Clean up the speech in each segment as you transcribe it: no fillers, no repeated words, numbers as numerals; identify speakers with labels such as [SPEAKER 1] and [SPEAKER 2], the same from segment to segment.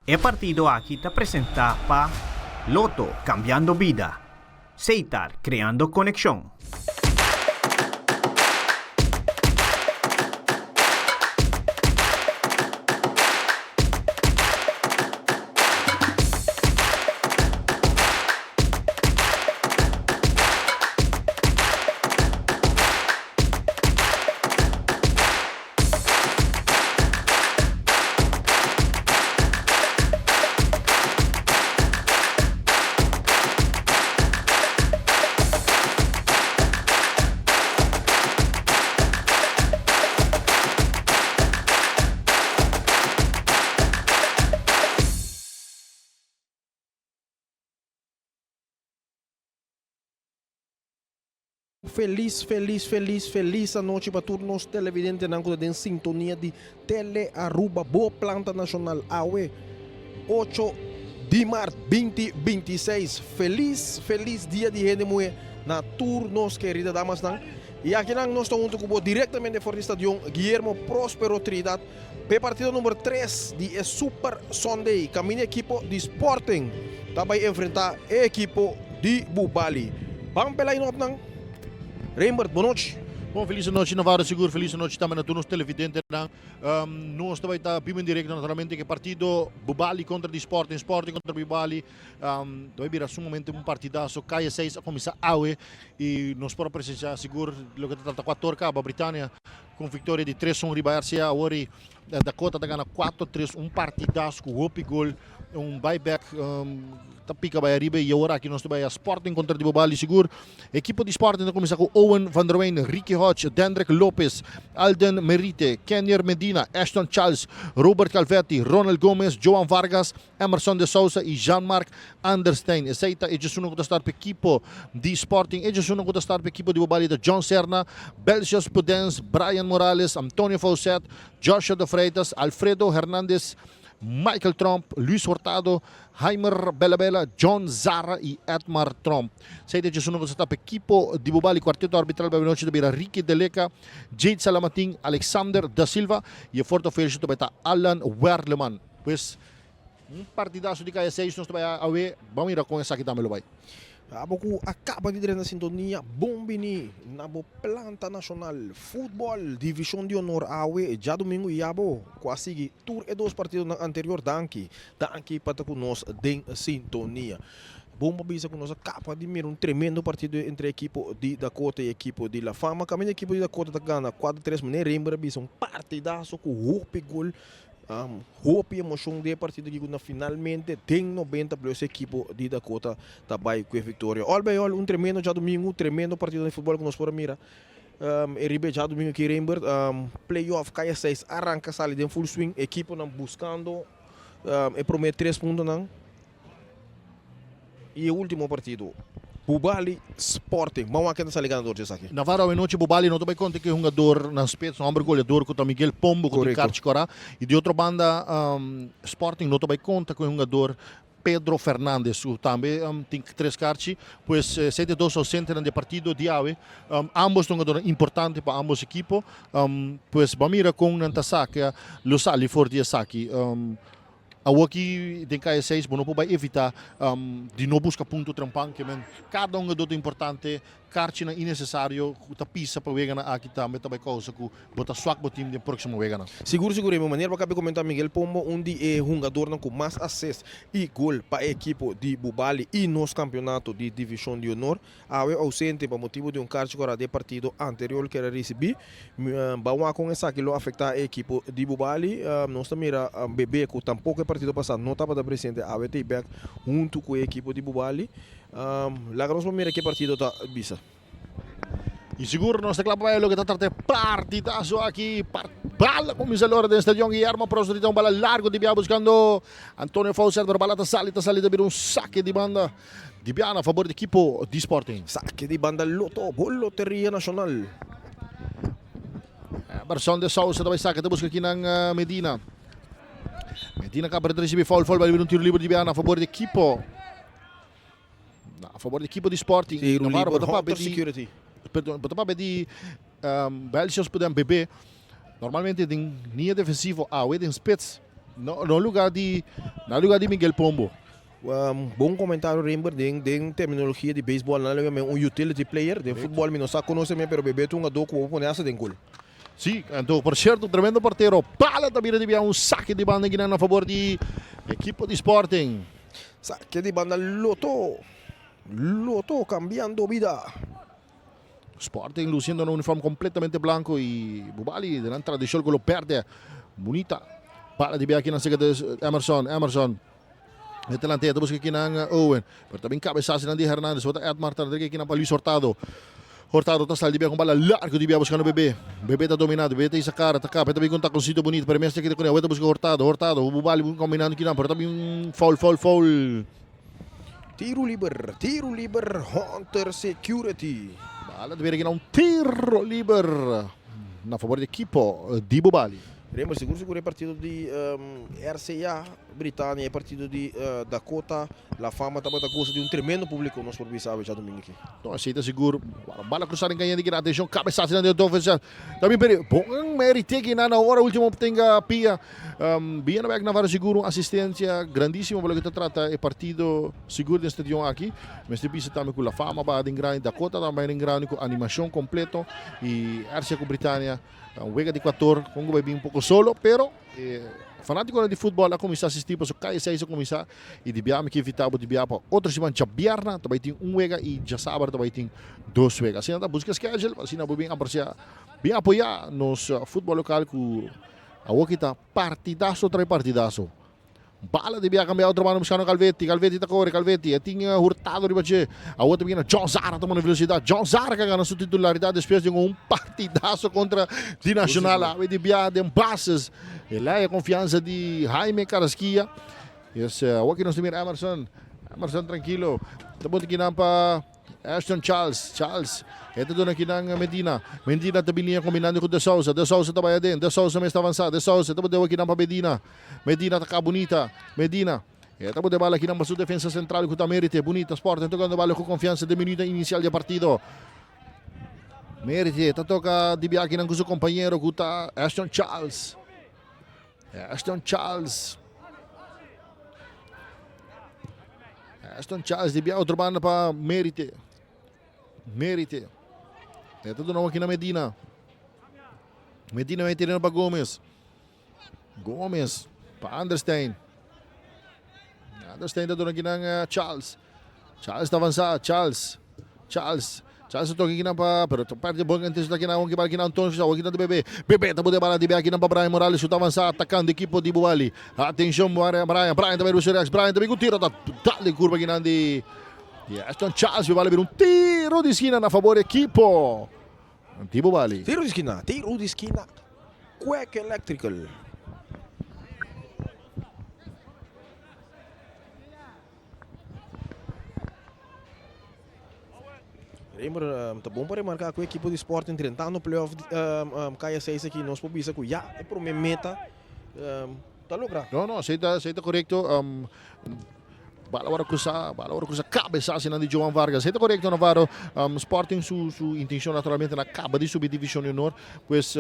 [SPEAKER 1] E partido aki ta presenta pa Lotto, cambiando bida. Seitar, creando conexion.
[SPEAKER 2] Felis felis felis felis anochi pa tur nos televidentenan ku ta den sintonia di Tele Aruba bo planta nashonal awe ocho di mart binti 26 felis felis dia di hende muhe na tur nos kerida damasnan i akinan nos ta huntu ku bo direktamente for di stadion Guillermo Prospero Trinidad p'e partido number tres di e Super Sunday kaminda ekipo di Sporting ta bai enfrenta e ekipo di Bubali. Ban p'e line-up nan. Rembert, bonochi.
[SPEAKER 3] Bon, felis anochi Navarro, sigur felis anochi tambe na tur nos televidentenan. Nos ta bai ta biba en directo naturalmente ku e partido Bubali kontra di Sporting, Sporting kontra Bubali. Ta bai bira sumamente un partidazo. Kaya 6 a kuminsá awe i nos por a presensiá sigur loke ta trata kuator kaba Britania ku un viktoria di tres un riba RCA. Awor i Dakota ta gana 4-3, un partidazo ku hopi gol, un buyback ta pika bai ariba i awor aki nos ta bai a Sporting kontra di Bobali sigur. Ekipo di Sporting ta kuminsá ku Owen van der Wijn, Ricky Hodge, Dendrick Lopez, Alden Merite, Kenyer Medina, Ashton Charles, Robert Calvetti, Ronald Gomez, Joan Vargas, Emerson de Sousa i Jean-Marc Anderstein. Esei ta e djesunan ku ta start pa ekipo di Sporting. E djesunan ku ta start pa ekipo di Bobali ta John Serna, Belcius Pudens, Brian Morales, Antonio Faucet, Joshua de Freitas, Alfredo Hernandez, Michael Tromp, Luis Hurtado, Heimer Bella Bella, John Zara i Edmar Tromp. Esei ta e djesunan ku ta start pa ekipo di Bobali. Kuarteto arbitral pa e nochi ta bira Ricky De Leca, Jade Salamatin, Alexander Da Silva i e fourth official ta bai ta Alan Werleman. Pues un partidazo di kaya seis nos ta bai awe, ban mira kon esaki tambe lo bai.
[SPEAKER 2] Abo ku a kaba di drenta sintonia, bon bini na bo planta nashonal futbòl divishon di honor awe djadumingu i abo ku a sigui tur e dos partidonan anterior danki danki pa ta ku nos den sintonia. Bon pa bisa ku nos a kaba di mira un tremendo partido entre ekipo di Dakota i ekipo di La Fama. Kaminda ekipo di Dakota ta gana kuater tres manera Rembert a bisa un partidazo ku hopi gol. Hopi emocion den e partido aki cu na finalmente den 90 plus e ekipo di Dakota ta bay cu e victoria. All by all un tremendo djadomingo, tremendo partido di futbol cu nos por a mira e riba e djadomingo aki Rembert. Playoff Kaya 6 a ranca sali den full swing, ekiponan buscando e prome tres puntonan. Y e ultimo partido, Bubali Sporting. Ban wak ken ta sali ganador di esaki.
[SPEAKER 3] Navarro awenochi Bubali no ta bai konta ku e hungador nan spits, un homber goleador ku ta Miguel Pombo ku tin karchi kora. Y di otro banda Sporting no ta bai konta ku e hungador Pedro Fernandez ku tambe tin tres karchi. Pues esei ta e dos ausentenan di e partido di awe. Ambos ta hungadornan importante pa ambos ekipo. Pues ban mira kon nan ta saka lo sali for di esaki. Awoki den kaya seis bo no por bai evita di no buska punto trempan ke men kada un ta importante karchinan innesesario ku ta pisa pa weganan aki tambe ta bai kousa ku bo ta swak bo tim den proksimo weganan.
[SPEAKER 2] Sigur sigur e manera bo kabe komenta Miguel Pombo un di e hungadornan ku mas assist i gol pa e ekipo di Bubali i nos kampionato di divishon di honor. Awe ausente pa motibu di un karchi kora di e partido anterior ku el a risibí. Ban wak kon esaki lo afektá e ekipo di Bubali. Nos ta mira Bebe ku tampoko e partido pasá no tabata presente awe ta e bèk huntu ku e ekipo di Bubali. Laga nos por mira ke partido ta bisa.
[SPEAKER 3] I sigur nos ta kla pa bai loke ta trata e partidazo aki. Bala kuminsá lora den stadion Guillermo Prost ta un bala largo di bia buskando Antonio Faucet pero bala ta sali ta sali ta bira un sake di banda. Di biaha na fabor di ekipo di Sporting.
[SPEAKER 2] Sake di banda Lotto, bo Loteria Nacional.
[SPEAKER 3] Emerson de Sousa ta bai sake ta buska kinan Medina. Medina kaba di risibi foul, foul bai bira un tiro liber di biaha na fabor di ekipo. Na fabor di ekipo di Sporting.
[SPEAKER 2] Tiro liber, Hunter Security.
[SPEAKER 3] Perdon, bo ta papia di Belgios puden bebe. Normalmente den linia defensivo awe den spits. No, no lugar di, na lugar di Miguel Pombo.
[SPEAKER 2] Um, bon comentario Rembert den den terminologia di baseball nan lo un utility player den futbol mi no sa conoce me pero Bebeto un jugador cu pone hasta den gol.
[SPEAKER 3] Sí, anto por cierto tremendo portero. Bala ta bira di bia un saque di banda akinan na favor di equipo di Sporting.
[SPEAKER 2] Saque di banda Lotto. Lotto cambiando vida.
[SPEAKER 3] Sporting luciendo un uniforme completamente blanco y Bubali de nan tradicion color berde. Bunita. Bala di bia akinan cerca de Emerson. Emerson. E delantero ta busca akinan Owen. Pero también cabezazo di Hernandez. Bota Edmar ta akinan pa Luis Hurtado. Hurtado ta sali di bia con bala largo di bia buscando Bebé. Bebé ta dominando. Bebé ta isa cara. Ta capa. También con taconcito bonito. Pero mestre kita con ta busca Hurtado. Hurtado. Bubali combinando akinan. Pero también un foul, foul, foul.
[SPEAKER 2] Tiro liber, tiro liber, Hunter Security.
[SPEAKER 3] Bala ta bira un tiro liber na favor di ekipo di Bubali.
[SPEAKER 2] Remo, sigur sigur e partido di RCA Britannia, e partido di Dakota, La Fama tabata goza di un tremendo publico, nos por bisa awe djadomingo aki.
[SPEAKER 3] No, esey ta sigur. Bala cruza den caña di kina. Atencion, cabezazo nan di Adolfo. También peri bon merite kina na ora ultimo tenga pia. Bien bek Navarro sigur un asistencia grandísimo pa loke ta trata e partido sigur den stadion aki. Mester bisa tambe cu La Fama baha den grandi, Dakota tambe baha den grandi cu animacion completo y RCA cu Britannia un wega di cuator con cu bay bin un poco solo pero e fanaticonan di futbol a cuminsa asisti pasobra caya seis a cuminsa y di bia mi ke invita bo di bia pa otro siman djabierna ta bay tin un wega y djasabra ta bay tin dos wega. Asina ta busca schedule pa asina bo bin aprecia bin apoya nos futbol local cu Awor ki ta partidazo trae partidazo. Bala di bia cambia otro mano buscando Calvetti. Calvetti ta core, Calvetti. E tin Hurtado riba dje. Awor ta bini John Zara ta manda velocidad. John Zara que gana su titularidad despues di un partidazo contra di Nacional. Awe di bia den bases. E lei e confianza di Jaime Carrasquilla. Yes, awor ki nos ta mira Emerson. Emerson tranquilo. Ta bota kinan pa Ashton Charles, Charles, e ta duna kinan Medina. Medina ta binia kombinando ku De Sousa. De Sousa ta bai aden. De Sousa mes ta avansá. De Sousa ta bot'e kinan pa Medina. Medina ta ka bunita. Medina. E ta bot'e bala kinan pa su defensa sentral ku ta Merite. Bunita Sporting tokando bala ku konfiansa den minuto inisial di e partido. Merite ta toka di bia kinan ku su kompañero ku ta Ashton Charles. Ashton Charles. Ashton Charles di bia otro banda pa Merite. Merite. E ta duna aki na Medina. Medina vai terreno pa Gomez. Gomez pa Anderstein. Anderstein ta duna aki na eh, Charles. Charles ta avansa. Charles. Charles. Charles ta toka kinan pa, pero ta perde bon antes ta kinan ki bal kinan Antonio Sousa, kinan ta Bebe. Bebe ta bota bala di bia kinan pa Brian Morales, su ta avansa atakando ekipo di Bubali. Atencion Brian, Brian ta bai rusu rechts, Brian ta bin ku tiro, ta dal den kurva kinan di di Ashton Charles, Bubali bira un tiro di skina na fabor di ekipo di Bubali.
[SPEAKER 2] Tiro di skina, tiro di skina, Quack Electrical. Raymer, ta bon pa remarca cu e ekipo di Sporting drentando playoff di Kaya 6 aki nos por bisa cu ya e prome meta ta logra.
[SPEAKER 3] No, no, esey ta, esey ta corecto. Bala ora cruza, bala ora cruza cabeza asina di Joan Vargas. Esey ta corecto Navarro. Sporting su, su intencion naturalmente na caba di subi division di honor, pues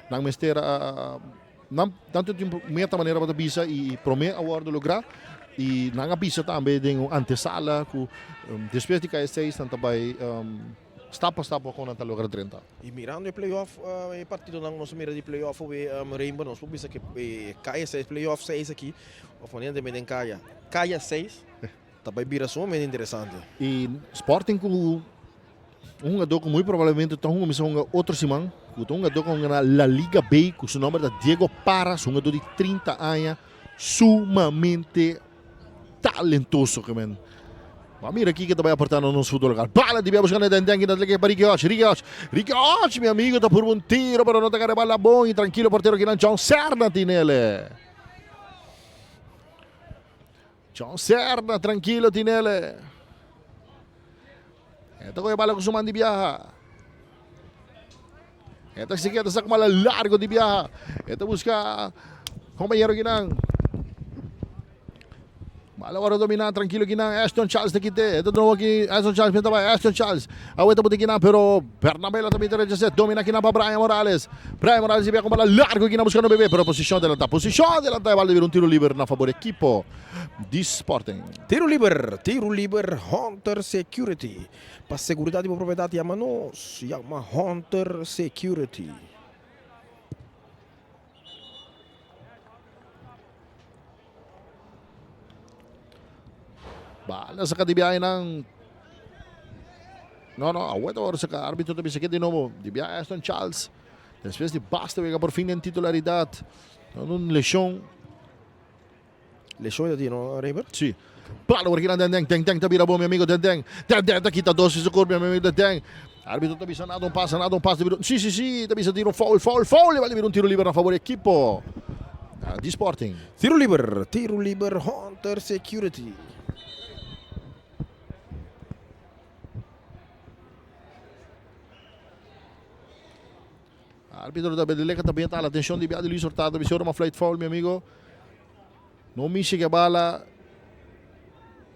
[SPEAKER 3] nan mester a Nan tanto tin meta manera bo ta bisa y prome a wordo logra y nan a bisa tambe den un antesala cu despues di KS 6 nan ta bay stap pa stap con nan ta logra drenta.
[SPEAKER 2] Y mirando e playoff e partidonan nos a mira di playoff awe Rainbow nos por bisa cu e KS 6 playoff 6 aki of manera den den kaya kaya 6 ta bay bira sumamente interesante.
[SPEAKER 3] Y Sporting cu Un hungadó ku muy probablemente ta hunga mester hunga otro siman, ku ta un hungadó ku a hunga na La Liga B, ku su nomber ta Diego Parras, hungadó di 30 aña, sumamente talentoso ke men. Ba mira kiko ta bai aporta na nos futbol lokal. Bala di bia buskando den den na pa Ricky Hodge, Ricky Hodge, Ricky Hodge, mi amigo ta purba un tiro pero no ta kare bala bon y trankilo portero kinan John Serna tinele. John Serna trankilo tinele. E ta coge bala cu su man di biaha. E ta sigue ta saca bala largo di biaha. E ta busca compañero kinan. Bala wòrdu dominá trankilo kinan Ashton Charles ta kite. E ta drobo aki Ashton Charles mester bai Ashton Charles. Awor ta bota kinan pero Bernabela ta mete rechasé. Domina kinan pa Brian Morales. Brian Morales a bia ku bala largu kinan buskando Bebe pero posishon adelantá. Posishon adelantá e bala ta bira un tiro liber na fabor ekipo di Sporting.
[SPEAKER 2] Tiro liber, tiro liber Hunter Security. Pa seguridat di bo propiedat yama nos, yama Hunter Security.
[SPEAKER 3] Bala saka di biahe nan. No, no, awor ta ora saka arbitro ta bisa ke di nobo. Di biahe Aston Charles. Despues di basta wega por fin den titularidad. Un lesion.
[SPEAKER 2] Lesion ta tin, no, Rayber?
[SPEAKER 3] Si. Bala ora kinan den den, den den ta bira bon mi amigo den den. Den den ta kita dos su kurp mi amigo den den. Arbitro ta bisa nada un pasa, nada un pasa. Si, si, si, ta bisa tiro foul, foul, foul. E bala bira un tiro liber na favor di ekipo di Sporting.
[SPEAKER 2] Tiro liber, tiro liber Hunter Security.
[SPEAKER 3] Arbitro ta bende lekker también ta la atención di de Luis Hurtado. Bisa ora ma flight foul mi amigo. No mishi ke bala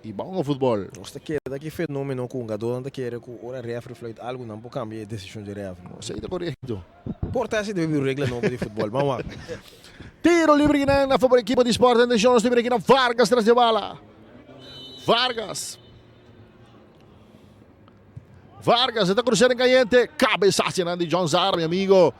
[SPEAKER 3] y ban futbol.
[SPEAKER 2] Nos ta keda ki fenomeno ku hungadónan ta kere ku ora refri fluit algu nan por kambia e desishon dje refri.
[SPEAKER 3] No esei ta korekto.
[SPEAKER 2] Por ta esei debe bin un regla nobo di futbol. Ban wak.
[SPEAKER 3] Tiro libre kinan na favor ekipo di Sport. Atenshon nos ta mira kinan Vargas tras dje bala. Vargas. Vargas ta crucero en caliente. Cabezazo di John Zara, mi amigo.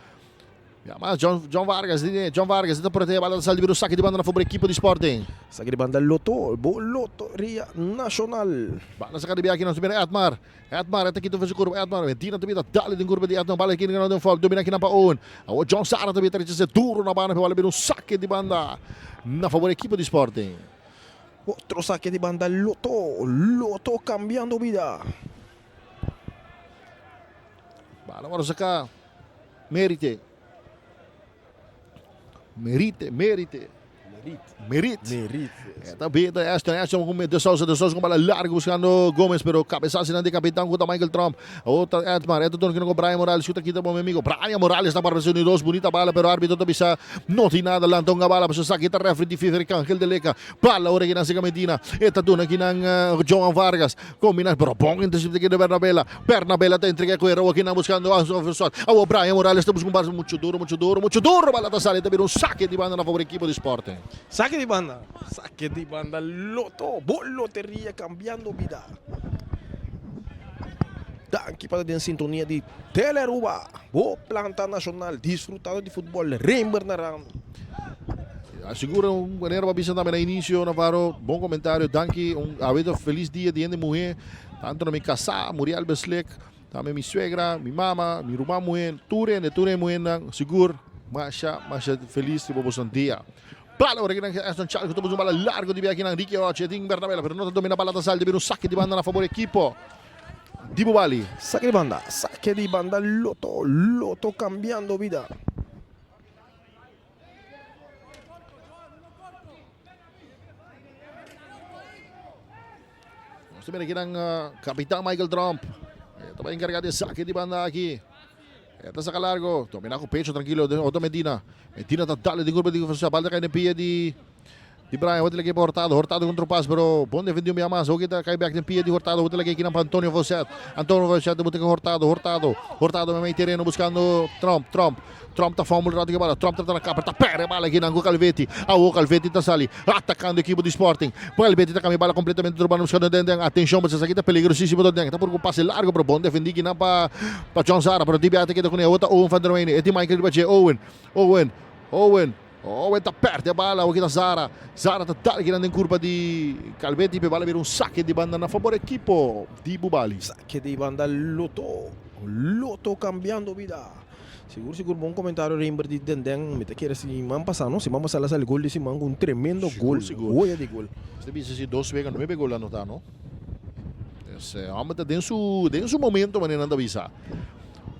[SPEAKER 3] Ya mas John, John Vargas, John Vargas ta protege bala sal di saque di banda na favor equipo di Sporting.
[SPEAKER 2] Saque di banda Lotto, bo Loteria Nacional.
[SPEAKER 3] Bala saca di biaki nos mira Edmar. Edmar ta kita su curva Edmar. Medina también ta dale den curva di Edmar. Bala aqui na den foul. Domina aqui na pa Owen. Awo John Sara también ta rechazar duro na banda. Bala un saque di banda na favor equipo di Sporting.
[SPEAKER 2] Otro saque di banda Lotto, Lotto cambiando vida.
[SPEAKER 3] Bala wòrdu saká. Merite. Merite, merite. Merit.
[SPEAKER 2] Merit.
[SPEAKER 3] Ta beta Ashton, Ashton con De Souza, De Souza con bala largo buscando Gómez, pero cabezazo de capitán contra Michael Trump. Otra Edmar, Edmar con Brian Morales, chuta quita mi amigo. Brian Morales está para dos, bonita bala, pero árbitro te avisa, no tiene nada, lanta una bala, pues saca esta referee di FIFA Ángel de Leca. Bala ora que nace Medina, esta duna aquí Joan Vargas, combina, pero bon intercepto aquí de Bernabela. Bernabela te entrega con aquí buscando a Oh, Brian Morales está buscando un pase mucho duro, mucho duro, mucho duro. Bala ta sale, también un saque di banda na favor equipo di Sporting.
[SPEAKER 2] Saque di banda, saque di banda Lotto, bo loteria cambiando vida. Danki pa den sintonia di Telearuba, bo planta nacional, disfrutando di futbol, Rembert narrando.
[SPEAKER 3] Sigur un manera pa bisa tambe na inicio Navarro, bon comentario, danki, un awe feliz dia di hende muhe, tanto na mi casá Muriel Beslek, tambe mi suegra, mi mama, mi ruman muhe, tur hende, tur hende muhenan, sigur masha, masha feliz riba boso dia. Bala ora kinan Ashton Charles ku ta un bala largo di biakinan Ricky Roche tin Bernabela pero no ta domina bala ta sali ta bira un sake di banda na fabor ekipo di Bubali.
[SPEAKER 2] Sake di banda, sake di banda Lotto, Lotto cambiando vida.
[SPEAKER 3] Nos ta mira kinan kapitan Michael Trump. E ta bai enkargá di e sake di banda aki. E ta saka largo. Domina ku pecho trankilo. Otto Medina. Medina ta dale den kurpa di Bal ta kai den pia di di Brian. Hopi ta lag'é pa Hurtado. Hurtado kontra un pas pero bon defendió un bia mas. Hopi ta kai bèk den pia di Hurtado. Hopi ta lag'é kinan pa Antonio Faucet. Antonio Faucet ta buta ku Hurtado. Hurtado. Hurtado meimei tereno buskando Trump. Trump. Trump ta fumble rato ke bala. Trump ta trata kapa, ta perde bala aki nan ku Calvetti. Awo Calvetti ta sali atakando ekipo di Sporting. Calvetti ta kambia bala kompletamente otro banda buskando Den Den. Atenshon pasobra esaki ta peligrosísimo Den Den. Ta purba un pase largo pero bon defendí kinan pa pa John Zara. Pero DBA ta keda kuné. Awo ta Owen van der Weyne. E tin Michael riba dje. Owen, Owen, Owen, Owen ta perde bala. Awo kita Zara. Zara ta dal kinan den kurpa di Calvetti. Pe bala bira un sake di banda na fabor ekipo di Bubali.
[SPEAKER 2] Sake di banda Lotto. Lotto kambiando bida. Sigur sigur bon comentario Rembert di Denden mi ta kere siman pasa no siman pasa la sali gol di siman cu un tremendo gol
[SPEAKER 3] Sigur
[SPEAKER 2] joya di gol.
[SPEAKER 3] Este bisa si dos wega nuebe gol anota no es homber ta den su den su momento manera nan ta bisa.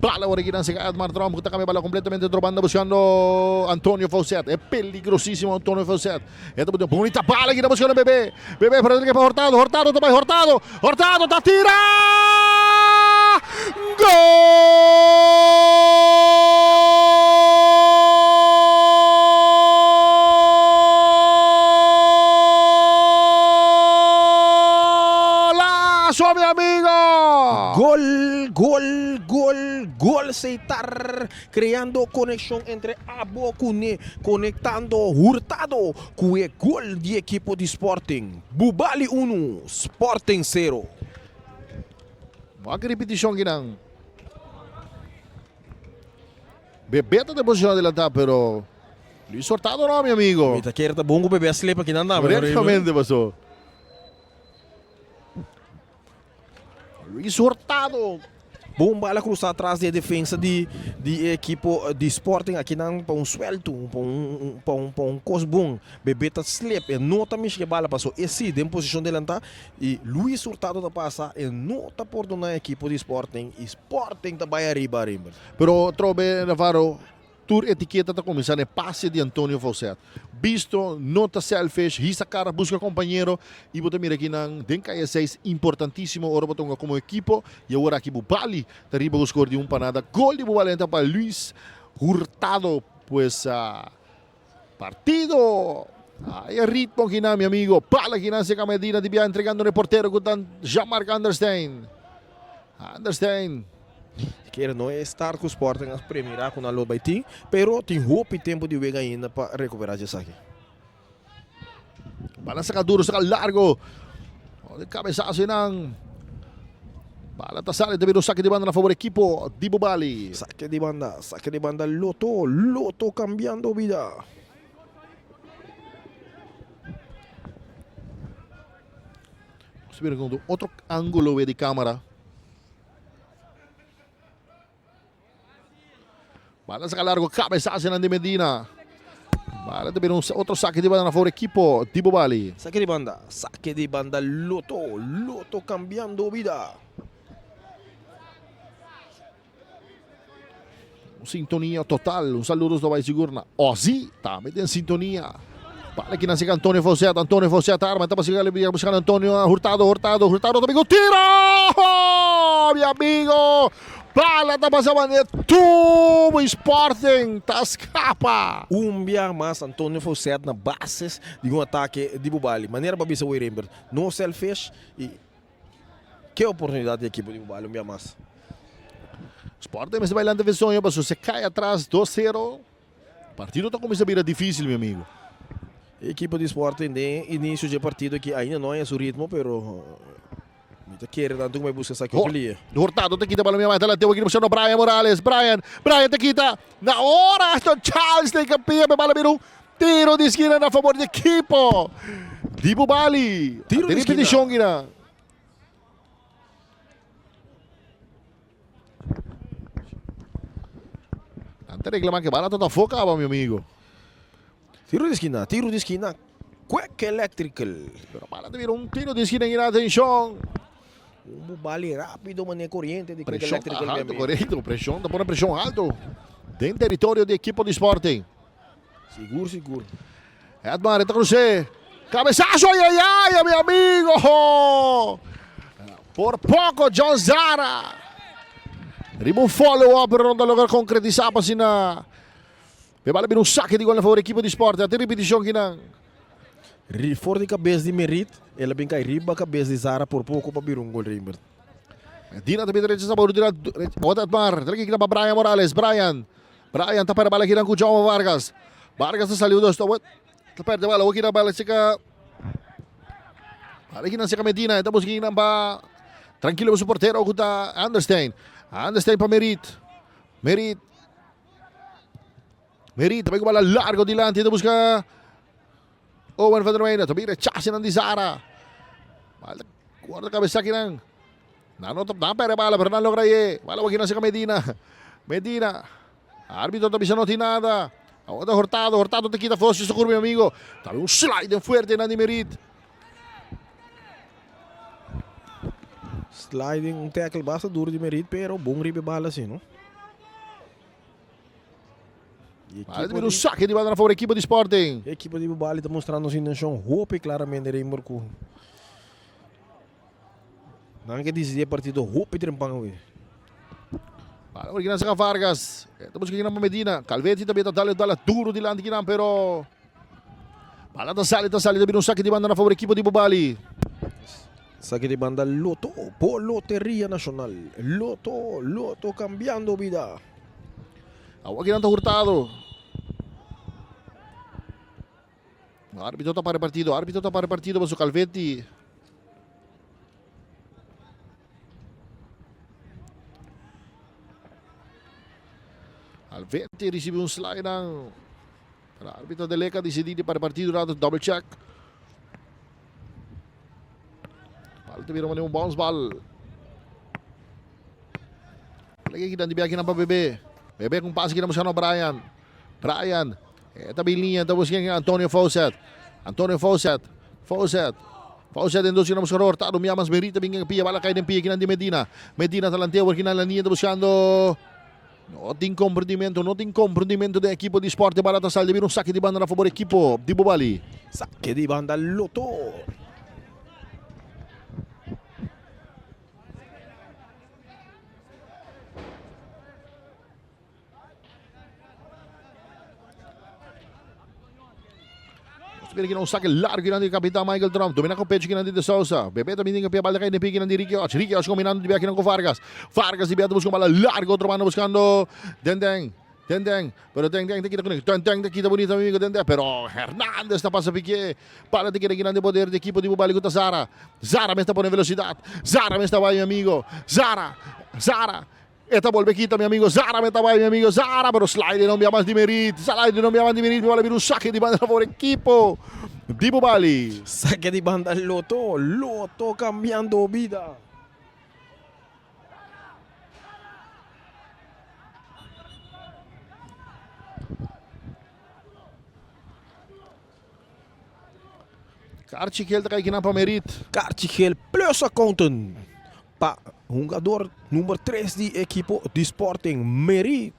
[SPEAKER 3] Bala ora kinan sega Edmar Tromp cu ta cambia bala completamente otro banda buscando Antonio Faucet e peligrosisimo Antonio Faucet e ta buta bonita bala kinan buscando Bebe Bebe pero pa Hurtado Hurtado ta bay Hurtado Hurtado ta tira!
[SPEAKER 2] Gol, gol, gol, gol Seitar creando conexion entre abo cu ne, conectando Hurtado cu e gol di ekipo di Sporting. Bubali unu, Sporting sero.
[SPEAKER 3] Wak e ripiticion kinan. Bebe ta den posicion adelanta pero Luis Hurtado no mi amigo.
[SPEAKER 2] Mi ta kere ta bon cu Bebe a slip akinan tambe.
[SPEAKER 3] Correctamente paso. Luis Hurtado.
[SPEAKER 2] Bon bala cruza atras di e defensa di di e ekipo di Sporting akinan pa un suelto, pa un pa un pa un cos bon. Bebe ta slip, e no ta mishi e bala paso e si den posicion delanta y Luis Hurtado ta pasa e no ta pordona e ekipo di Sporting y Sporting ta bay ariba ariba.
[SPEAKER 3] Pero trobe Navarro Tur etiketa ta kuminsá na e pase di Antonio Faucet. Bisto, no ta selfish, hisa kara, buska kompañero i bo ta mira kinan den kaya seis importantísimo ora bo ta hunga komo ekipo i awor aki Bubali ta riba ku skor di un pa nada. Gol di Bubali ta pa Luis Hurtado. Pues partido haya ritmo kinan mi amigo. Bala kinan serka Medina di bia entregando na e portero ku ta Jean-Marc Anderstein. Anderstein.
[SPEAKER 2] Sikiera no e start ku Sporting a premira ku nan lo bai tin, pero tin hopi tempu di wega ainda pa rekupera dje esaki.
[SPEAKER 3] Bala saka duro, saka largo. De cabezazo nan. Bala ta sali, ta bira un sake di banda na favor ekipo di Bubali.
[SPEAKER 2] Sake di banda, sake di banda Lotto, Lotto cambiando bida.
[SPEAKER 3] Nos mira con otro ángulo di cámara. Bala saca largo, cabezazo nan di Medina. Bala ta bira un otro saque di banda na favor equipo di Bobali.
[SPEAKER 2] Saque di banda, saque di banda Lotto, Lotto cambiando vida.
[SPEAKER 3] Un sintonia total. Un saludo ta bai sigur na Ozzy. Tambe den sintonia. Bala ki nan sega Antonio Faucet. Antonio Faucet arma. Ta pa siga buscando Antonio Hurtado. Hurtado. Hurtado ta tiro! Mi amigo! Bala ta pasa mane tubo y Sporting ta scapa.
[SPEAKER 2] Un bia mas Antonio Faucet na bases di un atake di Bubali. Manera pa bisa Wei Rembert, no selfish y Ke oportunidat di ekipo di Bubali un bia mas.
[SPEAKER 3] Sporting mester bai lanta Vesoño pasobra si e kai atras dos sero partido ta kuminsá bira difísil mi amigo.
[SPEAKER 2] E ekipo di Sporting den inisio dje partido aki ainda no haña su ritmo pero mi ta kere tantu ku bai buska esaki hopi lie.
[SPEAKER 3] Hurtado ta kita bala mi ama ta lateo aki buscando Brian Morales Brian Brian ta kita na ora Aston Charles ta kapia pe bala bira un tiro di skina na fabor di ekipo di Bubali.
[SPEAKER 2] Tiro di skina.
[SPEAKER 3] Repeticion kina. Nan ta reclama que bala ta ta foca aba mi amigo.
[SPEAKER 2] Tiro di skina, tiro di skina. Quick Electrical.
[SPEAKER 3] Pero bala ta bira un tiro di skina kina atencion.
[SPEAKER 2] Un Bubali rapido mane corriente di Quick
[SPEAKER 3] Presion ta
[SPEAKER 2] Electrical mi
[SPEAKER 3] alto,
[SPEAKER 2] amigo.
[SPEAKER 3] correcto. Presion ta pone presion alto den territorio di equipo di Sporting.
[SPEAKER 2] Sigur sigur.
[SPEAKER 3] Edmar ta crucé. Cabezazo ay ay ay mi amigo. Por poco John Zara. Riba un follow up pero no ta logra concretisa pa asina. Pe bala bira un saque di gol na favor equipo di Sport. Ate repeticion kinan.
[SPEAKER 2] Ri for di cabes di Merit, el a bin cay riba cabes di Zara por poco pa bira un gol Rembert.
[SPEAKER 3] Medina ta bin rechasa pa Ota Edmar. Treki kinan pa Brian Morales. Brian. Brian ta perde bala kinan ku Jaume Vargas. Vargas ta saliu dos. Ta perde bala. Awor kinan bala seka. Bala kinan seka Medina. Ta busca kinan pa tranquilo su portero ku ta Anderstein. Anderstein pa Merit. Merit. Merit ta bai ku bala largo dilanti. Ta busca Owen van der Meyden. Ta bin rechace nan di Zara. Bala guarda cabeza kinan. Nan no ta nan perde bala pero nan logra ye. Bala wak nan seka Medina. Medina. Arbitro ta bisa no tin nada. Awor ta Hurtado. Hurtado ta kita for si sigur mi amigo. Ta un sliding fuerte nan di Merit.
[SPEAKER 2] Sliding un tackle basta duro di Merit pero bon riba e bala si no.
[SPEAKER 3] Bala ta bira un saque di bala na favor ekipo di Sporting.
[SPEAKER 2] Ekipo di Bubali ta mostrando su intencion hopi claramente Raymond cu Nan ke disidí e partido hopi trempan awe.
[SPEAKER 3] Bala por kinan saka Vargas. E ta busca kinan pa Medina. Calvetti tambe ta dale dala duro dilanti kinan pero bala ta sali ta sali ta bira un saki di banda na favor ekipo di Bubali.
[SPEAKER 2] Saki di banda Lotto por Loteria Nacional. Lotto, Lotto cambiando bida.
[SPEAKER 3] Awor aki nan ta Hurtado. Arbitro ta para partido, arbitro ta para partido paso Calvetti. Calvetti recibe un slide dan. Pero arbitro de Leca decidi di para partido rato double check. Bal te bira un bounce bal. Lagi kita di biaki pa Bebe. Bebe com passe aqui na buscando Brian. Brian. Eta bem linha, tá buscando Antonio Fawcett. Antonio Fawcett. Fawcett. Fawcett en dos na buscando Hurtado. Miamas Merita bem pia, bala cai em pia aqui na de Medina. Medina talanteo aqui na linha, tá buscando No tin comprendimento, no tin comprendimento di ekipo di Sport Barata Sal de un saque di banda na favor ekipo di Bubali.
[SPEAKER 2] Saque di banda Lotto.
[SPEAKER 3] Spera que un saque largo grande capitán Michael Trump. Domina com pecho grande de Sousa. Bebê também tem que a bola cai no pique grande Ricky Och. Ricky Och combinando de aqui com Vargas. Vargas de Beto buscando bola largo, outro mano buscando Dendeng. Dendeng, pero Dendeng te quita con Dendeng te quita bonito amigo Dendeng, pero Hernández está pasa pique. Para de grande poder de equipo de Bubali contra Zara. Zara me está poniendo velocidad. Zara me está vai, mi amigo. Zara, Zara. Esta volve quita, mi amigo. Zara me está mi amigo. Zara, pero slide no me más de Merit. Slide no me más de Merit. Me vale un saque de banda por equipo. Di Bubali.
[SPEAKER 2] Saque di banda Lotto. Lotto cambiando vida.
[SPEAKER 3] Kaartje geel ta kai pa Merit.
[SPEAKER 2] Kaartje geel plus accountant. Pa hungador number 3 di ekipo di Sporting Merit.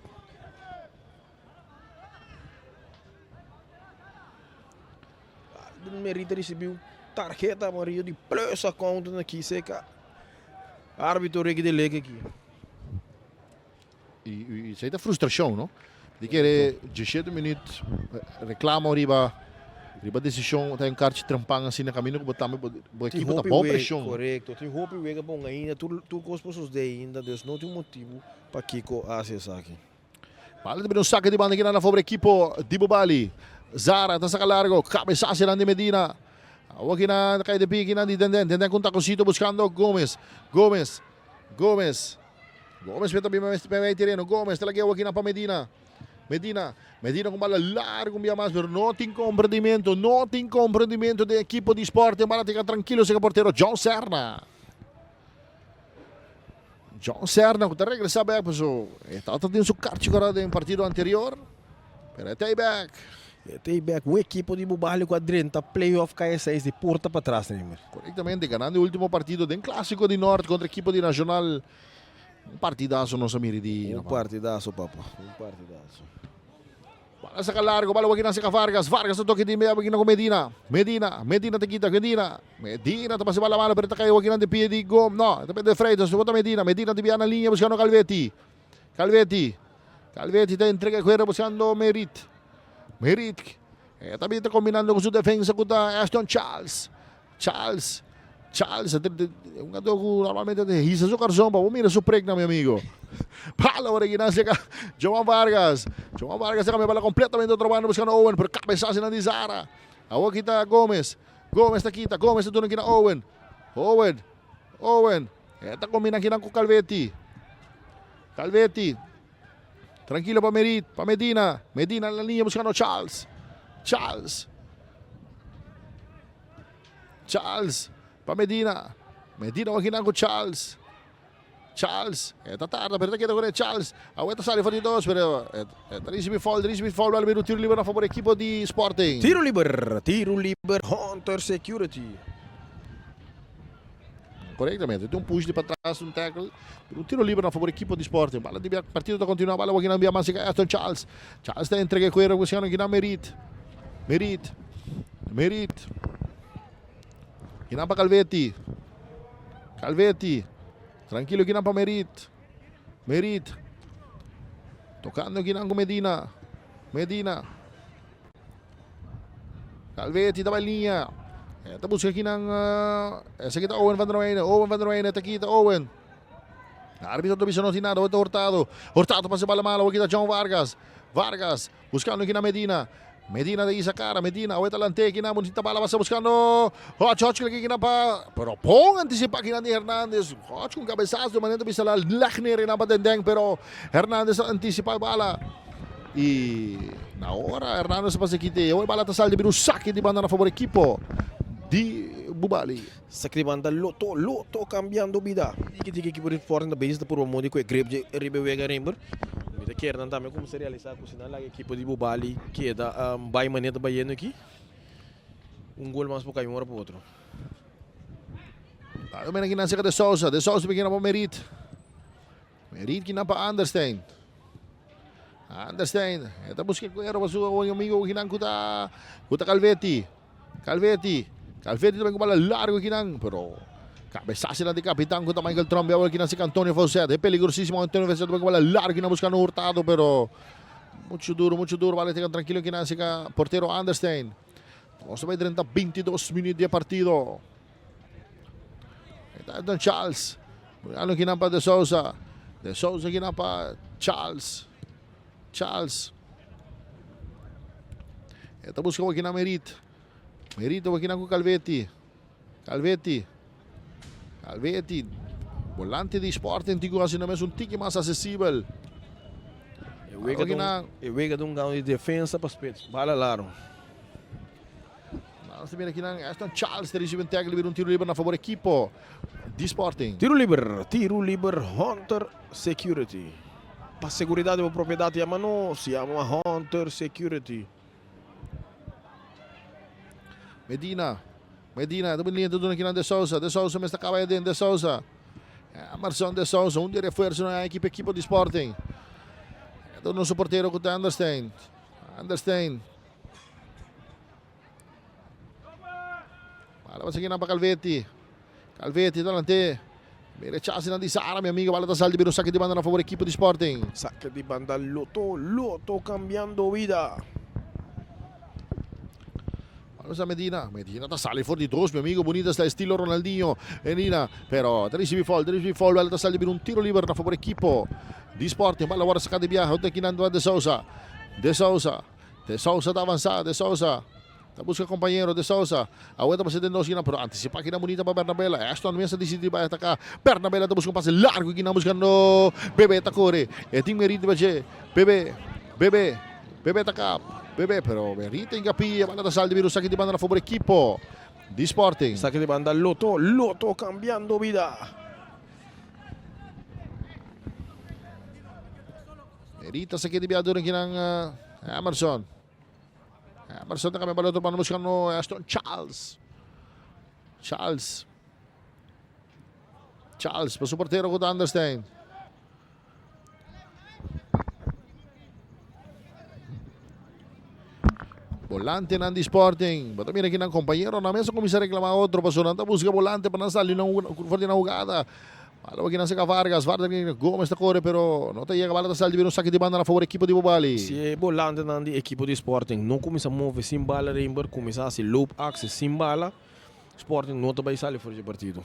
[SPEAKER 2] Merit risibi tarheta amarillo di plus accountant aki serka. Arbitro Ricky de Leke aki.
[SPEAKER 3] I esei ta frustrashon, no? Di kere 17 minuut reklamo riba riba desishon ta un karchi trempan asina kaminda ku bo tambe bo bo ekipo ta bou preshon.
[SPEAKER 2] Korekto, tin hopi wega bon ainda, tur tur kos por sosode ainda, dus no tin motibu pakiko hasi esaki.
[SPEAKER 3] Bali ta bini un sake di banda kinan na fobre ekipo di Bubali. Zara ta saka largo, kabesase nan di Medina. Awor kinan ta kai den pie kinan di Denden. Denden ku un takosito buskando Gomez. Gomez. Gomez. Gomez ta bin mei tereno. Gomez ta lag'é awor kinan pa Medina. Medina. Medina ku bala largo un bia mas pero no tin komprendimento. No tin komprendimento den ekipo di Sporting. Bala ta keda trankilo serka portero John Serna. John Serna ku ta regresá bèk paso e tabata tin su karchi kòrda den partido anterior pero e ta ei bèk.
[SPEAKER 2] E ta ei bèk. Un ekipo di Bubali ku a drenta playoff KSA di porta patras Neymar.
[SPEAKER 3] Korektamente, ganando e ultimo partido den Klasiko di Nort kontra ekipo di Nacional. Un partidaso nos a mira di.
[SPEAKER 2] Un partidaso papa, un partidaso.
[SPEAKER 3] Bala saca largo, bala waki na saca Vargas. Vargas ta toque di media waki na con Medina. Medina, Medina te quita, Medina. Medina ta pasa bala mano, pero ta cae waki na de pie di Gom. No, ta de Freitas, bota Medina. Medina te na línea buscando Calvetti. Calvetti. Calvetti ta entrega cuero buscando Merit. Merit. Eh, también está combinando con su defensa con Ashton Charles. Charles. Charles, un gato ku normalmente te hisa su carson, pa mira su pregna, mi amigo. Palo ora gimnasia acá. Joan Vargas. Joan Vargas se cambia bala completamente otro bando buscando Owen, pero cabezazo en Zara. Awor kita Gómez. Gómez ta kita. Gómez ta duna Owen. Owen. Owen. Ta combina aki ku Calvetti. Calvetti. Trankilo pa Merit, pa Medina. Medina na linea buscando Charles. Charles. Charles pa Medina. Medina wakina ku Charles. Charles, ta tarda, pero ta keda ku Charles. Awor ta sali for di dos, pero ta risibi foul, risibi foul, bal tiro liber na favor ekipo di Sporting.
[SPEAKER 2] Tiro liber, Hunter Security.
[SPEAKER 3] Korektamente, tin un push di patras, un tackle, un tiro liber na favor ekipo di Sporting. Bala di partido ta kontinuá, bala wakina bia mas Aston Charles. Charles ta entrega kuero buscando kina Merit. Merit. Merit. Kina pa Calvetti. Calvetti. Trankilo kina pa Merit. Merit. Tokando kina ku Medina. Medina. Calvetti ta bai liña. E ta busca aki nan esaki ta Owen van der Weijden. Owen van der Weijden ta kita Owen. Arbitro ta bisa no tin nada. Owen ta Hurtado. Hurtado pasa bala malo. Owen kita John Vargas. Vargas buscando aki na Medina. Medina ta isa cara. Medina owen ta lante aki nan. Bunita bala pasa buscando Hodge. Hodge klik aki nan pa. Pero bon anticipa aki nan di Hernandez. Hodge con cabezazo. Manera ta bisa la leg neer nan pa Denden. Pero Hernandez a anticipa e bala. Y na ora Hernandez a pasa kite. E bala ta sali di bira un saki di banda na favor ekipo di Bubali.
[SPEAKER 2] Saki di banda Lotto, Lotto cambiando bida. Tiki tiki ekipo di Sporting ta bezig ta purba modi cu e grip dje riba e wega Rimber. Mi ta kere nan tambe cuminsa realisa cu si nan laga ekipo di Bubali keda bay manera ta bayendo aki, un gol mas por cay un ora pa otro.
[SPEAKER 3] Dado mira kinan cerca De Sousa. De Sousa begin pa Merit. Merit kinan pa Anderstein. Anderstein, e ta busca cuero pa su amigo kinan cu ta cu ta Calvetti. Calvetti, Calvetti ta ben cu bala largo kinan, pero cabezazo di capitan cu ta Michael Tromp, awor kinan cerca Antonio Faucet. E peligrosísimo Antonio Faucet ta ben cu bala largo kinan buscando Hurtado, pero mucho duro, mucho duro, bala tegan tranquilo kinan cerca portero Anderstein. Nos ta bay drenta 22 minuut di e partido. Eta Edon Charles. Ano kinan pa De Souza. De Souza kinan pa Charles. Charles. Eta busca kinan Merit. Merit kinan ku Calvetti. Calvetti. Calvetti. Volante di Sporting tico asina mes un tiki mas accesibel.
[SPEAKER 2] E wega ta un gano di defensa pa spits. Bala laro.
[SPEAKER 3] Nos ta mira akinan Ashton Charles ta ricibi un tackle liber, un tiro liber na favor ekipo di Sporting.
[SPEAKER 2] Tiro liber, tiro liber Hunter Security. Pa seguridad di bo propiedad yama nos, yama Hunter Security.
[SPEAKER 3] Medina, Medina, ta bini ta duna akinan De Sousa, De Sousa mes ta caba aden, De Sousa. Emerson De Sousa, un di refuerzo na ekipo ekipo di Sporting. Ta duna su portero cu ta Anderstein. Anderstein. Bala pa seguir pa Calvetti. Calvetti delante. Mira chance di Sara, mi amigo. Bala ta sal di bira un saque di banda na favor equipo di Sporting.
[SPEAKER 2] Saque di banda Lotto, Lotto cambiando vida.
[SPEAKER 3] Vamos a Medina. Medina ta sali for di dos, mi amigo. Bonita sta estilo Ronaldinho. Medina, pero ta ricibi foul, ta ricibi foul. Bala ta sal di bira un tiro liber na favor equipo di Sporting. Bala awor saca di biaha. Otro aquí De Sousa. De Sousa. De Sousa ta avansa, De Sousa ta buska kompañero, De Sousa awor ta pasa den dos kinan, pero antisipa kinan bunita pa Bernabela, Ashton mes ta disidi bai ataka, Bernabela ta buska un pase largo kinan buskando Bebe ta kore, e tin Merito pa dje, Bebe, Bebe, Bebe ta kap, Bebe, pero Merito inga pia, bala ta sal di bira un saki di banda na fabor ekipo di Sporting.
[SPEAKER 2] Saki di banda Lotto, Lotto cambiando bida.
[SPEAKER 3] Merita sa kede biador kinan Emerson. Emerson ta cambia bala otro banda buscando Ashton Charles. Charles. Charles pa su portero cu Anderstein. Volantenan di Sporting. Bo ta mira kinan compañero nan mes a cuminsa reclama otro pasobra nan ta busca volante pa nan sali nan for di nan hugada. Bala bo kinan seca Vargas. Vargas kinan Gomez ta core pero no ta yega. Bala ta sali di bira un saki di banda na favor ekipo di Bobali.
[SPEAKER 2] Si e volantenan di ekipo di Sporting no cuminsa move sin bala Rainbird cuminsa haci loop actie sin bala, Sporting no ta bay sali for dje partido.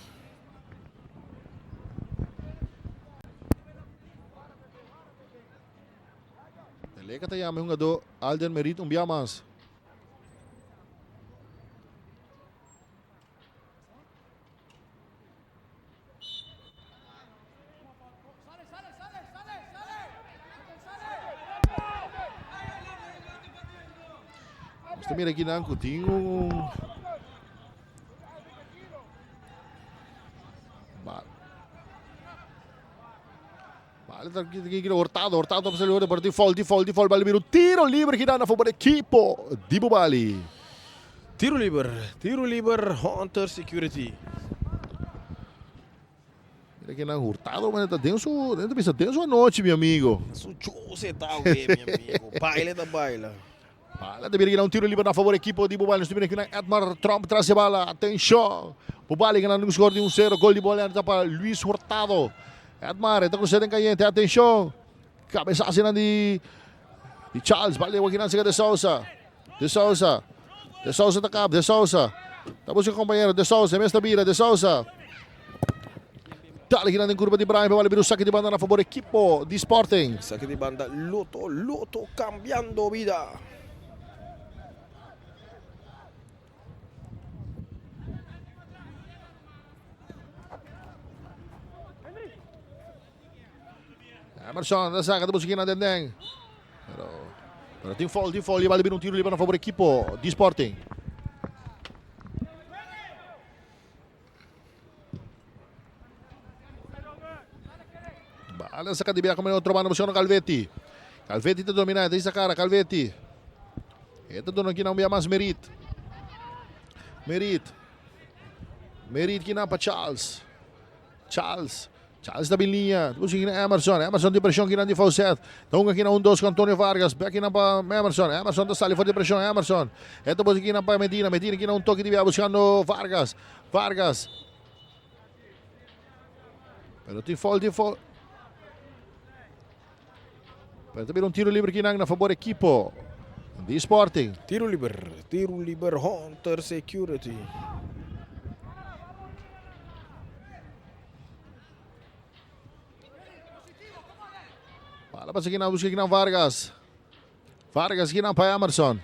[SPEAKER 3] Leka ta yama e hungadó Alden Merit un bia mas. Nos ta mira akinan ku tin un Bale ta kita Hurtado, Hurtado ta sali por di foul, di foul, di foul, bale bira un tiro libre kita na favor equipo di Bubali.
[SPEAKER 2] Tiro liber, tiro liber Hunter Security.
[SPEAKER 3] Mira que na Hurtado, man, ta den su, den bisa den su anochi, mi amigo.
[SPEAKER 2] Su chose ta we, mi amigo. Baile ta baila.
[SPEAKER 3] Bala ta bira gana un tiro liber na favor ekipo di Bubali. Nos ta bira kinan Edmar Tromp tras e bala. Atencion! Bubali ganando un score di 1-0. Gol di bola ta pa Luis Hurtado. Edmar e ta cruza den cayente. Atencion! Cabezazo nan di di Charles. Bala llegó kinan cerca de Sousa. De Sousa. De Sousa ta kap. De Sousa. Ta busca compañero De Sousa, mes ta bira De Sousa. Dale kinan den curva di Brian, pero bala bira un saque di banda na favor equipo di Sporting.
[SPEAKER 2] Saque di banda Lotto, Lotto cambiando vida.
[SPEAKER 3] Emerson ta saca ta busca kinan den den. Pero, pero tin foul, tin foul. Y bala bira un tiro libre na favor equipo di Sporting. Bala saca di biaha como otro banda buscando Calvetti. Calvetti ta domina, ta cara Calvetti. E ta dona kina un bia mas Merit. Merit. Merit kina pa Charles. Charles. Charles ta bin liña. Ta busca kina Emerson. Emerson tin presion kina di Faucet. Ta hunga kina un dos cu Antonio Vargas. Bek kina pa Emerson. Emerson ta sali for di presion. Emerson. E ta busca kina pa Medina. Medina kina un toki di bia buscando Vargas. Vargas. Pero tin foul, tin foul. Pero ta bira un tiro libre kinan na favor equipo di Sporting.
[SPEAKER 2] Tiro liber, tiro liber Hunter Security.
[SPEAKER 3] Bala pasa kinan busca kinan Vargas. Vargas kinan pa Emerson.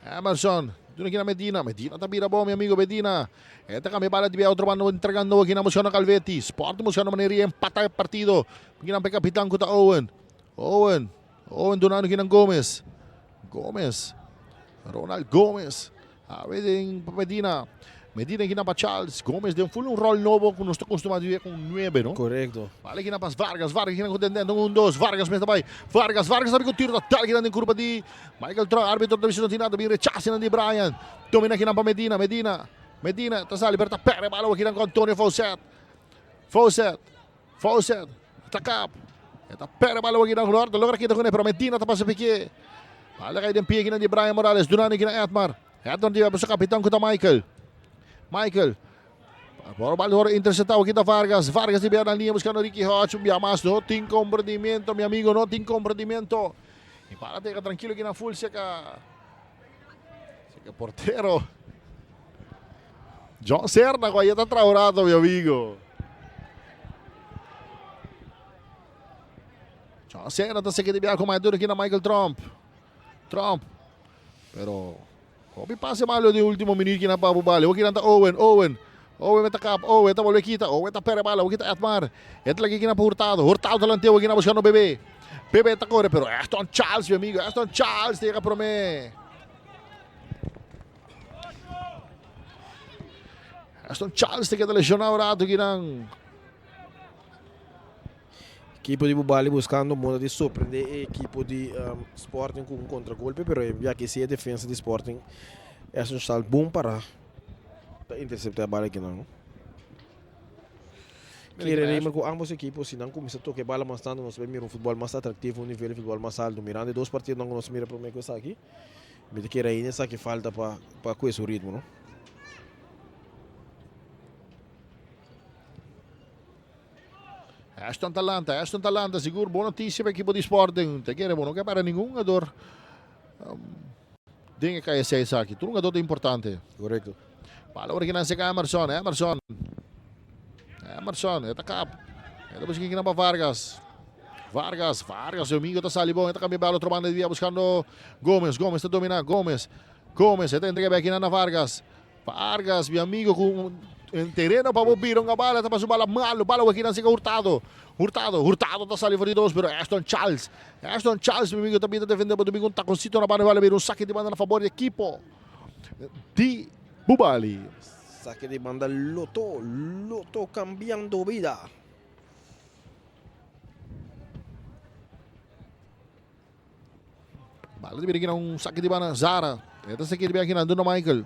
[SPEAKER 3] Emerson, duna kinan Medina. Medina ta bira bon, mi amigo Medina. E ta cambia bala di bia otro banda entregando kinan buscando Calvetti. Sporting buscando manera di empata e partido. Kinan pa e capitan cu ta Owen. Owen, Owen dunando kinan Gomez. Gomez, Ronald Gomez. Awe den pa Medina. Medina kina pa Charles. Gomez den full un rol nobo ku nos ta kostuma di ku un nuebe, no?
[SPEAKER 2] Korekto.
[SPEAKER 3] Bale kina pas Vargas. Vargas kina ku den den un dos. Vargas mester bai. Vargas, Vargas ta bin ku tiro ta dal kina den kurpa di Michael Trump. Arbitro ta bisa no tin nada. Bin rechase nan di Brian. Domina kina pa Medina. Medina. Medina ta sali pero ta perde bala awor kina ku Antonio Faucet. Faucet. Faucet ta kap. E ta perde bala awor kina Lord. Logra kita kuné pero Medina ta pasa piké. Bala kai den pie kina di Brian Morales. Dunani kina Edmar. Edmar di su kapitan ku ta Michael. Michael. Por bala ora interceptado kita Vargas. Vargas di bia na linea buscando Ricky Hodge. Un bia mas. No tin comprendimiento, mi amigo. No tin comprendimiento. Y bala tega tranquilo kina full seca. Seca portero. John Serna ku ayer ta traha un rato mi amigo. John Serna ta seki di biaha ku Maduro aki na Michael Trump. Trump. Pero hopi pase malo di ultimo minuut ki na pa bale. Oki nan ta Owen, Owen. Owen meta kap, Owen ta bolbe kita, Owen ta pere bala, oki ta Edmar. E ta lagi ki na pa Hurtado. Hurtado ta lanteo aki na buskando Bebe. Bebe ta kore pero Ashton Charles mi amigo, Ashton Charles ta yega prome. Aston Charles ta keda lesioná un rato kinan.
[SPEAKER 2] Ekipo di Bubali buscando moda di sorprende e ekipo di um, Sporting cu un contragolpe, pero e bia que si e defensa di Sporting Aston Charles bon para ta intercepta e bala kinan. Kere Raymer cu ambos ekipo si nan cuminsa toca e bala mas tanto nos bay mira un futbol mas atractivo, un nivel di futbol mas alto. Mirando e dos partidonan cu nos mira prome cu esaki. Mi ta kere ainda esaki falta pa pa kue su ritmo no.
[SPEAKER 3] Ashton ta lanta, Ashton ta lanta, sigur bon noticia pa ekipo di Sporting. Ta kere bo no ke para ningun hungador um, den e KSC esaki. Tur hungador ta importante.
[SPEAKER 2] Correcto.
[SPEAKER 3] Bala ora kinan seka Emerson, Emerson. Emerson, e ta kap. E ta busca kinan pa Vargas. Vargas, Vargas, Domingo ta sali bon, e ta cambia bala otro banda di via buscando Gomez, Gomez ta domina, Gomez, Gomez, e ta entrega bek na Vargas, Vargas, mi amigo, cu un tereno pa bo bira un bala, ta pasa un bala malo, bala waki nan Hurtado, Hurtado, Hurtado ta sali for di dos, pero Ashton Charles, Ashton Charles, mi amigo, ta bira defende, bo Domingo un taconcito na banda, bala bira un saque di banda na favor di equipo di Bubali.
[SPEAKER 2] Saque di banda Lotto, Lotto cambiando vida.
[SPEAKER 3] Bala di bira un saque di banda Zara. E ta saque di bira aqui na Michael.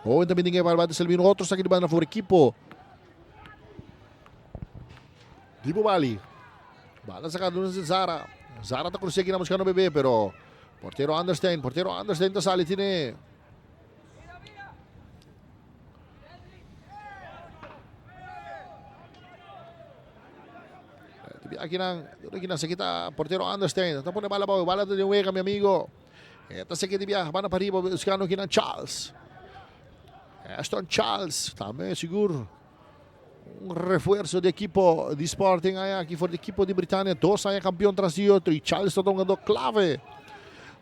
[SPEAKER 3] Owen también tiene que bala servir otro saque di banda for equipo. Di Bubali. Bala saca de Zara. Zara ta cruce aqui na buscando bebé, pero portero Anderstein, portero Anderstein ta sali tiene. Aki nan, aki nan se kita portero Anderstein. Ta pone bala abao, bala ta den wega, mi amigo. E ta seki di biaha, banda pa riba, buscando aki nan Charles. Ashton Charles tambe sigur un refuerzo di ekipo di Sporting aña aki for di ekipo di Britania. Dos aña campeon tras di otro y Charles ta un jugador clave.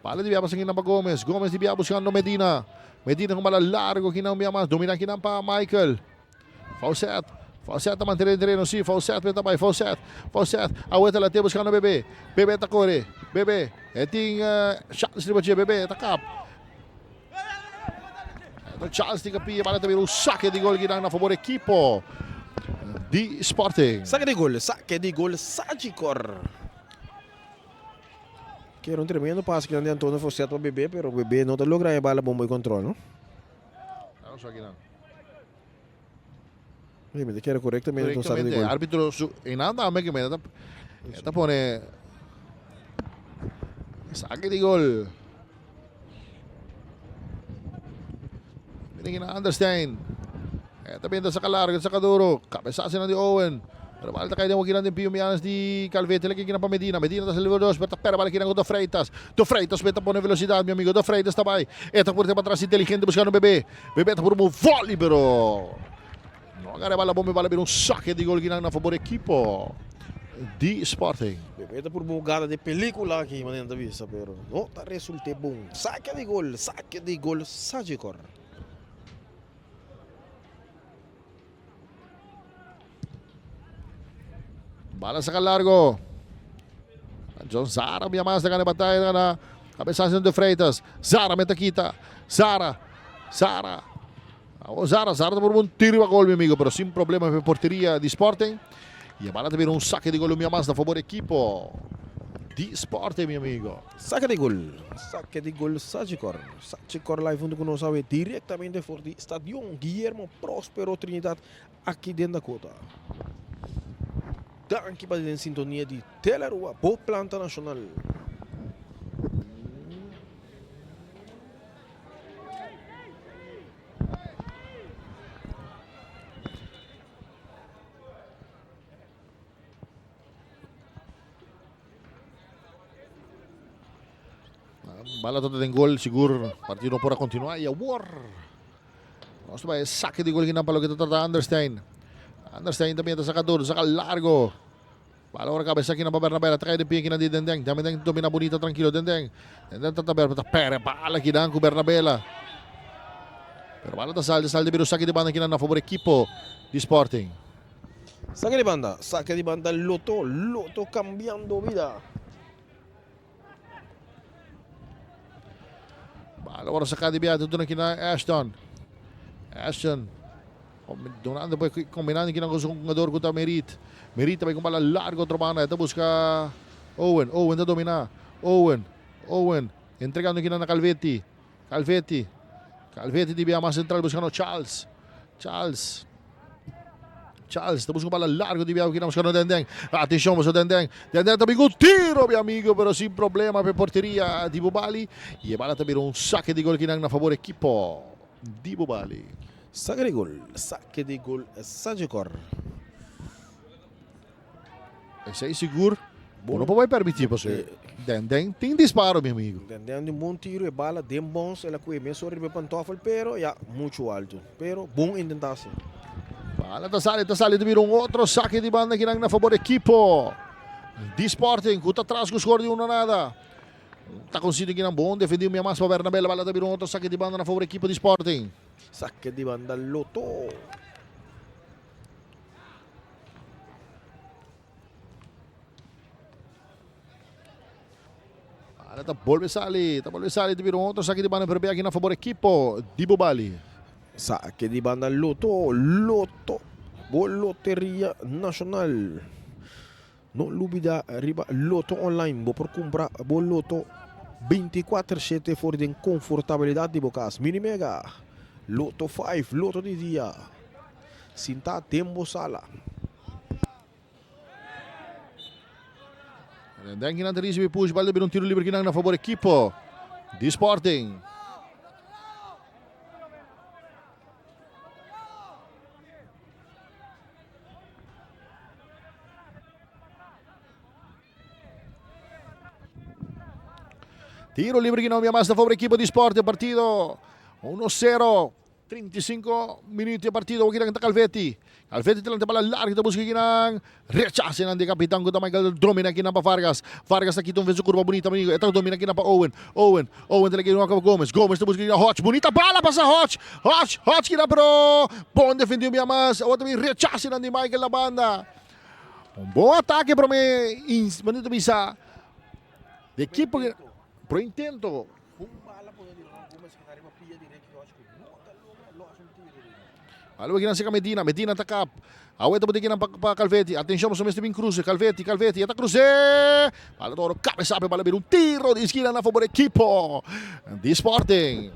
[SPEAKER 3] Bala di bia pasa kinan pa Gomez. Gomez di bia buscando Medina. Medina con bala largo kinan bia mas. Domina kinan pa Michael. Faucet. Faucet ta mantené den tereno. Sí, Faucet ta bai. Faucet. Faucet. Awe ta laté buscando Bebe. Bebe ta kore. Bebe. E tin uh, Charles riba dje. Bebe ta kap. Charles tin kapia, bala ta bira un saque di gol kinan na favor equipo di Sporting.
[SPEAKER 2] Saque di gol, saque di gol Sagicor. Kier un tremendo pase kinan di Antonio Faucet pa Bebe, pero Bebe no ta logra e bala bon boy control, no?
[SPEAKER 3] Vamos akinan.
[SPEAKER 2] Mi ta kere korektamente un saque di
[SPEAKER 3] Korektamente,
[SPEAKER 2] gol.
[SPEAKER 3] arbitro su e nan tambe ke meta ta ta pone saque di gol. Miren kina Anderstein. E ta binta saca largo, saca duro. Cabezazo nan di Owen. Pero bal ta cai den wakinan den Pio Mianes di Calvete. Leki kina pa Medina. Medina ta sali dos, pero ta pera bal kina ku De Freitas. De Freitas meta pone velocidad, mi amigo. De Freitas ta bai. E ta purte pa atras inteligente buscando Bebe. Bebe ta purba un volley, pero no agarra e bala bon. E bala bira un saque di gol kinan na favor equipo di Sporting.
[SPEAKER 2] Bebe ta purba un hugada di pelicula aki, manera ta bisa, pero no ta resulte bon. Saque di gol, saque di gol Sagicor.
[SPEAKER 3] Bala saca largo. John Zara mi mas gana batalla gana. Cabezazo de Freitas. Zara meta quita. Zara. Zara. Oh, Zara, Zara por un tiro a gol, mi amigo, pero sin problema en portería di Sporting. Y a bala también un saque de gol mi más a favor equipo di Sporting, mi amigo.
[SPEAKER 2] Saque di gol, saque di gol Sagicor. Sagicor live hunto cu nos awe directamente for di Stadion Guillermo Prospero Trinidad aki den Dakota. Danki pa den sintonia di Telerua, bo planta nacional.
[SPEAKER 3] Bala tot den gol, sigur partido no por a continua y awor nos ta bay saque di gol kinan pa loke ta trata Anderstein. Anderstein también ta saca duro, saca largo. Bala ora cabeza kinan pa Bernabela, ta cae den pie kinan di Denden. También den domina bonita tranquilo Denden. Denden ta ta ta pere bala kinan cu Bernabela. Pero bala ta sal, sal de biro saque di banda kinan na favor equipo di Sporting.
[SPEAKER 2] Saque di banda, saque di banda Lotto, Lotto cambiando vida.
[SPEAKER 3] Bala ora saca di biato duna kina Ashton. Ashton. Donando poi combinando kina con su jugador ku ta Merit. Merit bai con bala largo otro banda. Ta busca Owen. Owen ta domina. Owen. Owen. Entregando kina na Calvetti. Calvetti. Calvetti di bia mas central buscando Charles. Charles. Charles ta busca bala largo di bia kina buscando Denden. Atención, busca Denden. Denden ta un tiro, mi amigo, pero sin problema pe porteria di Bubali. Y e bala ta bira un saque di gol kinan na favor equipo di Bubali.
[SPEAKER 2] Saque di gol, saque di gol Sagicor.
[SPEAKER 3] Esey sigur. Bo no por bay permiti paso Denden tin disparo mi amigo.
[SPEAKER 2] Denden di un bon tiro e bala den bons el a cue mesora riba e pantoffel pero ya mucho alto pero bon intenta si.
[SPEAKER 3] Bala ta sali ta sali ta bira un otro saque di banda kinan na favor equipo di Sporting cu ta tras cu score di 1-0. Ta consigue kinan bon defendi un bia mas pa Bernabela bala ta bira un otro saque di banda na favor equipo di Sporting.
[SPEAKER 2] Saque di banda Lotto.
[SPEAKER 3] Ahora ta bolbe sali, ta bolbe sali, ta bira un otro saque di banda, pero aquí na favor equipo di Bubali.
[SPEAKER 2] Saque di banda Lotto, Lotto, bo Loteria Nacional. No lubida riba Lotto Online, bo por cumpra bo Lotto 24/7 for den confortabilidad di bo cas. Mini Mega, Lotto 5, Lotto di dia. Sintá den bo sala.
[SPEAKER 3] Den kinan ta ricibi push bal ta bira un tiro libre kinan na favor equipo di Sporting. Tiro libre kinan mas na favor equipo di Sporting partido 1-0. 35 minuut di partido awor ta Calvetti. Calvetti ta lanta bala largo ta busca kinan. Rechace nan di capitan cu ta Michael domina kinan pa Vargas. Vargas ta kita un vez su curva bunita amigo. E ta domina kinan pa Owen. Owen. Owen ta legi pa Gomez. Gomez ta busca kinan Hodge. Bunita bala pasa Hodge. Hodge. Hodge kinan pero bon defendido un bia mas. Awor ta bin rechace nan di Michael na banda. Un bon atake prome manera ta bisa di ekipo pro intento.
[SPEAKER 2] Un bala pone di Ron Gomez ku ta riba pia di Ricky Hodge ku no ta logra los un tiro riba.
[SPEAKER 3] Algo kinan seka Medina, Medina ta kap. Awe ta boti kinan pa pa Calvetti. Atencion pasobra mester bin cruce. Calvetti, Calvetti, e ta cruce! Bala ta oro cabeza pe bala bira un tiro di esquina na favor ekipo di Sporting.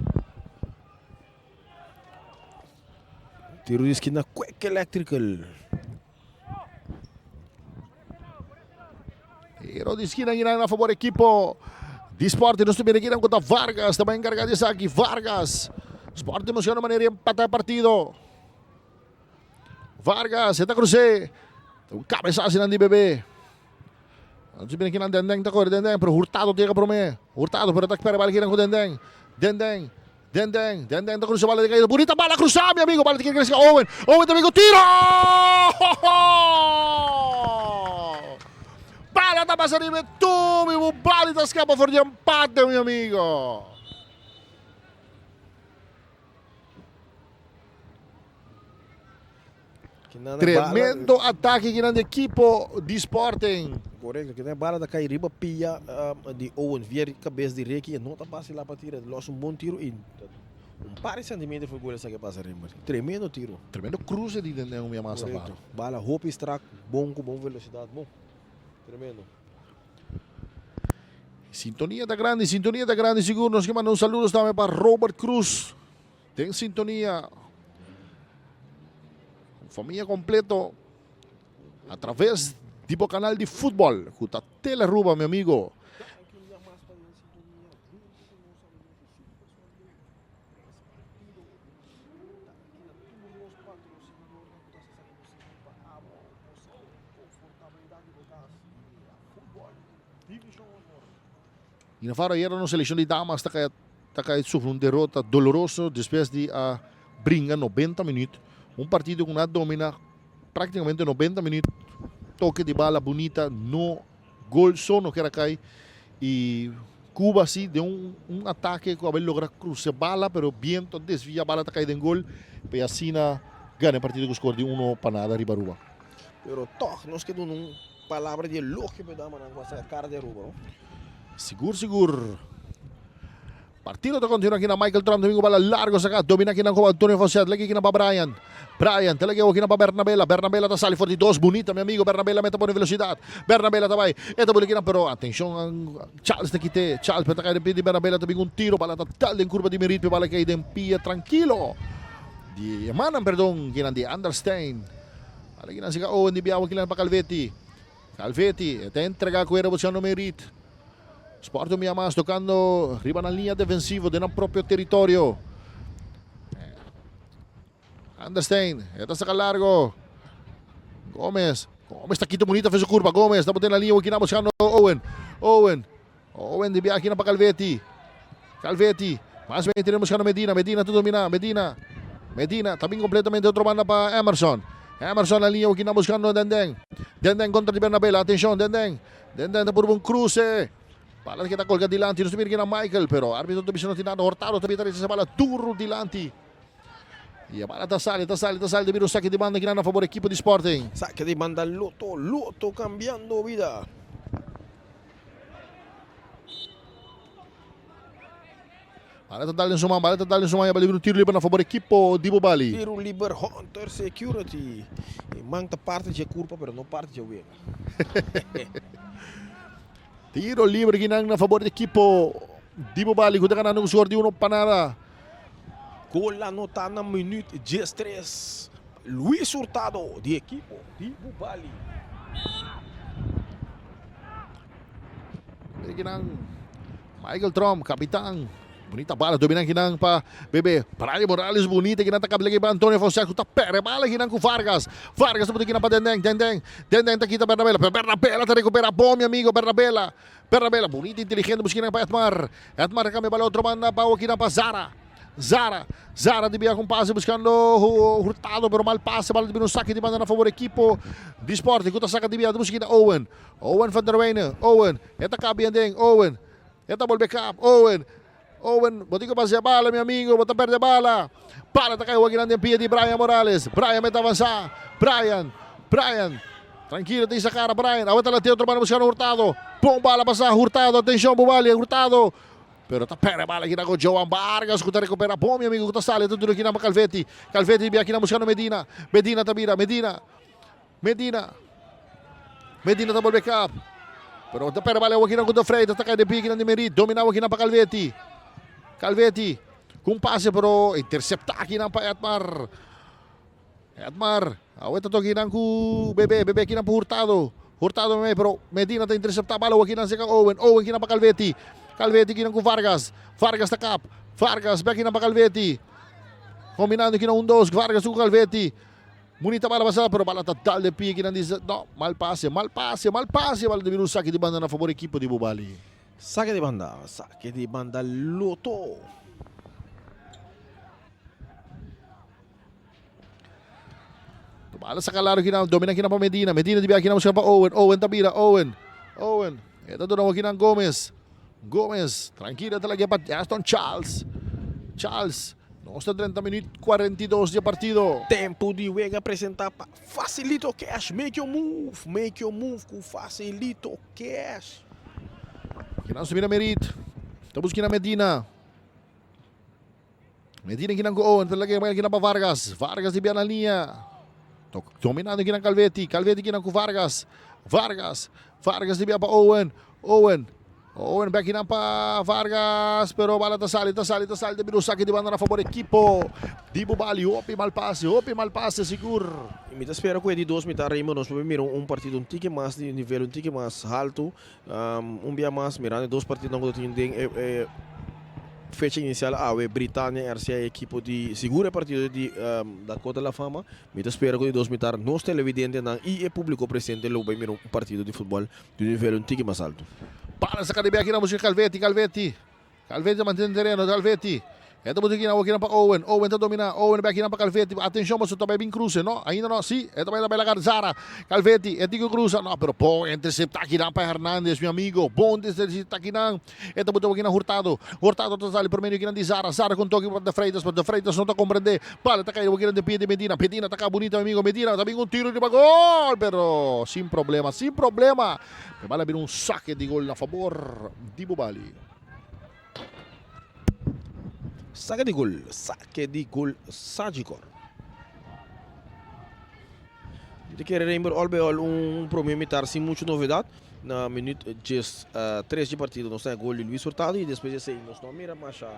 [SPEAKER 2] Tiro di esquina Quick Electrical.
[SPEAKER 3] Tiro di esquina kinan na favor ekipo di Sporting. Nos ta mira kinan ku ta Vargas ta bai enkargá di esaki. Vargas. Sporting buscando manera di empatá e partido. Vargas, e ta krus'é. Un kabesazo nan di Bebe. Nos ta mira kinan Denden ta kore Denden, pero Hurtado ta yega promé. Hurtado pero ta pèrdè bala kinan ku Denden. Denden. Denden, Denden ta cruza bala de caída. Bonita bala cruza, mi amigo. Bala tiene que Owen. Owen también con tiro. Bala ta pasa riba tu, mi bala ta escapa for di empate, mi amigo. Tremendo atake kinan di ekipo di Sporting.
[SPEAKER 2] Korekto, kinan bala ta kai riba pia di Owen via kabes di Ricky e no ta basila pa tira, los un bon tiro i un par di sentimeter for gol esaki a pasa riba. Tremendo tiro.
[SPEAKER 3] Tremendo cruce di den un masa
[SPEAKER 2] Korekto, bala hopi strak, bon ku bon velosidat, bon. Tremendo.
[SPEAKER 3] Sintonia ta grandi, sintonia ta grandi sigur. Nos ke manda un saludos tambe pa Robert Cruz. Den sintonia, familia completo a traves di bo canal di futbol cu ta Telearuba, mi amigo. Y Navarro ayer nos seleccion di damas ta caya ta cay sufri un derota doloroso despues di a bringa 90 minuut. Un partido cu nan a domina practicamente 90 minuut. Toke di bala bunita, no gol so no kier a cay. Y Cuba si den un un atake cu a bay logra cruce bala pero biento a desvia bala ta cay den gol. P'e asina gana e partido cu score di 1-0 riba Aruba.
[SPEAKER 2] Pero toch nos ke duna un Palabra di elogio pa e damanan ku a saka kara di Aruba no.
[SPEAKER 3] Sigur sigur. Partido ta continua aki na Michael Trump domingo bala largo saka domina aki nan ku Antonio Faucet legi aki nan pa Brian. Brian ta legi aki nan pa Bernabela. Bernabela ta sali for di dos bunita mi amigo Bernabela meta pone velocidad. Bernabela ta bai e ta buli aki nan pero atencion Charles ta kite Charles pero ta kai den pia di Bernabela ta bin un tiro bala ta dal den curva di Merit pe bala kai den pia trankilo di e mannan perdon kinan di Anderstein. Ala kinan sika Owen di biawa kinan pa Calvetti. Calvetti e ta entrega ku era buscando Merit. Sporting un bia mas tocando riba nan linea defensivo den nan propio territorio. Anderstein e ta saka largo. Gomez. Gomez ta kita bonita fe su curva. Gomez ta bote na linea kinan buscando Owen. Owen. Owen di biaha kinan pa Calvetti. Calvetti. Mas bien tiene buscando Medina. Medina ta domina. Medina. Medina ta bin completamente otro banda pa Emerson. Emerson na linea kinan buscando Denden. Denden contra di Bernabela. Atencion Denden. Denden ta purba un cruce. Bala que ta colga dilanti. Nos ta mira kinan Michael. Pero arbitro ta bisa no tin nada. Hurtado ta bita rechasa bala duro dilanti. Y e bala ta sali, ta sali, ta sali. Ta bira un saque di banda kinan na favor equipo di Sporting.
[SPEAKER 2] Saque di banda Lotto. Lotto cambiando vida.
[SPEAKER 3] Bala ta dal den su man, bala ta dal den su man, ya bala un tiro liber na favor equipo di Bobali.
[SPEAKER 2] Tiro liber Hunter Security. E man ta parte dje curpa pero no parte dje wega.
[SPEAKER 3] Tiro liber kinan na favor di equipo di Bobali ku ta ganando ku score di 1-0.
[SPEAKER 2] Gol anota na minuut 13. Luis Hurtado di equipo di Bobali.
[SPEAKER 3] Kinan Michael Trump, capitán. Bonita bala dominan kinan pa Bebe. Brian Morales bonita kinan ta kabla pa Antonio Fonseca ta pere bala kinan ku Vargas. Vargas ta kinan pa Denden, Denden. Denden ta kita Bernabela. Bernabela ta recupera bom mi amigo Bernabela. Bernabela bonita inteligente busca kinan pa Edmar. Edmar cambia bala otro banda pa kinan pa Zara. Zara, Zara di bia ku un pase buskando Hurtado pero mal pase bala di bira un saki di banda na favor ekipo di Sporting ku ta saka di bia ta buska kita Owen, Owen van der Wijne, Owen e ta kap bien den Owen e ta bolbe kap Owen, Owen bo tin ku pasea bala mi amigo bo ta perde bala, bala ta kai hopi nan den pia di Brian Morales, Brian mete avansa, Brian, Brian trankilo ta hisa kara Brian awe ta latea otro banda buskando Hurtado, bon bala pasa Hurtado atenshon Bubali Hurtado. Pero ta perde bala kinan ku Joan Vargas ku ta rekupera bon mi amigo ku ta sali ta duna kinan pa Calvetti. Calvetti bia kinan buskando Medina. Medina ta bira Medina. Medina. Medina ta bolbe kap. Pero ta perde bala awo kinan ku De Freitas ta kai den pia kinan di Merit. Domina awo kinan pa Calvetti. Calvetti ku un pase pero intercepta kinan pa Edmar. Edmar awe ta toki kinan ku Bebe. Bebe kinan pa Hurtado. Hurtado meme pero Medina ta intercepta bala awo kinan seka Owen. Owen kinan pa Calvetti. Calvetti kinan ku Vargas. Vargas ta kap. Vargas bek kinan pa Calvetti. Combinando kinan un dos. Vargas ku Calvetti. Bunita bala pasa pero bala ta dal den pie kinan di no mal pase mal pase mal pase bala ta bira un saki di banda na fabor ekipo di Bubali.
[SPEAKER 2] Sake di banda, sake di banda Lotto.
[SPEAKER 3] Bala saca largo kinan, domina kinan pa Medina. Medina di bia kinan busca pa Owen. Owen ta bira, Owen. Owen. E ta duna kinan Gomez. Gomez, tranquilo ta lagia pa Aston Charles. Charles. Nos ta 30 minuut 42 di partido.
[SPEAKER 2] Tempo di wega presenta pa Facilito Cash. Make your move, make your move ku Facilito Cash.
[SPEAKER 3] Kinan su mira Merit. Ta busca kinan Medina. Medina kinan ku Owen, ta laga e kinan pa Vargas. Vargas di bia na liña. Dominando kinan Calvetti. Calvetti kinan ku Vargas. Vargas. Vargas di bia pa Owen. Owen. Owen bek kinan pa Vargas. Pero bala ta sali, ta sali, ta sali. Ta bira un saki di banda na fabor ekipo di Bubali. Hopi mal pase, hopi mal pase sigur.
[SPEAKER 2] Mi ta spera ku e di dos mitad Raymond nos por mira un partido un tiki mas di nivel un tiki mas haltu. Un bia mas mirando e dos partidonan ku ta tin den e fecha inisial awe, Britania RCA e ekipo di sigur e partido di Dakota La Fama. Mi ta spera ku di dos mitar nos televidentenan i e publiko presente lo bai mira un partido di futbòl di un nivel un tiki mas altu.
[SPEAKER 3] Para saka di bek na buska Calvetti, Calvetti. Calvetti ta mantene tereno, Calvetti. E ta buska kinan, awor kinan pa Owen. Owen ta domina, Owen bek kinan pa Calvetti. Atencion pasobra ta bai bin cruce, no, ainda no, si, e ta bai ta bai laga Zara. Calvetti, e tin cu cruza, no, pero bon intercepta kinan pa Hernandez, mi amigo. Bon intercepta kinan. E ta buta awor kinan Hurtado. Hurtado ta sali por medio kinan di Zara. Zara cu un toki pa De Freitas, pero De Freitas no ta comprende. Bala ta cay awor kinan den pia di Medina. Medina ta ca bunita, mi amigo. Medina ta bin un tiro riba gol, pero sin problema, sin problema. E bala bira un saque di gol na fabor di Bubali.
[SPEAKER 2] Sake di gol, sake di gol Sagicor. Mi ta kere Rainbow al bij al un prome mitar sin mucho novedad. Na minuut djes tres dje partido nos tin e gol di Luis Hurtado y despues di esey nos no a mira masha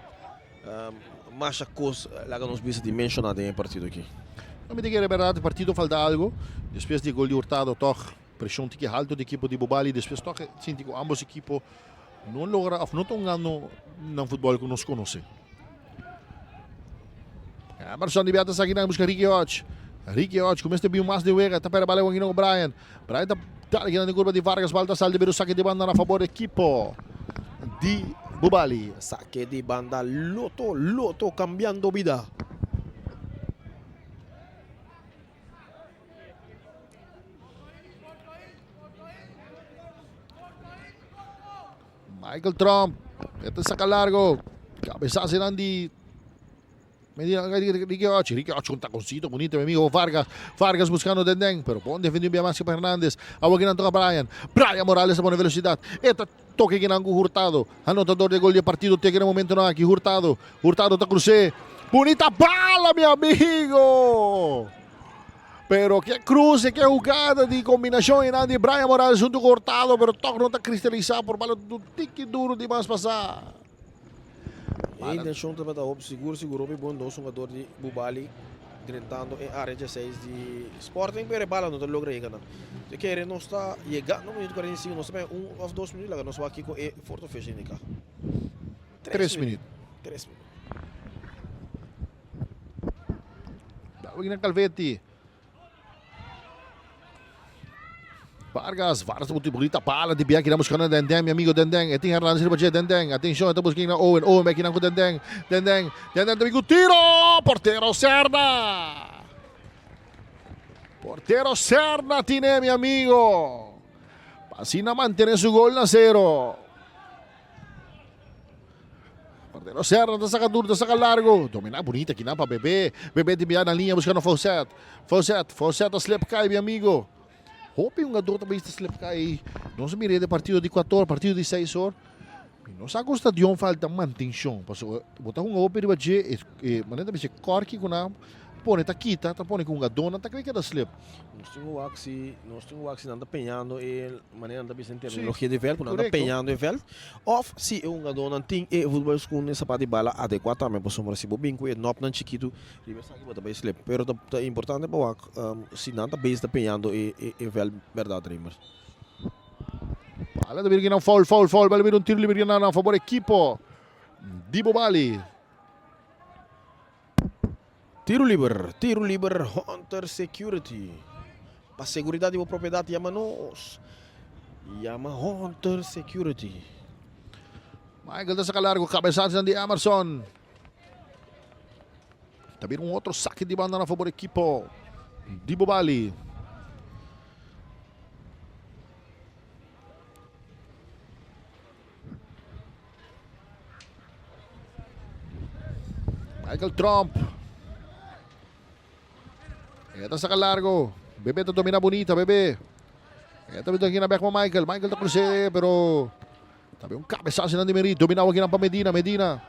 [SPEAKER 2] masha cos laga nos bisa di menciona den e partido aki.
[SPEAKER 3] No mi ta kere berdad e partido falta algo despues di e gol di Hurtado toch presion tiki halto di ekipo di Bubali despues toch e sinti cu ambos ekipo No logra of no ta un gano nan futbol ku nos konosé. Emerson di bia ta saki nan buska Ricky Hodge. Ricky Hodge ku mester bin mas den wega ta perde bala wan ku Brian. Brian ta dal kinan den kurba di Vargas bal ta sal di beru saki di banda na fabor di ekipo di Bubali.
[SPEAKER 2] Sake di banda Lotto, Lotto cambiando bida.
[SPEAKER 3] Michael Trump, e ta saca largo. Cabezazo eran di Medina, Ricky Ochi, Ricky Ochi un taconcito bonito, mi amigo Vargas. Vargas buscando Denden, pero bon defendido via más que Hernández. Agua que toca Brian. Brian Morales a pone velocidad. Esta toque que nangu Hurtado. Anotador de gol de partido te que momento no aquí Hurtado. Hurtado ta crucé. Bonita bala, mi amigo. Pero ke cruce, ke jugada di combinacion en di Brian Morales junto con Hurtado, pero toch no ta cristalisado por bala un tiki duro di mas pasá.
[SPEAKER 2] E intencion tabata hopi sigur, sigur hopi bon dos hungador di Bubali drentando e area dieseis di Sporting, pero e bala no ta logra yega nan. Te kere nos ta yegando minuut 45, nos ta bay un of dos minuut, laga nos wak kiko e fourth official indica.
[SPEAKER 3] Tres minuut.
[SPEAKER 2] Tres minuut.
[SPEAKER 3] David na Calvetti. Vargas, Vargas ta bunita bala di biaki na buscando Denden, mi amigo Denden. E tin Hernandez riba dje, Denden. Atencion, e ta busca na Owen, Owen beki nan cu Denden. Denden, Denden ta bin cu tiro! Portero Serna! Portero Serna tine, mi amigo. Pa asina mantene su gol na cero. Portero Serna ta saca duro, ta saca largo. Domina bunita kinan pa Bebe. Bebe tin bia na linea buscando Faucet. Faucet, Faucet ta slip cai, mi amigo. Hopi hungador ta bisa slip cai. Nos a mira e partido di 4 or, partido di 6 or. Mi no sa ku stadion falta mantencion. Paso bo ta hunga hopi riba dje, e, e manera ta bisa korki ku nan pone ta kita, ta pone ku hungadornan ta keda slip.
[SPEAKER 2] Nos tin ku wak si, nos tin ku wak si nan ta peñando e manera nan ta bisa en terminologia di veld, ku nan ta peñando e veld, òf si e hungadornan tin e voetbalschoen, e sapat di bala adekuá tambe, pasobra si bo bin ku e nòpnan chikitu riba esaki bo ta bai slip. Pero ta ta importante pa wak si nan ta bezig ta peñando e e veld bèrdat, Reimers.
[SPEAKER 3] Bala ta bira kinan foul, foul, foul. Bala bira un tiro liber kinan na fabor ekipo di Bobali.
[SPEAKER 2] Tiro liber, tiro liber Hunter Security. Pa seguridad di bo propiedad yama nos. Yama Hunter Security.
[SPEAKER 3] Michael ta saka largo, cabezazo di Emerson. Ta bira un otro saque di banda na fabor ekipo di Bobali. Michael Trump. E ta saca largo. Bebe ta domina bonita, Bebe. E ta bito aqui na back pa Michael. Michael ta cruce, pero también un cabezazo nan di Merit. Dominado aqui pa Medina, Medina.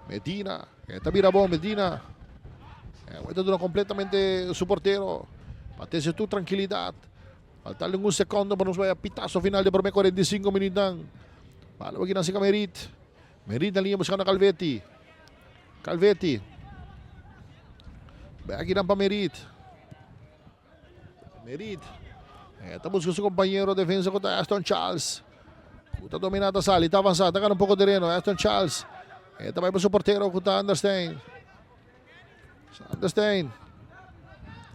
[SPEAKER 3] Medina. E ta bira bon, Medina. E ta duna completamente su portero. Patese tu tranquilidad. Falta algun secondo pa nos bai a pitazo final di prome 45 minuutnan. Bala aki na sika Merit. Merit na liña buscando Calvetti. Calvetti. Bai aki dan pa Merit. Merit. E ta busca su compañero defensa ku ta Aston Charles. Ku ta domina ta sali, ta avansa, ta gana un poco terreno. Aston Charles. E ta bai pa su portero ku ta Anderstein. Sanderstein.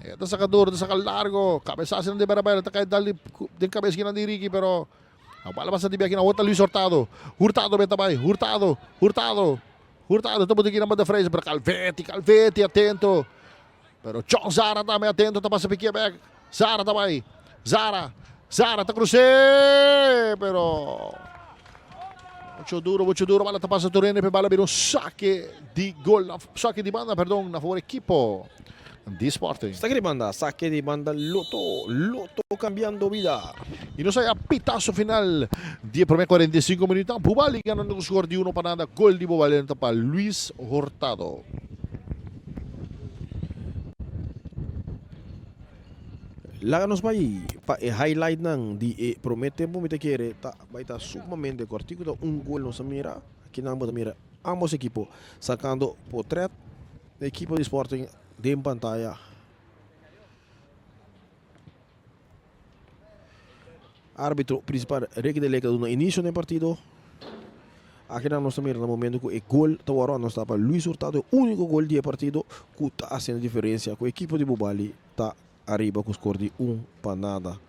[SPEAKER 3] E ta saca duro, ta saca largo. Cabezazo nan di Berabel, ta cae dal di den cabeza kinan di Ricky, pero a bala pasa di biaki na wota Luis Hurtado. Hurtado beta bay, Hurtado, Hurtado, Hurtado ta buti kinan ba de Vries, pero Calvetti, Calvetti atento. Pero John Zara tambe atento, ta pasa pikia bek. Zara ta bay, Zara, Zara ta cruce, pero mucho duro, mucho duro, bala ta pasa Torene, pe bala bira un saque di gol, saque di banda, perdon, na favor equipo di Sporting.
[SPEAKER 2] Saque di banda, saque di banda Lotto, Lotto cambiando vida.
[SPEAKER 3] Y nos haya pitazo final di e prome 45 minuut. Bubali ganando cu score di 1 pa nada. Gol di Bubali ta pa Luis Hurtado.
[SPEAKER 2] Laga nos bai pa e highlightnan di e prome tempo mi ta kere ta bai ta sumamente kortiku ta un gol nos a mira akinan bo ta mira ambos ekipo sakando potret ekipo di Sporting den pantaya. Arbitro principal Ricky de Leca duna inicio na e partido. Akinan nos ta mira na momento cu e gol ta worde anota pa Luis Hurtado, e unico gol di e partido cu ta haciendo diferencia cu ekipo di Bubali ta ariba cu score di un pa nada.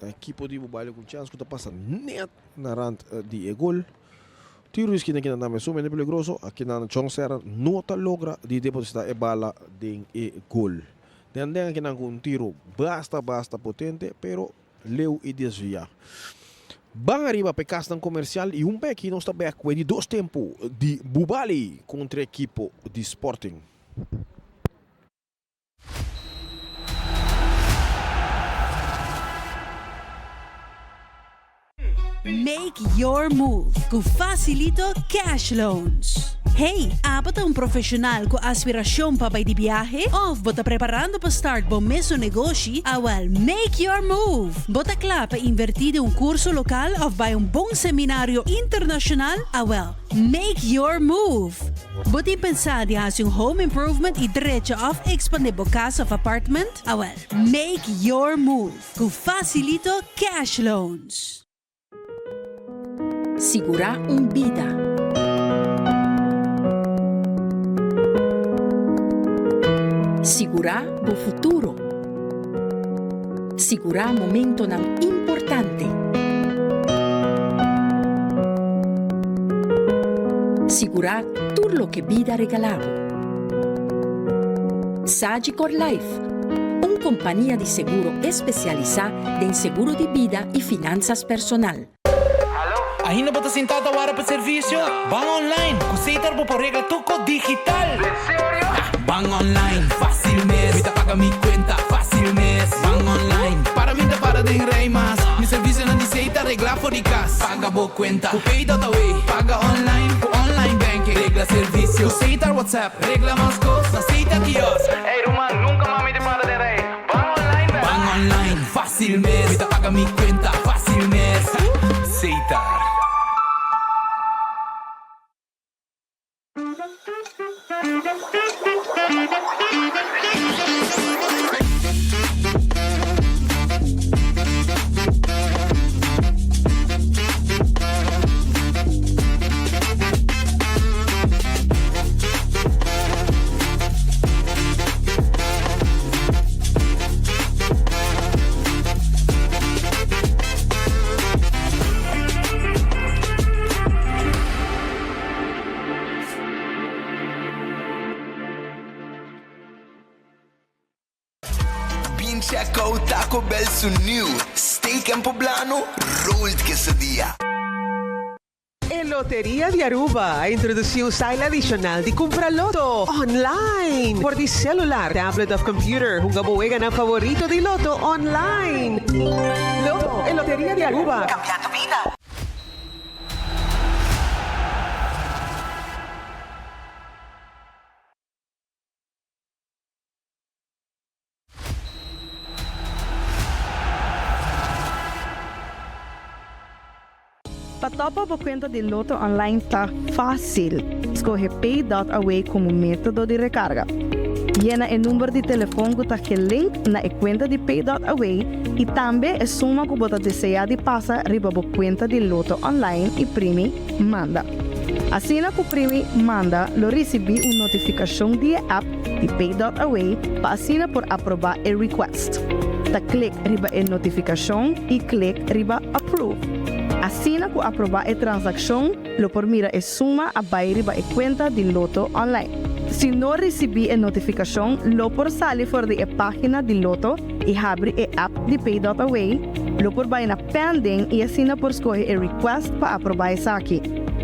[SPEAKER 2] Ekipo di Bubali cu chance cu ta pasa net na rand di e gol. Tiro di esquina kinan tambe sumamente peligroso. Akinan John Serra no ta logra di deposita e bala den e gol. Den den akinan cu un tiro basta basta potente pero leu y desvia. Ban ariba pa e casnan comercial y un bek y nos ta bek cu e di dos tempo di Bubali contra ekipo di Sporting.
[SPEAKER 4] Make your move ku Facilito Cash Loans. Hey, abo ta un profesional ku aspiracion pa bai di biahe? Of bo ta preparando pa start bo mesun negoshi? Awel, make your move! Bo ta kla pa inverti den un curso local of bai un bon seminario internacional? Awel, make your move! Bo tin pensá di hasi un home improvement i drecha òf ekspandé bo kas òf apartment? Awèl, make your move ku Facilito Cash Loans!
[SPEAKER 5] Sigurá un bida. Sigurá bo futuro. Sigurá momentonan importante. Sigurá tur loke bida regalá bo. Sagicor Life, un kompania di seguro espesialisá den seguro di bida i finansas personal.
[SPEAKER 6] Ainda bo ta sintá ta wara pa servisio? Ban online! Ku Setar bo por regla tur kos digital! Ban online, fásil mes! Mi ta paga mi kuenta, fásil mes! Ban online, para mi ta para den rei mas! Mi servisionan di Setar regla for di kas! Paga bo kuenta ku Pay.awe! Paga online ku online banking! Regla servisio ku Setar WhatsApp! Regla mas kos na Setar kiosk! Ey ruman, nunka mas mi ta para den rei! Ban online bek! Ban online, fácil mes! Mi ta paga mi cuenta, fácil mes! Setar.
[SPEAKER 7] Bin check out Taco Bell su new Steak and Poblano Rolled Quesadilla.
[SPEAKER 8] E Loteria di Aruba a introduci un style adicional di cumpra loto online por di celular, tablet of computer. Hunga bo weganan favorito di loto online. Loto, e Loteria di Aruba, cambiando bida.
[SPEAKER 9] Pa topa bo kuenta di Lotto Online ta fásil. Skohe Pay dot Away komo método di rekarga. Yena e number di telefon ku ta gelink na e kuenta di Pay dot Away i tambe e suma ku bo ta deseá di pasa riba bo kuenta di Lotto Online i primi Manda. Asina ku primi Manda lo risibí un notifikashon di e app di Pay dot Away pa asina por aprobá e request. Ta klik riba e notifikashon i klik riba Approve. Asina ku aprobá e transakshon, lo por mira e suma a bai riba e kuenta di Lotto Online. Si no risibí e notifikashon, lo por sali for di e página di Lotto i habri e app di Pay dot Away, lo por bai na Pending i asina por skohe e request pa aprobá esaki.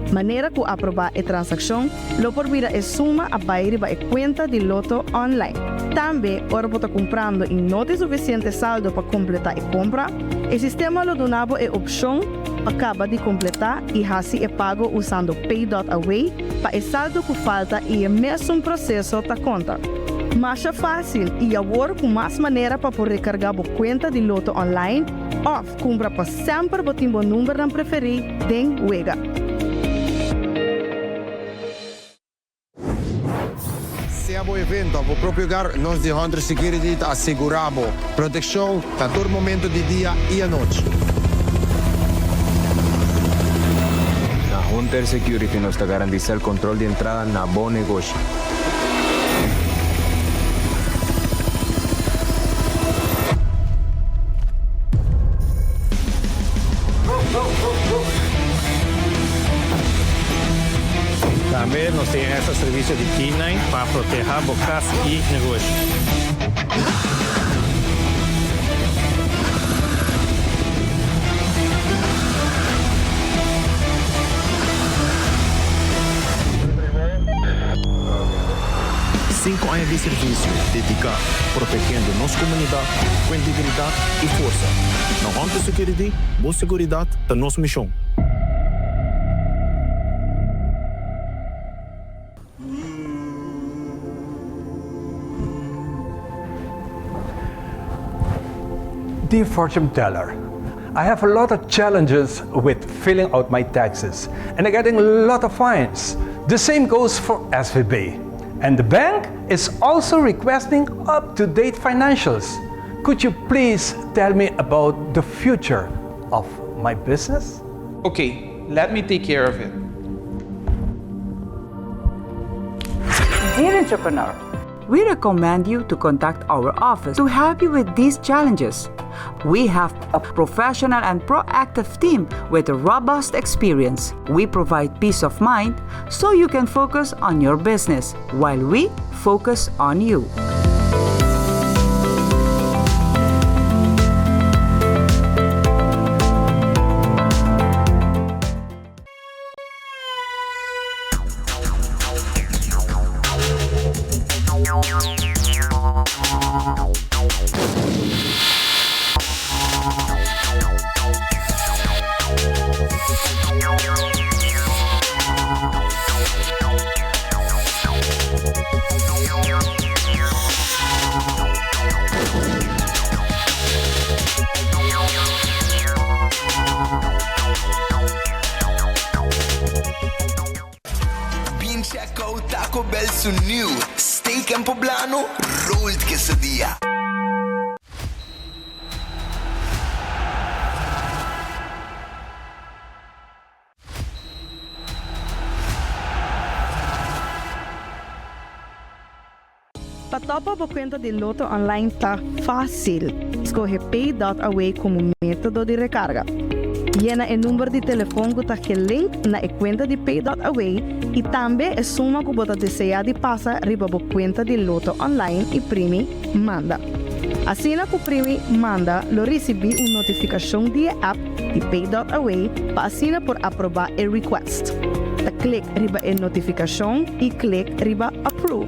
[SPEAKER 9] Manera ku aprobá e transakshon, lo por mira e suma a bai riba e kuenta di Lotto Online. Tambe, ora bo ta kumprando i no tin sufisiente saldo pa kompletá e kompra, E sistema lo duna bo e opshon pa kaba di kompletá i hasi e pago usando Pay dot Away pa e saldo ku falta i e mesun proseso ta konta. Masha fásil i awor ku mas manera pa por rekargá bo kuenta di Lotto online òf kumpra pa semper bo tin bo numbernan preferí den wega.
[SPEAKER 10] Sea bo evento of bo propio hogar, nos di Hunter Security ta asegura bo proteccion na tur momento di dia y anochi.
[SPEAKER 11] Na Hunter Security nos ta garantisa el control di entrada na bo negoshi.
[SPEAKER 12] Tambe nos tin extra servicio di K-nine pa proteha bo cas y negoshi.
[SPEAKER 13] Cinco aña di servicio dedica protegiendo nos comunidad cu integridad y forsa. Na Hunter Security, bo seguridad ta nos mision.
[SPEAKER 14] Dear fortune teller, I have a lot of challenges with filling out my taxes and I'm getting a lot of fines. The same goes for SVB. And the bank is also requesting up-to-date financials. Could you please tell me about the future of my business?
[SPEAKER 15] Okay, let me take care of it.
[SPEAKER 16] Dear entrepreneur, we recommend you to contact our office to help you with these challenges. We have a professional and proactive team with a robust experience. We provide peace of mind so you can focus on your business while we focus on you.
[SPEAKER 7] Bin check out Taco Bell su new Steak and Poblano Rolled Quesadilla.
[SPEAKER 9] Pa topa bo kuenta di Lotto online ta fásil. Skohe Pay dot Away komo método di rekarga. Yena e number di telefon ku ta gelink na e kuenta di Pay dot Away i tambe e suma ku bo ta deseá di pasa riba bo kuenta di Lotto online i primi Manda. Asina ku primi Manda lo risibí un notifikashon di e app di Pay dot Away pa asina por aprobá e request. Ta klik riba e notifikashon i klik riba Approve.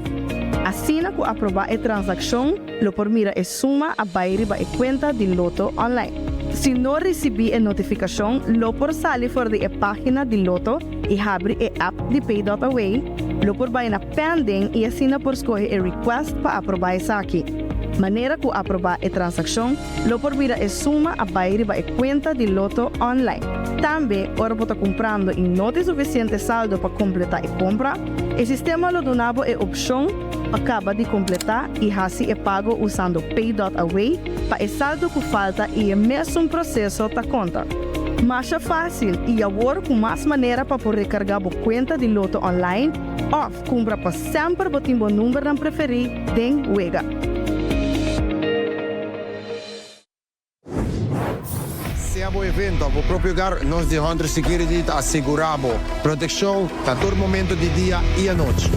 [SPEAKER 9] Asina ku aprobá e transakshon, lo por mira e suma a bai riba e kuenta di Lotto online. Si no risibí e notifikashon, lo por sali for di e página di Lotto i habri e app di Pay dot Away, lo por bai na Pending i asina por skohe e request pa aprobá esaki. Manera ku aprobá e transakshon, Lo por mira e suma a bai riba e kuenta di Lotto online. Tambe, ora bo ta kumprando i no tin sufisiente saldo pa kompletá e kompra, e sistema lo duna bo e opshon pa kaba di kompletá i hasi e pago usando Pay dot Away pa e saldo ku falta i e mesun proseso ta konta. Masha fásil i awor ku mas manera pa por rekargá bo kuenta di Lotto online òf kumpra pa semper bo tin bo numbernan preferí den wega.
[SPEAKER 10] Sea bo evento of bo propio hogar, nos di Hunter Security ta asegura bo proteccion na tur momento di dia y anochi.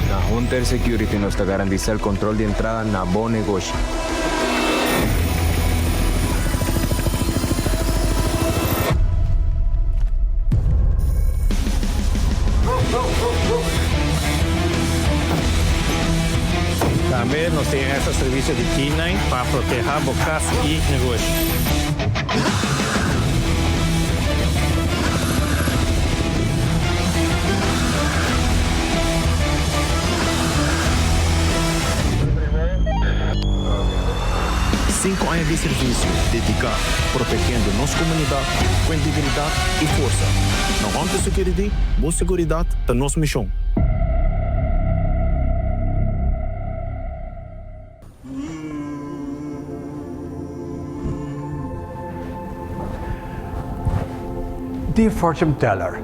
[SPEAKER 11] Na Hunter Security nos ta garantisa el control di entrada na bo negoshi.
[SPEAKER 12] Tambe nos tin extra servicio di K-nine pa proteha bo cas y negoshi.
[SPEAKER 13] Cinco aña di servicio dedica protegiendo nos comunidad cu integridad y forsa. Na Hunter Security, bo seguridad ta nos mision.
[SPEAKER 14] Dear fortune teller,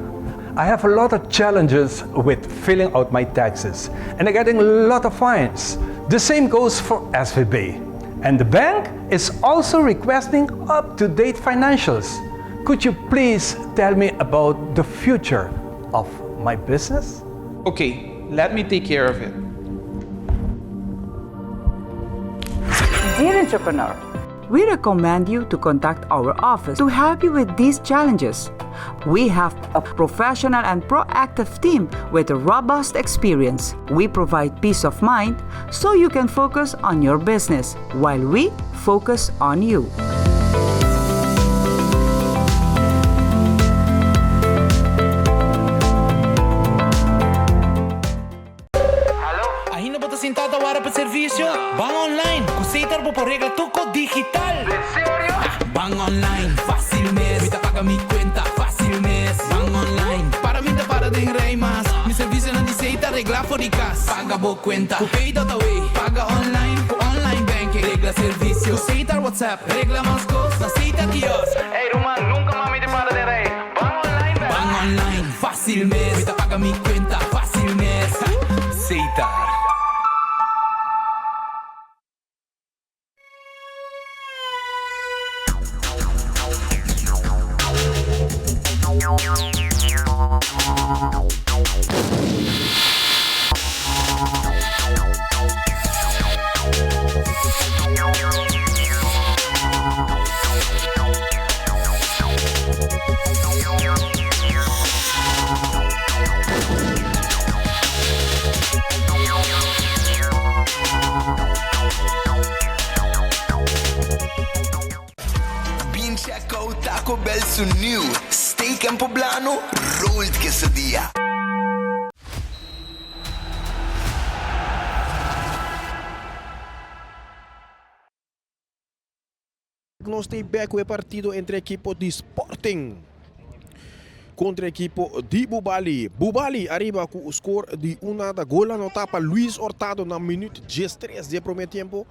[SPEAKER 14] I have a lot of challenges with filling out my taxes and I'm getting a lot of fines. The same goes for SVB. And the bank is also requesting up-to-date financials. Could you please tell me about the future of my business?
[SPEAKER 15] Okay, let me take care of it.
[SPEAKER 16] Dear entrepreneur, we recommend you to contact our office to help you with these challenges. We have a professional and proactive team with a robust experience. We provide peace of mind so you can focus on your business while we focus on you.
[SPEAKER 6] Ainda bo ta sinta ta wara pa servicio? Ban online! Cu Setar bo por regla tuco digital! Den serio? Ban online, facil mes! Mi ta paga mi cuenta, facil mes! Ban online, para mi ta para den rij mas! Mi servicionan di Setar regla for di cas! Paga bo cuenta cu Pay dot Away! Paga online cu online banking! Regla servicio cu Setar WhatsApp! Regla mas cos na Setar kiosk! Ey ruman, nunca mas mi ta para den rij! Ban online, Ban online, facil mes! Mi ta paga mi cuenta, facil mes!
[SPEAKER 7] and poblano rolled quesadilla.
[SPEAKER 2] Nos ta bek ku e partido entre ekipo di Sporting kontra ekipo di Bubali. Bubali ariba ku score di un nada. Gol anotá pa Luis Hurtado na minuut 13 di e promé tempo.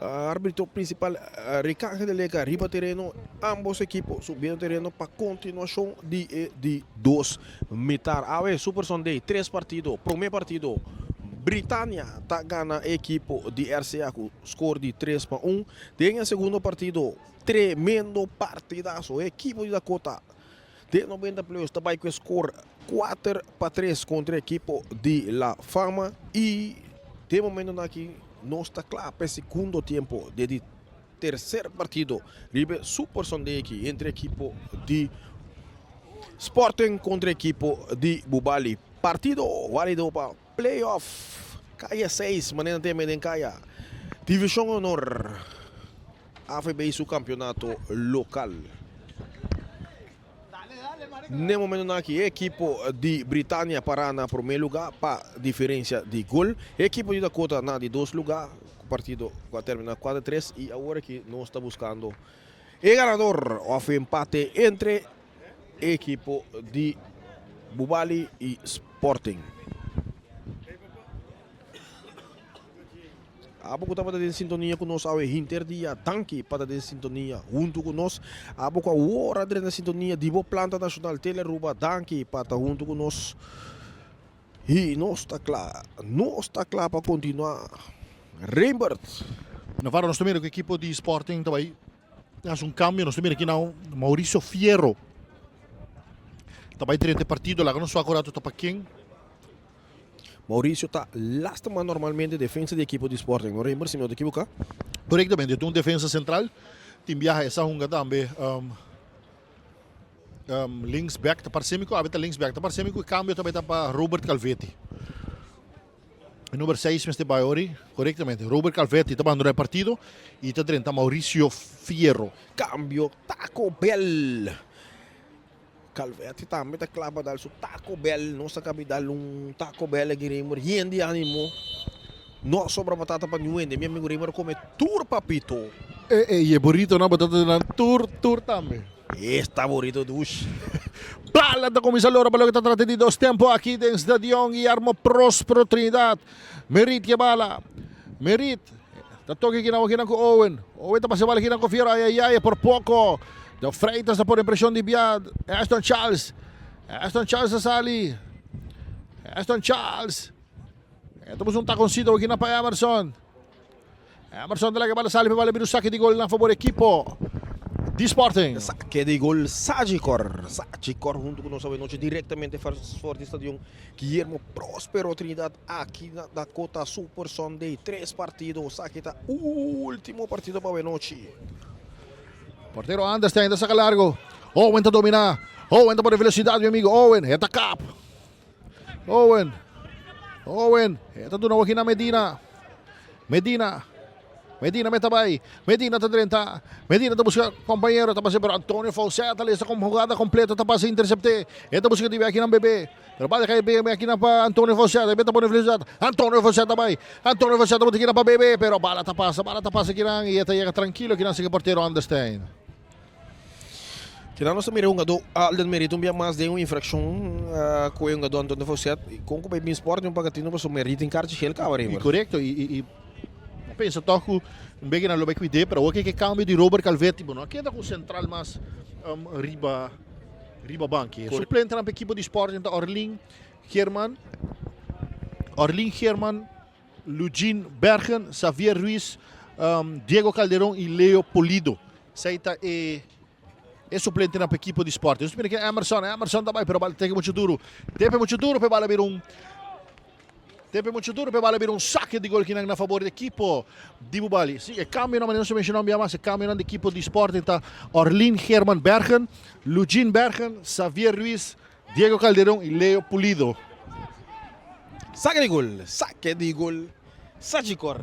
[SPEAKER 2] Arbitro principal Ricardo de Leca riba tereno. Ambos ekipo subiendo tereno pa kontinuashon di e di dos mitar. Awe Super Sunday, tres partido. Promé partido Britania ta gana e ekipo di RCA ku score di 3-1. Den e segundo partido, tremendo partidazo. E ekipo di Dakota den 90 plus ta bai ku e score 4-3 kontra e ekipo di La Fama. I den momentonan aki nos ta kla pa e segundo tempo den di tercer partido riba e Super Sunday aki entre ekipo di Sporting kontra ekipo di Bubali. Partido valido pa Playoff Kaya 6 manera nan ta yama den Kaya Divishon Honor AVB su kampeonato lokal. Ne momentonan aki e ekipo di Britania para na prome luga pa diferensia di gol. E ekipo di Dakota na di dos luga ku partido ku a termina 4-3 i awor aki nos ta buskando e ganador of empate entre e ekipo di Bubali i Sporting. Abo ku tabata den sintonia ku nos awe hinter dia, danki pa ta den sintonia huntu ku nos. Abo ku awor a drenta sintonia di bo planta nashonal Telearuba, danki pa ta huntu ku nos. I nos ta kla, nos ta kla pa kontinuá. Rembert.
[SPEAKER 3] Navarro, nos ta mira ku ekipo di Sporting ta bai Hasi un cambio, nos ta mira aki nou Mauricio Fierro ta bai drenta e partido, laga nos wak un rato ta pa ken.
[SPEAKER 2] Mauricio ta lastima normalmente defensa di ekipo di Sporting, no Rembert, si mi no ta ekiboka?
[SPEAKER 3] Korektamente, ta un defensa sentral, tin biaha e sa hunga tambe linksback, ta parse mi ku awe ta linksback, ta parse mi ku e cambio ta bai ta pa Robert Calvetti. E number 6 mester bai ori, korektamente. Robert Calvetti ta bandona e partido i ta drenta Mauricio Fierro.
[SPEAKER 2] Kambio Taco Bell. Calvetti tambe ta kla pa dal su Taco Bell. Nos ta kabi dal un Taco Bell aki Raymer yen di animo. No a sobra batata pa niun hende. Mi amigo Raymer a kome tur papito.
[SPEAKER 3] E e i e burritonan batata nan tur tur tambe.
[SPEAKER 2] Esta burrito dushi.
[SPEAKER 3] Bala ta cuminsa lora pa loke ta trata di dos tempo aki den Stadion Guillermo Prospero Trinidad. Merit ke bala. Merit ta toke kinan kinan ku Owen. Owen ta pasa bala kinan ku Fierro. Ay ay ay por poco. De Freitas ta pone presion di bia. Ashton Charles. Ashton Charles ta sali. Ashton Charles. E ta buska un taconcito kinan pa Emerson. Emerson ta laga bala sali pa bala bira un sake di gol na fabor ekipo di Sporting.
[SPEAKER 2] Sake di gol Sagicor. Sagicor hunto ku nos awe nochi direktamente for di stadion Guillermo Prospero Trinidad aki na Dakota Super Sunday. Tres partido. Esaki ta ultimo partido pa awe nochi.
[SPEAKER 3] Portero Anderstein ta saka largo. Owen ta domina. Owen ta pone velocidad mi amigo. Owen e ta kap. Owen. Owen. E ta duna waki na Medina. Medina. Medina meta bai. Medina ta drenta. Medina ta busca compañero. Ta pasa pero Antonio Faucet ta lesa com jugada completa. Ta pasa intercepte. E ta busca di aki na Bebe. Pero bala kai Bebe aki na pa Antonio Faucet. Bebe ta pone velocidad. Antonio Faucet ta bai. Antonio Faucet ta bota pa Bebe. Pero bala ta pasa. Bala ta pasa kinan. Y e ta yega tranquilo kinan sigue portero Anderstein.
[SPEAKER 2] Kina nos ta mira e hungadó Alden Merito un bia mas den un infrakshon ku e hungadó Antonio Faucet. Kon ku bai bin Sporting un pagatino pasobra Merito tin karchi gel kaba
[SPEAKER 3] riba. Korekto i i pensa tòg ku un beke nan lo bai kuid'é pero awor ke kambio di Robert Calvetti bo no a keda ku sentral mas riba riba banki. E suplentenan pa ekipo di Sporting ta Orlin German Orlin German. Lugin Bergen, Xavier Ruiz, Diego Calderon y Leo Pulido. Esey ta e e suplentenan pa ekipo di Sporting. Nos mira ki Emerson, Emerson ta bai pero bal teke mucho duro. Tepe mucho duro pa e bala bira un Tepe mucho duro pa e bala bira un sake di gol kinan na fabor di ekipo di Bubali. Si e cambionan manera nos a menciona un bia mas e cambionan di ekipo di Sporting ta Orlin German Bergen, Lugin Bergen, Xavier Ruiz, Diego Calderon y Leo Pulido.
[SPEAKER 2] Saque di gol, saque di gol, Sagicor.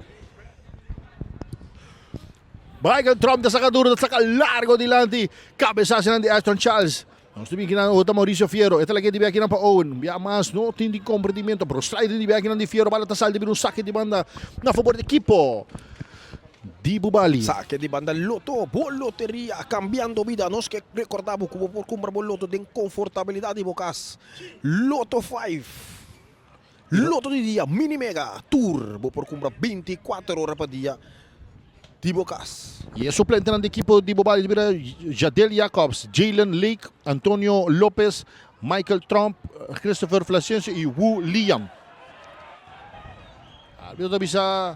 [SPEAKER 3] Michael Trump ta saca duro, ta saca largo dilanti. Cabezazonan di Ashton Charles. Nos ta bin kinan ota Mauricio Fierro. E ta lag'é di bia kinan pa Owen. Un bia mas no tin di comprendimento, pero sliding di bia kinan di Fierro. Bala ta sali ta bira un sake di banda na fabor di ekipo di Bubali.
[SPEAKER 2] Sake di banda Lotto, bo loteria cambiando bida. Nos ke recorda bo cu bo por cumpra bo loto den confortabilidad di bo cas. Lotto Five, Loto di dia, Mini Mega, tur bo por cumpra binticuater ora pa dia di bo cas.
[SPEAKER 3] Y e suplentenan di ekipo di Bobali ta bira Jadel Jacobs, Jalen Lake, Antonio Lopez, Michael Tromp, Christopher Flasencio y Wu Liam. Arbitro ta bisa,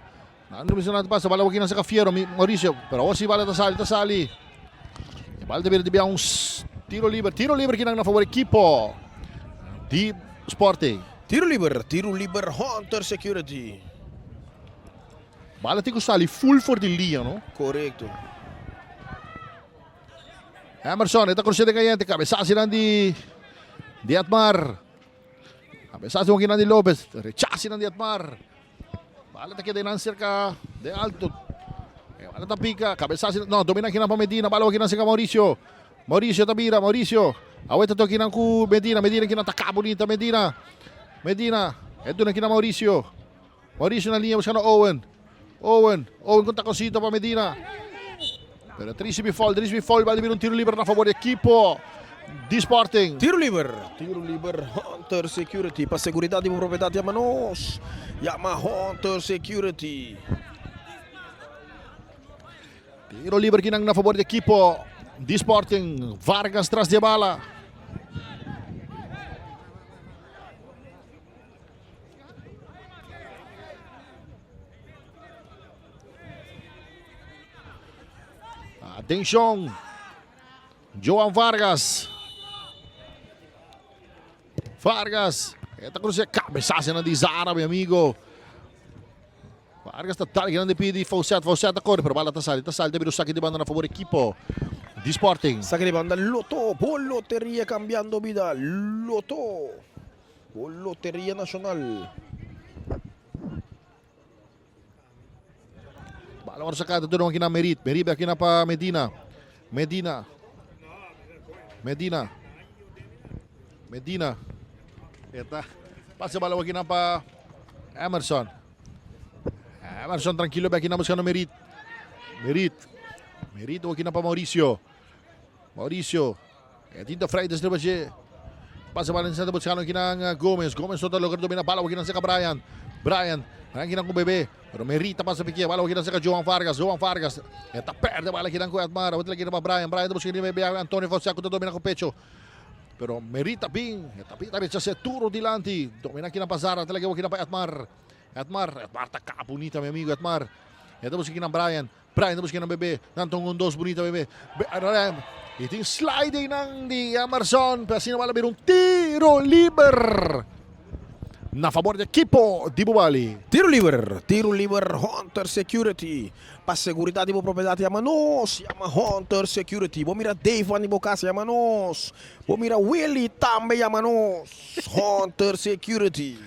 [SPEAKER 3] nan no bisa nada ta pasa, bala awor aki nan saca fiero, mi Mauricio, pero awor si bala ta sali, ta sali. E bala ta bira di bia un tiro liber, tiro liber kinan na favor ekipo di Sporting.
[SPEAKER 2] Tiro liber, tiro liber Hunter Security.
[SPEAKER 3] Bala tin ku sali full for di liña, no?
[SPEAKER 2] Korekto.
[SPEAKER 3] Emerson, e ta krusé den kayente, kabesasinan di di Edmar. Kabesasi kinan di Lopez, rechasinan di Edmar. Bala ta keda einan serka den alto. E bala ta pika, kabesasi, no, domina kinan pa Medina, bala kinan serka Mauricio. Mauricio ta bira, Mauricio. Awe ta tokinan ku Medina, Medina kinan ta kabonita, Medina. Medina, e duna kinan Mauricio. Mauricio na liña buskando Owen. Owen, Owen ku takoncito pa Medina. Pero ta risibi foul, ta risibi foul, bal di bira un tiro liber na favor di ekipo di Sporting.
[SPEAKER 2] Tiro liber, tiro liber Hunter Security pa seguridad di bo propiedad yama nos, yama Hunter Security.
[SPEAKER 3] Tiro liber kinan na favor di ekipo di Sporting. Vargas tras di e bala. Atenshon. Joan Vargas. Vargas. E ta cruce cabezazo na di Zara, mi amigo. Vargas ta dal grande pidi Faucet. Faucet ta corre, pero bala ta sali. Ta sali, ta bira un saque di banda na favor equipo di Sporting.
[SPEAKER 2] Saque di banda Lotto. Bo loteria cambiando vida. Lotto. Bo Loteria Nacional.
[SPEAKER 3] Bala word sacada door aki na Merit. Merit aki na pa Medina. Medina. Medina. Medina. Eta. Pasa bala aki na pa Emerson. Emerson tranquilo aki na buscando Merit. Merit. Merit aki na pa Mauricio. Mauricio. E tinta Freitas riba dje. Pasa bala inside buscando kinan eh, Gomez. Gomez no ta logra domina bala kinan seca Brian. Brian. Brian kinan ku Bebe. Pero Merita pasa pique. Bala kinan seca Joan Vargas. Joan Vargas. E ta perde bala kinan ku Edmar. Awor kinan pa Brian. Brian ta busca Bebe. Antonio Fonseca ta domina ku pecho. Pero Merita bin. E ta pita rechase duro dilanti. Domina kinan pa Zara. Te la kinan pa Edmar. Edmar. Edmar ta ka bonita mi amigo Edmar. E ta busca kinan Brian. Brian ta busca nan bebe. Nan ta un dos bunita bebe. Y tin sliding nan di Emerson. Pero asina bala bira un tiro liber. Na favor di equipo di Bubali.
[SPEAKER 2] Tiro liber, tiro liber Hunter Security. Pa seguridad di bo propiedad yama nos, yama Hunter Security. Bo mira Dave wan di bo cas yama nos. Bo mira Willy tambe yama nos. Hunter Security.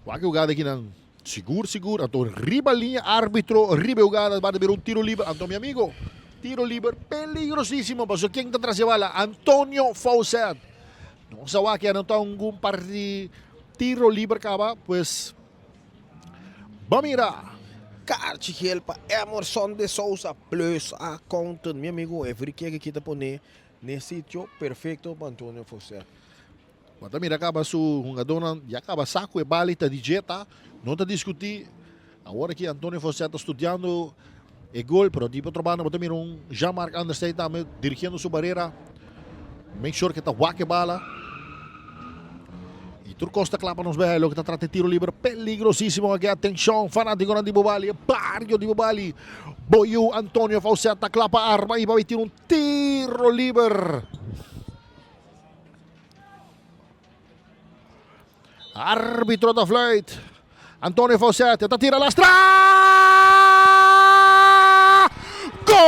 [SPEAKER 3] Wak e hugada akinan. Sigur sigur anto riba liña arbitro riba e hugada bata bira un tiro liber anto mi amigo tiro liber peligrosisimo pasobra ken ta tras e bala Antonio Faucet nos a wak e anota un par di tiro liber kaba pues ba mira.
[SPEAKER 2] Karchi gel pa Emerson de Sousa plus accountant mi amigo e frikek aki ta pone n'e sitio perfecto pa Antonio Faucet.
[SPEAKER 3] Bo ta mira kaba su hungadónan ya kaba sa ku e bali ta di dje ta, no ta diskutí. Awor aki Antonio Faucet ta studiando e gol, pero di otro banda bo ta mira un Jean-Marc Anderstein tambe dirigiendo su barera. Make sure ke ta wak e bala. I tur kos ta kla pa nos bèha loke ta trata e tiro liber peligrosísimo aki. Atenshon fanátikonan di Bubali, e bario di Bubali. Boyu Antonio Faucet ta kla pa arma i pa bai tira un tiro liber. Arbitro ta fluit. Antonio Faucet ta tira lastra. Gol!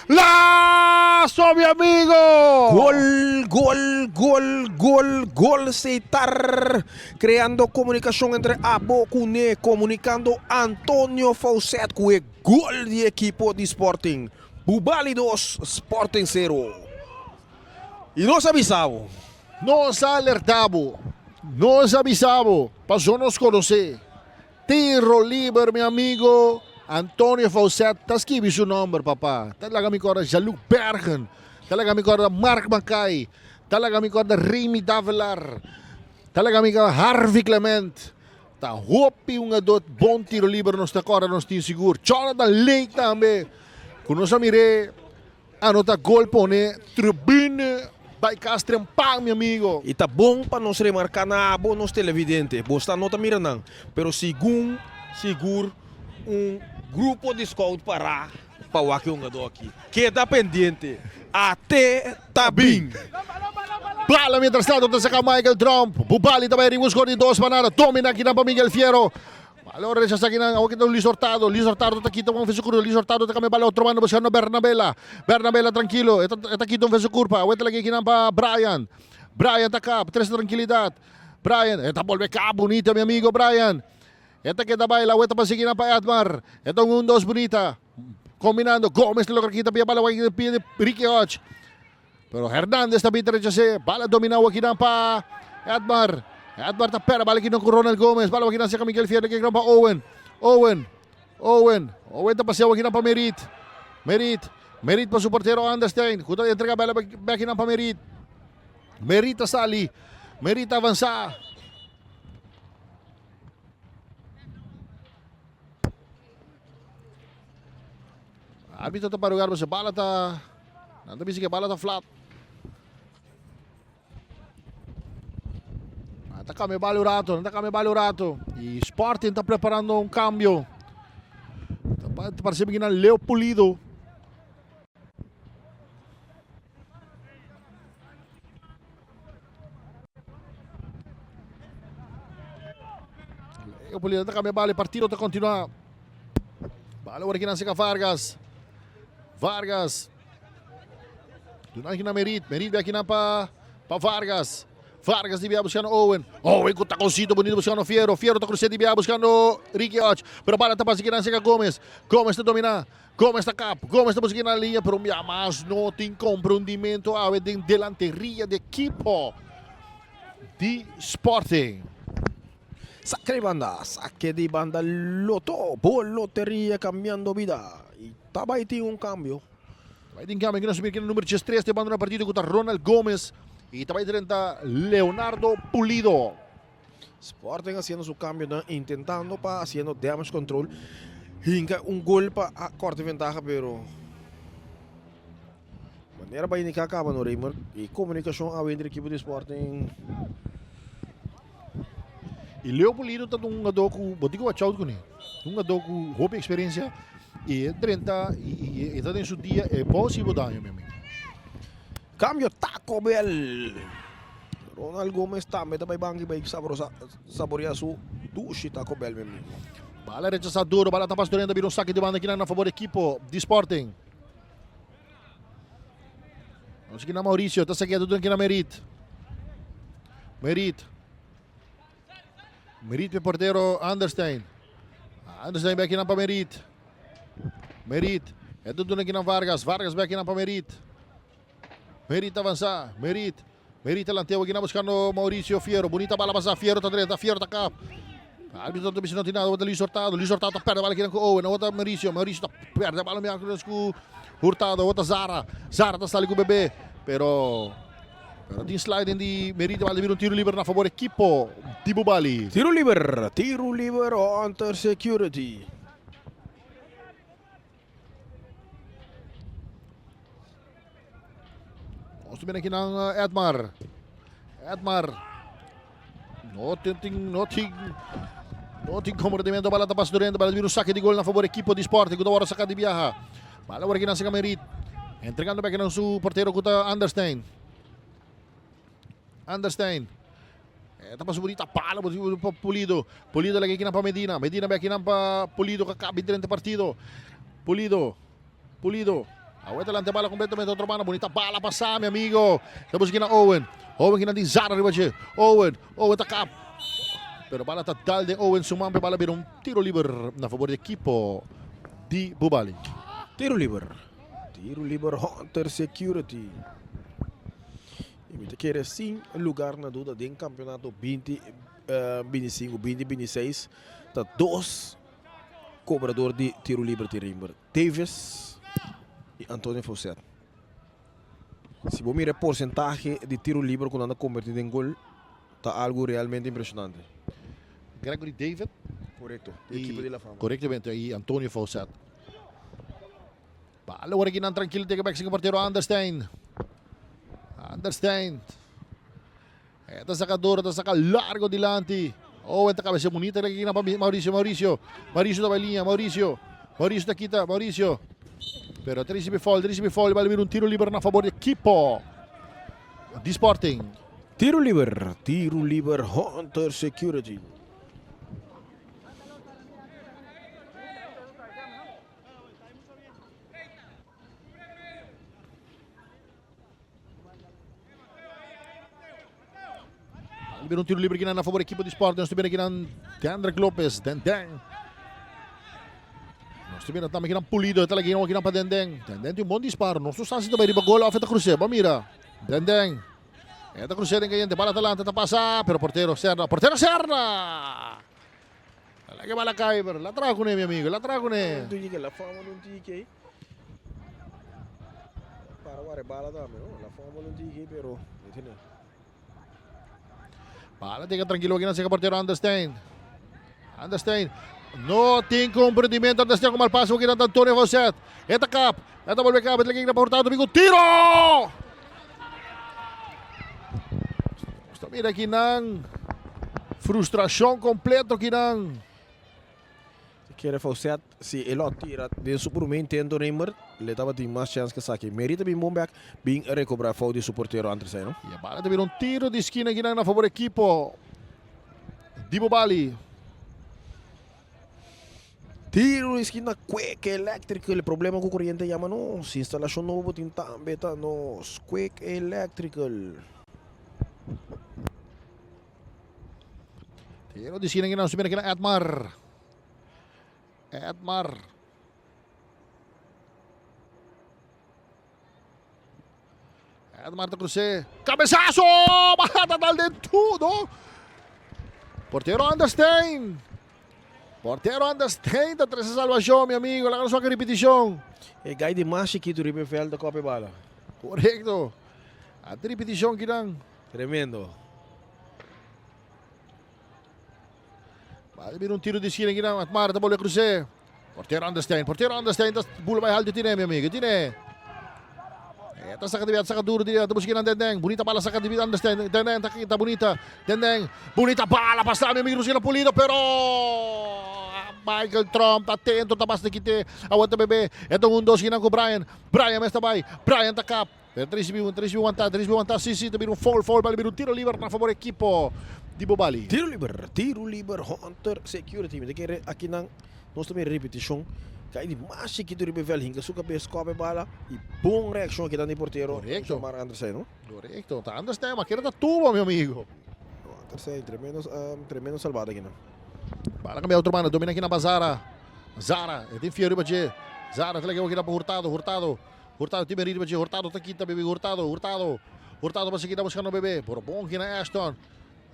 [SPEAKER 3] Lazo, mi amigo!
[SPEAKER 2] Gol, gol, gol, gol. gol, gol Seitar, creando comunicacion entre abo cu ne, comunicando Antonio Faucet cu e gol di ekipo di Sporting. Bubali dos, Sporting sero. Y nos a bisa bo.
[SPEAKER 3] Nos a alerta bo. Nos a bisa bo, paso nos conoce. Tiro liber mi amigo Antonio Faucet ta skibi su nomber papa. Ta laga mi corda Jean-Luc Bergen. Ta laga mi corda Mark Mackay. Ta laga mi corda Remy Davelar. Ta laga mi corda Harvey Clement. Ta hopi hungador bon tiro liber nos ta corda nos tin sigur. Jonathan Lake tambe cu nos a mire Anota gol pone tribune bay cas trempan mi amigo.
[SPEAKER 2] Y ta bon pa nos remarca na abo nos televidente, bo sta no ta mira nan, pero segun sigur un grupo di scout para pa wak e hungador aki. Keda pendiente, ate ta bin!
[SPEAKER 3] Bala mientras tanto ta saca Michael Tromp. Bubali ta bay riba un score di dos pa nada. Domina akinan pa Miguel Fierro. Balon rechasa akinan, awor kita Luis Hurtado. Luis Hurtado ta kita un fen su curpa. Luis Hurtado ta cambia bala otro banda buscando Bernabela. Bernabela tranquilo, e ta e ta kita un fen su curpa. Awor ta lagi akinan pa Brian. Brian ta kap, trece tranquilidad. Brian, e ta bolbe kap bunita mi amigo Brian. E ta keda baila, awor ta pasa akinan pa Edmar. E ta un un dos bunita. Combinando, Gomez ta logra kita pia bala awor aki pia di Ricky Hodge. Pero Hernandez ta bin rechas'é. Bala dominá wakinan pa Edmar. Edmar ta pèrdè bala kinan ku Ronald Gomez. Bala wakinan serka Miguel Fierro kinan pa Owen. Owen. Owen. Owen ta pasea wakinan pa Merit. Merit. Merit pa su portero Anderstein. Ku ta entrega bala bèk kinan pa Merit. Merit ta sali. Merit ta avansá. Arbitro ta para lugar, pero bala ta Nan ta bisa ke bala ta flat. Nan ta cambia bala un rato, nan ta cambia bala un rato. Y Sporting ta preparando un cambio. Ta parece que nan Leo Pulido. Leo Pulido ta cambia bala, e partido ta continua. Bala ora kinan seca Vargas. Vargas. Duna kinan Merit. Merit bia kinan pa pa Vargas. Vargas di bia buscando Owen. Owen cu taconcito bonito buscando Fierro. Fierro ta cruce di bia buscando Ricky Och. Pero bala ta pasa kinan seca Gomez. Gomez ta domina. Gomez ta kap. Gomez ta busca na liña pero un bia mas no tin comprondimento awe den delanteria di ekipo di Sporting.
[SPEAKER 2] Sake di banda, sake di banda Lotto, bo loteria cambiando bida. Y ta bay tin un cambio.
[SPEAKER 3] Ta bay tin cambio, nos mira numero 13 ta bandona partido cu ta Ronald Gomez y ta bay drenta Leonardo Pulido.
[SPEAKER 2] Sporting haciendo su cambionan, intentando pa haciendo damage control. Hinca un gol pa corta ventaha, pero manera pa indica caba no Raymer. Y comunicacion awe entre equipo di Sporting.
[SPEAKER 3] Y Leo Pulido ta un jugador cu bo tin cu watch out cune. Un jugador cu hopi experiencia y e drenta y e ta den su dia e por haci bo daño mi amigo.
[SPEAKER 2] Cambio Taco Bell. Ronald Gomez tambe ta bay banki bay saborea su dushi Taco Bell mi amigo.
[SPEAKER 3] Bala rechasa duro, bala ta pas durante bira un saque di banda kinan na favor equipo di Sporting. Nos kina Mauricio, ta saqueando durante kina Merit. Merit. Merit pe portero Anderstein. Anderstein bij kina pa Merit. Merit. Het doet doen kina Vargas. Vargas bij kina pa Merit. Merit avanza. Merit. Merit delantero kina buscando Mauricio Fierro. Bonita bala pasa. Fierro ta drenta. Fierro ta kap. Arbitro ta bisa no tin nada. Wata Luis Hurtado. Luis Hurtado ta perde bala kina ku Owen. Wata Mauricio. Mauricio ta perde bala mi ku Hurtado. Wata Zara. Zara ta sali ku Bebe. Pero Pero tin sliding di Merida bal bira un tiro liber na favor equipo di Bubali.
[SPEAKER 2] Tiro liber, tiro liber Hunter Security.
[SPEAKER 3] Nos ta aki nan eh, Edmar. Edmar. No tin, tin, no tin, no tin comprometimento. Bala ta pasa durante. Bala bira un saque di gol na favor equipo di Sporting. Ku ta wòrdu saka di biaha. Bala wòrdu aki nan saka Merit. Entregando bek nan su portero ku ta Anderstein. Anderstein. E ta pasa bonita pala pa Pulido. Pulido lagi kinan pa Medina. Medina bek kinan pa Pulido ka kabi drenta partido. Pulido. Pulido. Awor ta lanta e bala completamente otro banda. Bunita bala pasa, mi amigo. Ta busca na Owen. Owen kina di Zara riba dje. Owen, Owen ta kap. Pero bala ta dal den Owen su man, pero bala bira un tiro liber na favor di ekipo di Bubali.
[SPEAKER 2] Tiro liber. Tiro liber Hunter Security. Y mi ta kere sin lugar na duda den campeonato 20 25, 20 26 ta dos cobrador di tiro liber tin Rimber Davis y Antonio Faucet. Si bo mira e porcentahe di tiro liber cu nan ta converti den gol ta algo realmente impresionante.
[SPEAKER 3] Gregory David.
[SPEAKER 2] Correcto, di equipo di La Fama.
[SPEAKER 3] Correctamente, y Antonio Faucet. Bala ora kinan trankil tegen bek sin portero Anderstein. Anderstein. E ta saca duro, ta saca largo dilanti. Owen ta cabecea bunita aki kinan pa Mauricio, Mauricio. Mauricio ta bay liña, Mauricio. Mauricio ta kita, Mauricio. Pero ta ricibi foul, ta ricibi foul. Bala bira un tiro liber na favor di ekipo di Sporting.
[SPEAKER 2] Tiro liber, tiro liber Hunter Security.
[SPEAKER 3] Bira un tiro libre kinan na favor equipo di Sporting. Nos ta mira kinan Dendrick Lopez, Den Den. Nos ta mira tambe kinan Pulido. Ta lagi kinan pa Den Den. Den Den tin un bon disparo. Nos no sa si ta bay riba gol of e ta cruce. Bo mira. Den Den. E ta cruce den cayente. Bala ta lanta, ta pasa. Pero portero Serna. Portero Serna! Laga bala kai, pero la traha kuné, mi amigo, la traha kuné.
[SPEAKER 2] Un tiki la fama di un tiki. Para ware bala tambe, no? La fama di un tiki, pero no tiene.
[SPEAKER 3] Bala teka tranquilo aquí na seca portero Anderstein. Anderstein. No tin comprendimiento Anderstein con mal pase aquí na Antonio José. Eta kap. Eta volve kap. Eta pa Hurtado. Bigo tiro! Nos mira aki nan frustracion completo aki nan.
[SPEAKER 2] Si kere Faucet, si e lo tira den su prome intento Raymer, le tabatin mas chance ke esaki. Merita bin bon bek, bin recobra fout di su portero antes ei, no?
[SPEAKER 3] Y e bala ta bira un tiro di skina aki nan na favor ekipo di Bobali.
[SPEAKER 2] Tiro di skina Quick Electrical, problema ku koriente yama nos, instalashon nobo bo tin tambe ta nos, Quick Electrical.
[SPEAKER 3] Tiro di skina aki nos mira kila Edmar. Edmar. Edmar ta cruce. Cabezazo! Bata dal den tudo. Portero Anderstein. Portero Anderstein ta trece salvacion, mi amigo. Laga nos wak repeticion.
[SPEAKER 2] E guy di mas chiquito riba e veld ta copia bala.
[SPEAKER 3] Correcto. A repeticion kinan.
[SPEAKER 2] Tremendo.
[SPEAKER 3] Bala bira un tiro di esquina kinan. Edmar ta bolbe cruce. Portero Anderstein, portero Anderstein ta bula bai haltu tine mi amigo, tine. E ta saka di bia, saka duro di ta busca nan Den Den. Bunita bala saka di Anderstein, Den Den ta kita bunita. Den Den, bunita bala pasa mi amigo busca na Pulido, pero Michael Trump atento ta basta kite. Aguanta bebe. E ta un dos kinan ku Brian. Brian mester bai. Brian ta kap. Pero ta ricibi un, ta ricibi wanta, ta ricibi wanta, si, si, ta bira un foul, foul, bali bira un tiro liber na favor ekipo di Bobali.
[SPEAKER 2] Tiro liber, tiro liber, Hunter Security. Mi ta kere akinan nos ta mira repeticion. Kai di mas chikito riba e veld, hinka su kabes, kòp e bala i bon reakshon akinan di portero
[SPEAKER 3] Korekto.
[SPEAKER 2] Jomar Andersijn, no?
[SPEAKER 3] Korekto. Ta Andersijn, ma kere ta tubo, mi amigo.
[SPEAKER 2] Andersijn, tremendo, tremendo salbada akinan.
[SPEAKER 3] Bala kambia otro banda, domina akinan pa Zara. Zara, e tin fio riba dje. Zara ta laga akinan pa Hurtado, Hurtado. Hurtado tin beri riba dje, Hurtado ta kita bebe, Hurtado, Hurtado, Hurtado pa sigui ta buskando bebe, por bon kina Ashton.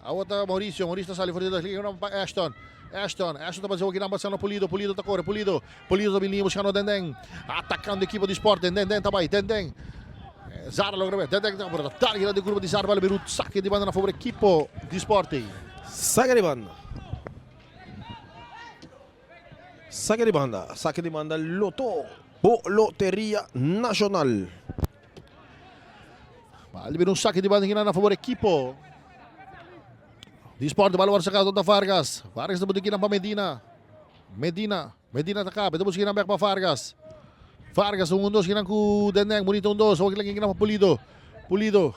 [SPEAKER 3] Awo ta Mauricio, Mauricio ta sali for di dos, liga pa Ashton, Ashton, Ashton ta pasa kina pasando Pulido, Pulido ta kore, Pulido, Pulido ta bini buskando Den Den, atakando ekipo di Sport, Den Den, Den ta bai, Den Den, Zara logra be, Den Den ta por ta kina di grupo di Zara, bala biru sake di banda na favor ekipo di Sporting.
[SPEAKER 2] Sake di banda. Sake di banda, sake di banda Loto bo Loteria Nacional.
[SPEAKER 3] Bal bira un sake di banda na favor ekipo di Sport. Bal word saka ta Vargas. Vargas ta buta pa Medina. Medina, Medina ta kaba. Ta buska bek pa Vargas. Vargas un dos kinan ku Dendeng. Bonito un dos. Oki lagi pa Pulido. Pulido.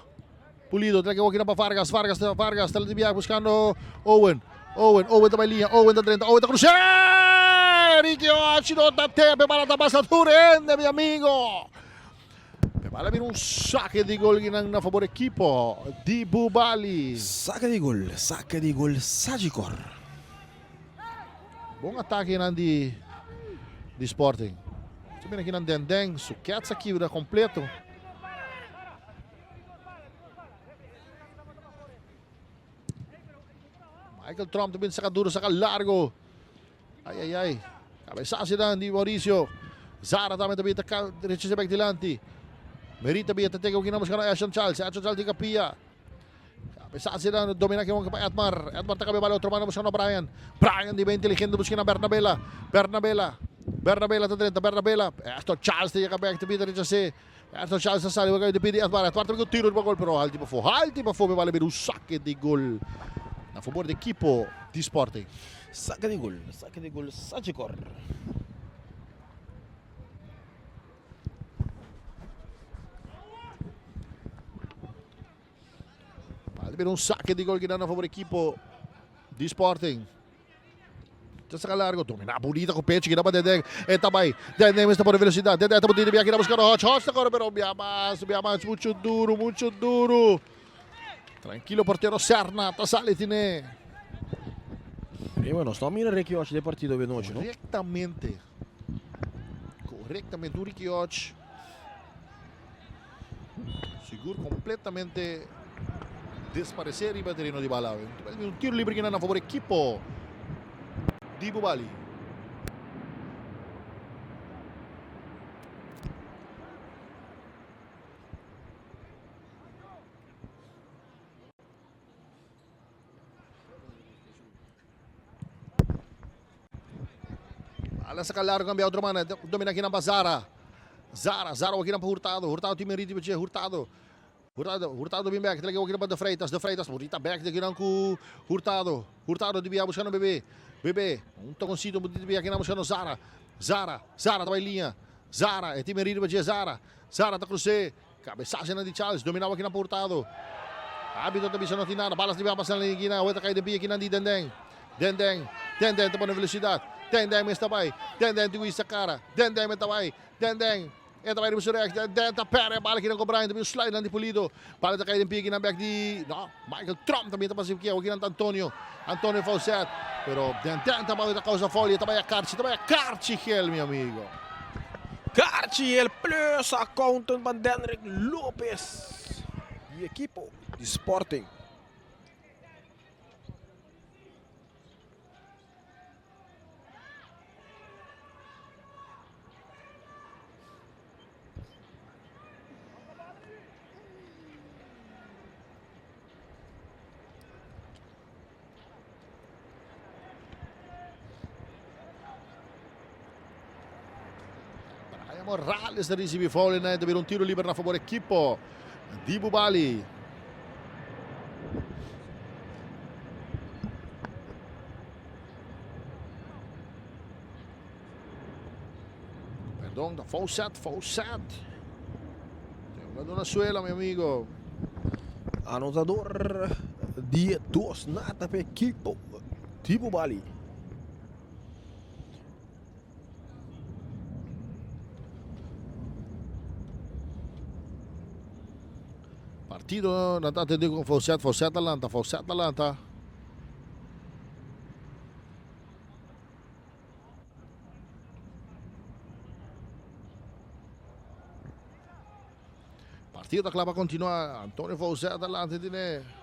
[SPEAKER 3] Pulido trek awor pa Vargas, Vargas, Vargas ta di buscando Owen, Owen, Owen ta bay liña, Owen ta drenta, Owen ta cruce! Ricky Ochi no ta tepe, bala ta pasa tur hende, mi amigo. Bala bira un sake di gol kinan na fabor ekipo di Bubali.
[SPEAKER 2] Sake di gol, sake di gol Sagicor.
[SPEAKER 3] Bon atake nan di di Sporting. Sa bira kinan Denden, su kets a kibra kompleto. Michael Trump ta bin saka duro, saka largo. Ai ai ai. Cabezazo dan di Mauricio. Zara tambe ta bin ta rechaza bek dilanti. Merita bin ta teka kina buscando Ashton Charles. Ashton Charles di capilla. Cabezazo dan domina ke pa Edmar. Edmar ta cambia bala otro mano buscando Brian. Brian di ben inteligente buscando Bernabela. Bernabela. Bernabela ta drenta. Bernabela. Ashton Charles ta yega bek ta bin ta rechaza. Ashton Charles ta sali ta pidi Edmar. Edmar ta bin cu tiro riba gol pero halti pafo. Halti pafo me bala bin un saque di gol na favor di equipo di Sporting.
[SPEAKER 2] Saque di gol, saque di gol Sagicor.
[SPEAKER 3] Bala bira un saque di gol kinan na favor equipo di Sporting. Ta saca largo, domina bonita cu pecho, kina pa Deden. E ta bay. Deden mester pone velocidad. Deden ta bonita bia kina buscando Hodge. Hodge ta corre pero bia mas, bia mas. Mucho duro, mucho duro. Tranquilo portero Serna ta sali tine.
[SPEAKER 2] E bueno, nos no mira Ricky Hodge de partido de noche, no?
[SPEAKER 3] Correctamente. Correctamente. Un Ricky Hodge. Sigur completamente desparecer riba terreno di bala. Un tiro libre kinan a favor equipo di Bubali. Bala saca largo cambia otro mano. Domina aquí pa Zara. Zara, Zara aqui pa Hurtado. Hurtado tim ritmo che Hurtado. Hurtado, Hurtado bin back. Trek aqui pa De Freitas, De Freitas. Bonita back de aqui ku Hurtado. Hurtado di buscando Bebé. Bebé, un toconcito di aqui buscando Zara. Zara, Zara ta linha. Zara, e tim ritmo che Zara. Zara ta cruce. Cabezazo na di Charles, dominaba aqui na Hurtado. Arbitro ta bisa no tin nada. Balas di pasa na esquina. Awor ta cai den pia aqui na di Denden. Denden, Denden ta pone velocidad. Denden mes ta bay. Denden tin wista cara. Denden mes ta bay. Denden. E ta bay riba su rechts. Denden ta perde bala aqui na Cobrine. Ta bin un slide na di Pulido. Bala ta cai den pia aqui na back di... No, Michael Trump tambe ta pasa aqui. Awor aqui na Antonio. Antonio Faucet. Pero Denden ta bay ta causa foul. E ta bay a Carchi. Ta bay a Carchi gel, mi amigo.
[SPEAKER 2] Carchi el plus accountant pa Denrick Lopez di ekipo di Sporting.
[SPEAKER 3] Brian Morales ta ricibi foul en ta bira un tiro liber na favor equipo di Bubali. Perdon, ta Fawcett, Fawcett. Tem un na suela, mi amigo.
[SPEAKER 2] Anotador di dos nata pa equipo di Bubali.
[SPEAKER 3] Partido na ta atende con Fawcett, Fawcett a lanta, Fawcett a lanta. Partido ta kla pa kontinuá. Antonio Faucet adelante tiene.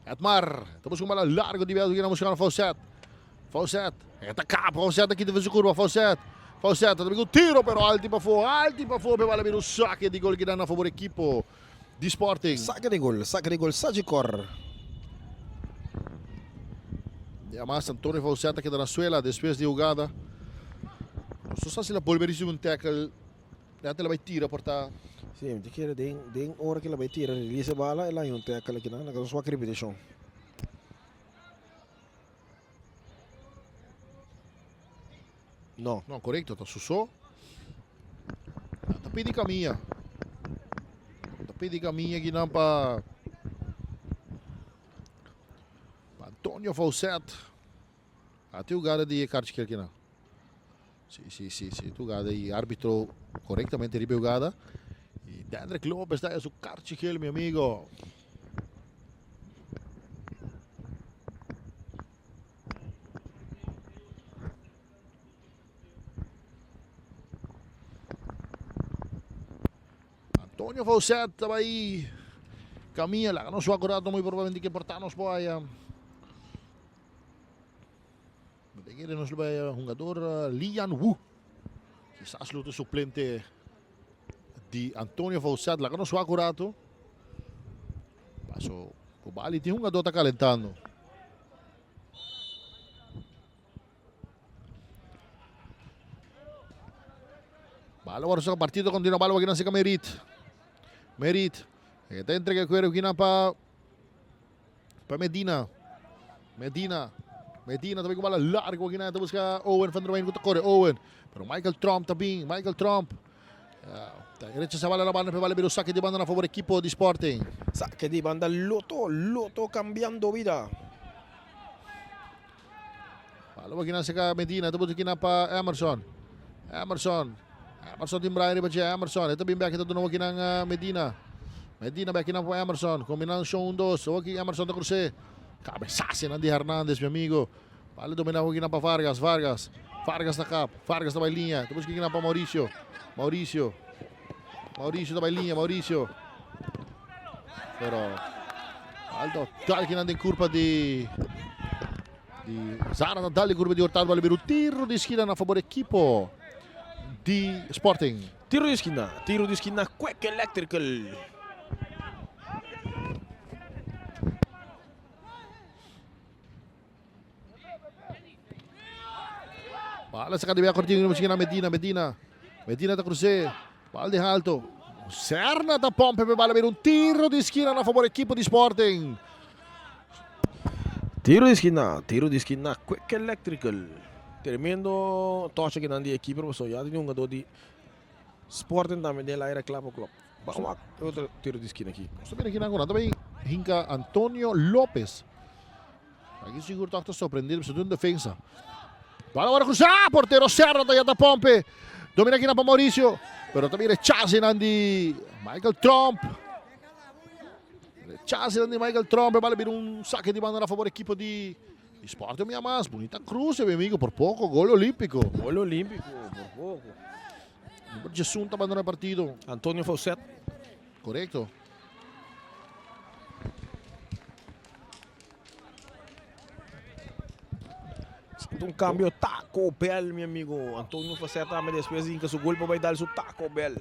[SPEAKER 3] Edmar, ta busca un bala largo di bel, na buscando Faucet. Faucet, e ta cap, Faucet aqui de su curva, Faucet. Faucet, ta un tiro pero alto pa fo, alto pa fo, bala bira un saque di gol que na favor equipo di Sporting.
[SPEAKER 2] Saque di gol, saque di gol, Sagicor.
[SPEAKER 3] E además Antonio Faucet a keda na suela despues di hugada. No sa si la bolbe ricibi un tackle. Antes la bay tira por ta.
[SPEAKER 2] Sí, mi ta kere den den ora ke la bay tira release e bala e laña un tackle aki nan, nan swak repeticion. No.
[SPEAKER 3] No, korekto, ta su so. Ta pidi camilla. pidi caminha akinan pa pa Antonio Faucet. A tin hugada di e karchi gel kinan. Si, si, si, si. Hugada y arbitro correctamente riba e hugada. Y Dendrick Lopez ta su karchi gel, mi amigo. Antonio Faucet ta bai camia, laga nos wak un rato, muy probablemente ke porta nos por haya. Bo kere nos lo bai hungador Lian Wu. Kisas lo ta suplente di Antonio Faucet. Laga nos wak un rato. Paso Bubali tin hungador ta calentando. Bala wòrdu saka partido continua bala wak saka Merit. Merit. E ta entrega kuero kina pa pa Medina. Medina. Medina tambe ku bala largo kina ta buska Owen van der Wijn ku ta kore Owen. Pero Michael Trump ta bin. Michael Trump. Ta rechasa bala na banda pe bala bira un sake di banda na favor ekipo di Sporting.
[SPEAKER 2] Sake di banda Lotto. Lotto cambiando vida.
[SPEAKER 3] Bala wak saka Medina, ta buta kina pa Emerson. Emerson. Emerson tin Brian riba dje. Emerson. E ta bin bek, e ta duna wak nan Medina. Medina bek kinan pa Emerson. Kombinashon un dos. Wak Emerson ta krus'é. Kabesase nan di Hernandez, mi amigo. Bala domina wak kinan pa Vargas. Vargas. Vargas ta kap. Vargas ta bai liña. Ta buska kinan pa Mauricio. Mauricio. Mauricio ta bai liña. Mauricio. Pero alto dal kinan den kurpa di di Zara ta dal den kurpa di Hurtado bala bira un tiro di skina na fabor ekipo di Sporting.
[SPEAKER 2] Tiro di skina, tiro di skina Quick Electrical.
[SPEAKER 3] Bala saka di bia cortino na Medina, Medina. Medina ta crucé. Bal di alto. Serna ta pompe pe bala bira un tiro di skina na favor ekipo di Sporting.
[SPEAKER 2] Tiro di skina, tiro di skina Quick Electrical. Tremendo toche kinan di e keeper pasobra ya tin un hungador di Sporting tambe den el aire kla pa klop. Ban wak e otro tiro di skina aki.
[SPEAKER 3] Nos ta mira kinan ku nan ta bay hinka Antonio Lopez. Aki sigur tok ta sorprendido pasobra tin un defensa. Bala wòrdu krusá, portero Serra ta yata pompe. Domina kinan pa Mauricio, pero ta bin rechase nan di Michael Tromp. Rechase nan di Michael Tromp, e bala bira un sake di banda na favor ekipo di Sporting Miamas. Bunita cruce, mi amigo, por poco gol olímpico.
[SPEAKER 2] Gol olímpico, por poco.
[SPEAKER 3] Number 11 ta abandona e partido.
[SPEAKER 2] Antonio Faucet.
[SPEAKER 3] Correcto.
[SPEAKER 2] Un cambio Taco Bell, mi amigo. Antonio Faucet tambe despues di hinca su gol pa bay dal su Taco Bell.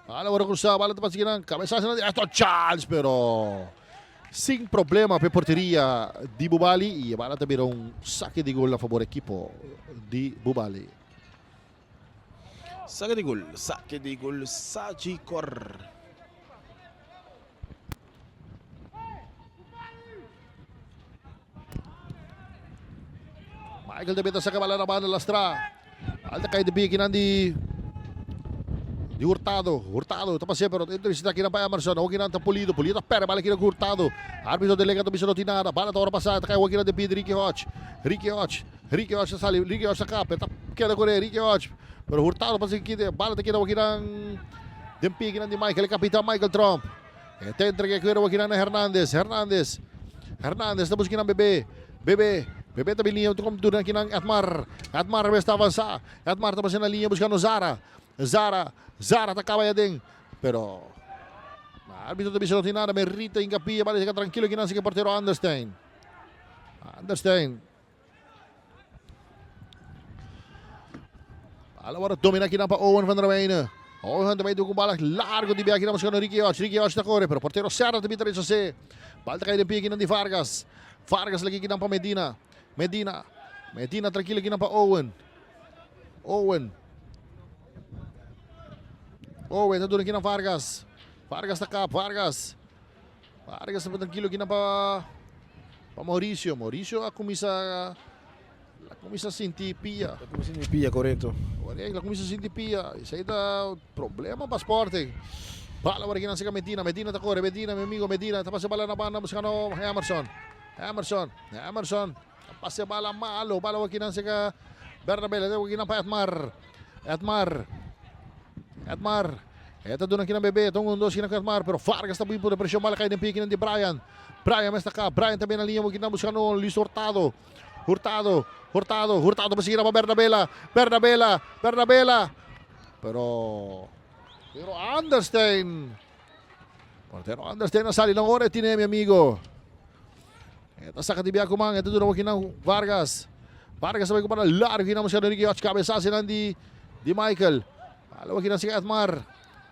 [SPEAKER 3] Bala worde cruza, bala ta pasa kinan. Cabezazo na di Aston Charles, pero sin problema pe porteria di Bubali. Y e bala ta bira un saque di gol na favor equipo di Bubali.
[SPEAKER 2] Saque di gol, saque di gol Sagicor.
[SPEAKER 3] Michael de Beta saca bala na banda lastra. Alta cae de pie kinan di di Hurtado. Hurtado ta pasea pero entra visita kinan pa Emerson. Awor kinan ta Pulido. Pulido ta perde bala kinan ku Hurtado. Arbitro delega ta bisa no tin nada. Bala ta ora pasa. Ta cae awor kinan de pie di Ricky Hodge. Ricky Hodge. Ricky Hodge ta sali. Ricky Hodge ta kap. E ta keda kore Ricky Hodge. Pero Hurtado pasa kite. Bala ta keda awor kinan den pie kinan di Michael. E kapitan Michael Tromp. E ta entrega e kuero akinan na Hernandez. Hernandez. Hernandez ta buska kinan Bebe. Bebe. Bebe ta bin liña otro kom duna kinan Edmar. Edmar bes ta avansa. Edmar ta pasa na liña buskando Zara. Zara. Zara ta kaba aden. Pero arbitro ta bisa no tin nada. Merita hinka pia bala seka trankilo kinan seka portero Anderstein. Anderstein. Bala wòrdu dominá kinan pa Owen van der Wijne. Owen van der Wijne ku bala largo di bia kinan buskando Ricky Hodge. Ricky Hodge ta kore, pero portero Serra ta bin ta rechas'é. Bal ta kai den pia kinan di Vargas. Vargas laki kinan pa Medina. Medina. Medina trankilo kinan pa Owen. Owen. Owen ta duna kinan Vargas. Vargas ta kap. Vargas. Vargas ta trankilo kinan pa pa Mauricio. Mauricio a kuminsá a kuminsá sinti pia.
[SPEAKER 2] A kuminsá sinti pia, korekto.
[SPEAKER 3] Korekto, a kuminsá sinti pia. Esei ta problema pa Sporting. Bala awor akinan serka Medina. Medina ta kore. Medina, mi amigo Medina ta pasa e bala na banda buskando Emerson. Emerson, Emerson ta pasa e bala malo. Bala awor akinan serka Bernabel. E ta akinan pa Edmar. Edmar. Edmar. E ta duna akinan Bebe. Ta un un dos akinan ku Edmar. Pero Vargas ta bin pone preshon. Bala kai den pie akinan di Brian. Brian mester ka. Brian ta bin na liña awor akinan buskando Luis Hurtado. Hurtado, Hurtado, Hurtado pa sigui pa Bernabela. Bernabela, Bernabela. Pero Pero Anderstein. Portero Anderstein a sali na ora e tine, mi amigo. E ta saca di bia kuman, e ta duna waki na Vargas. Vargas ta para largo na busca Enrique Yoch, cabezazo nan di di Michael. Ala waki na siga Edmar.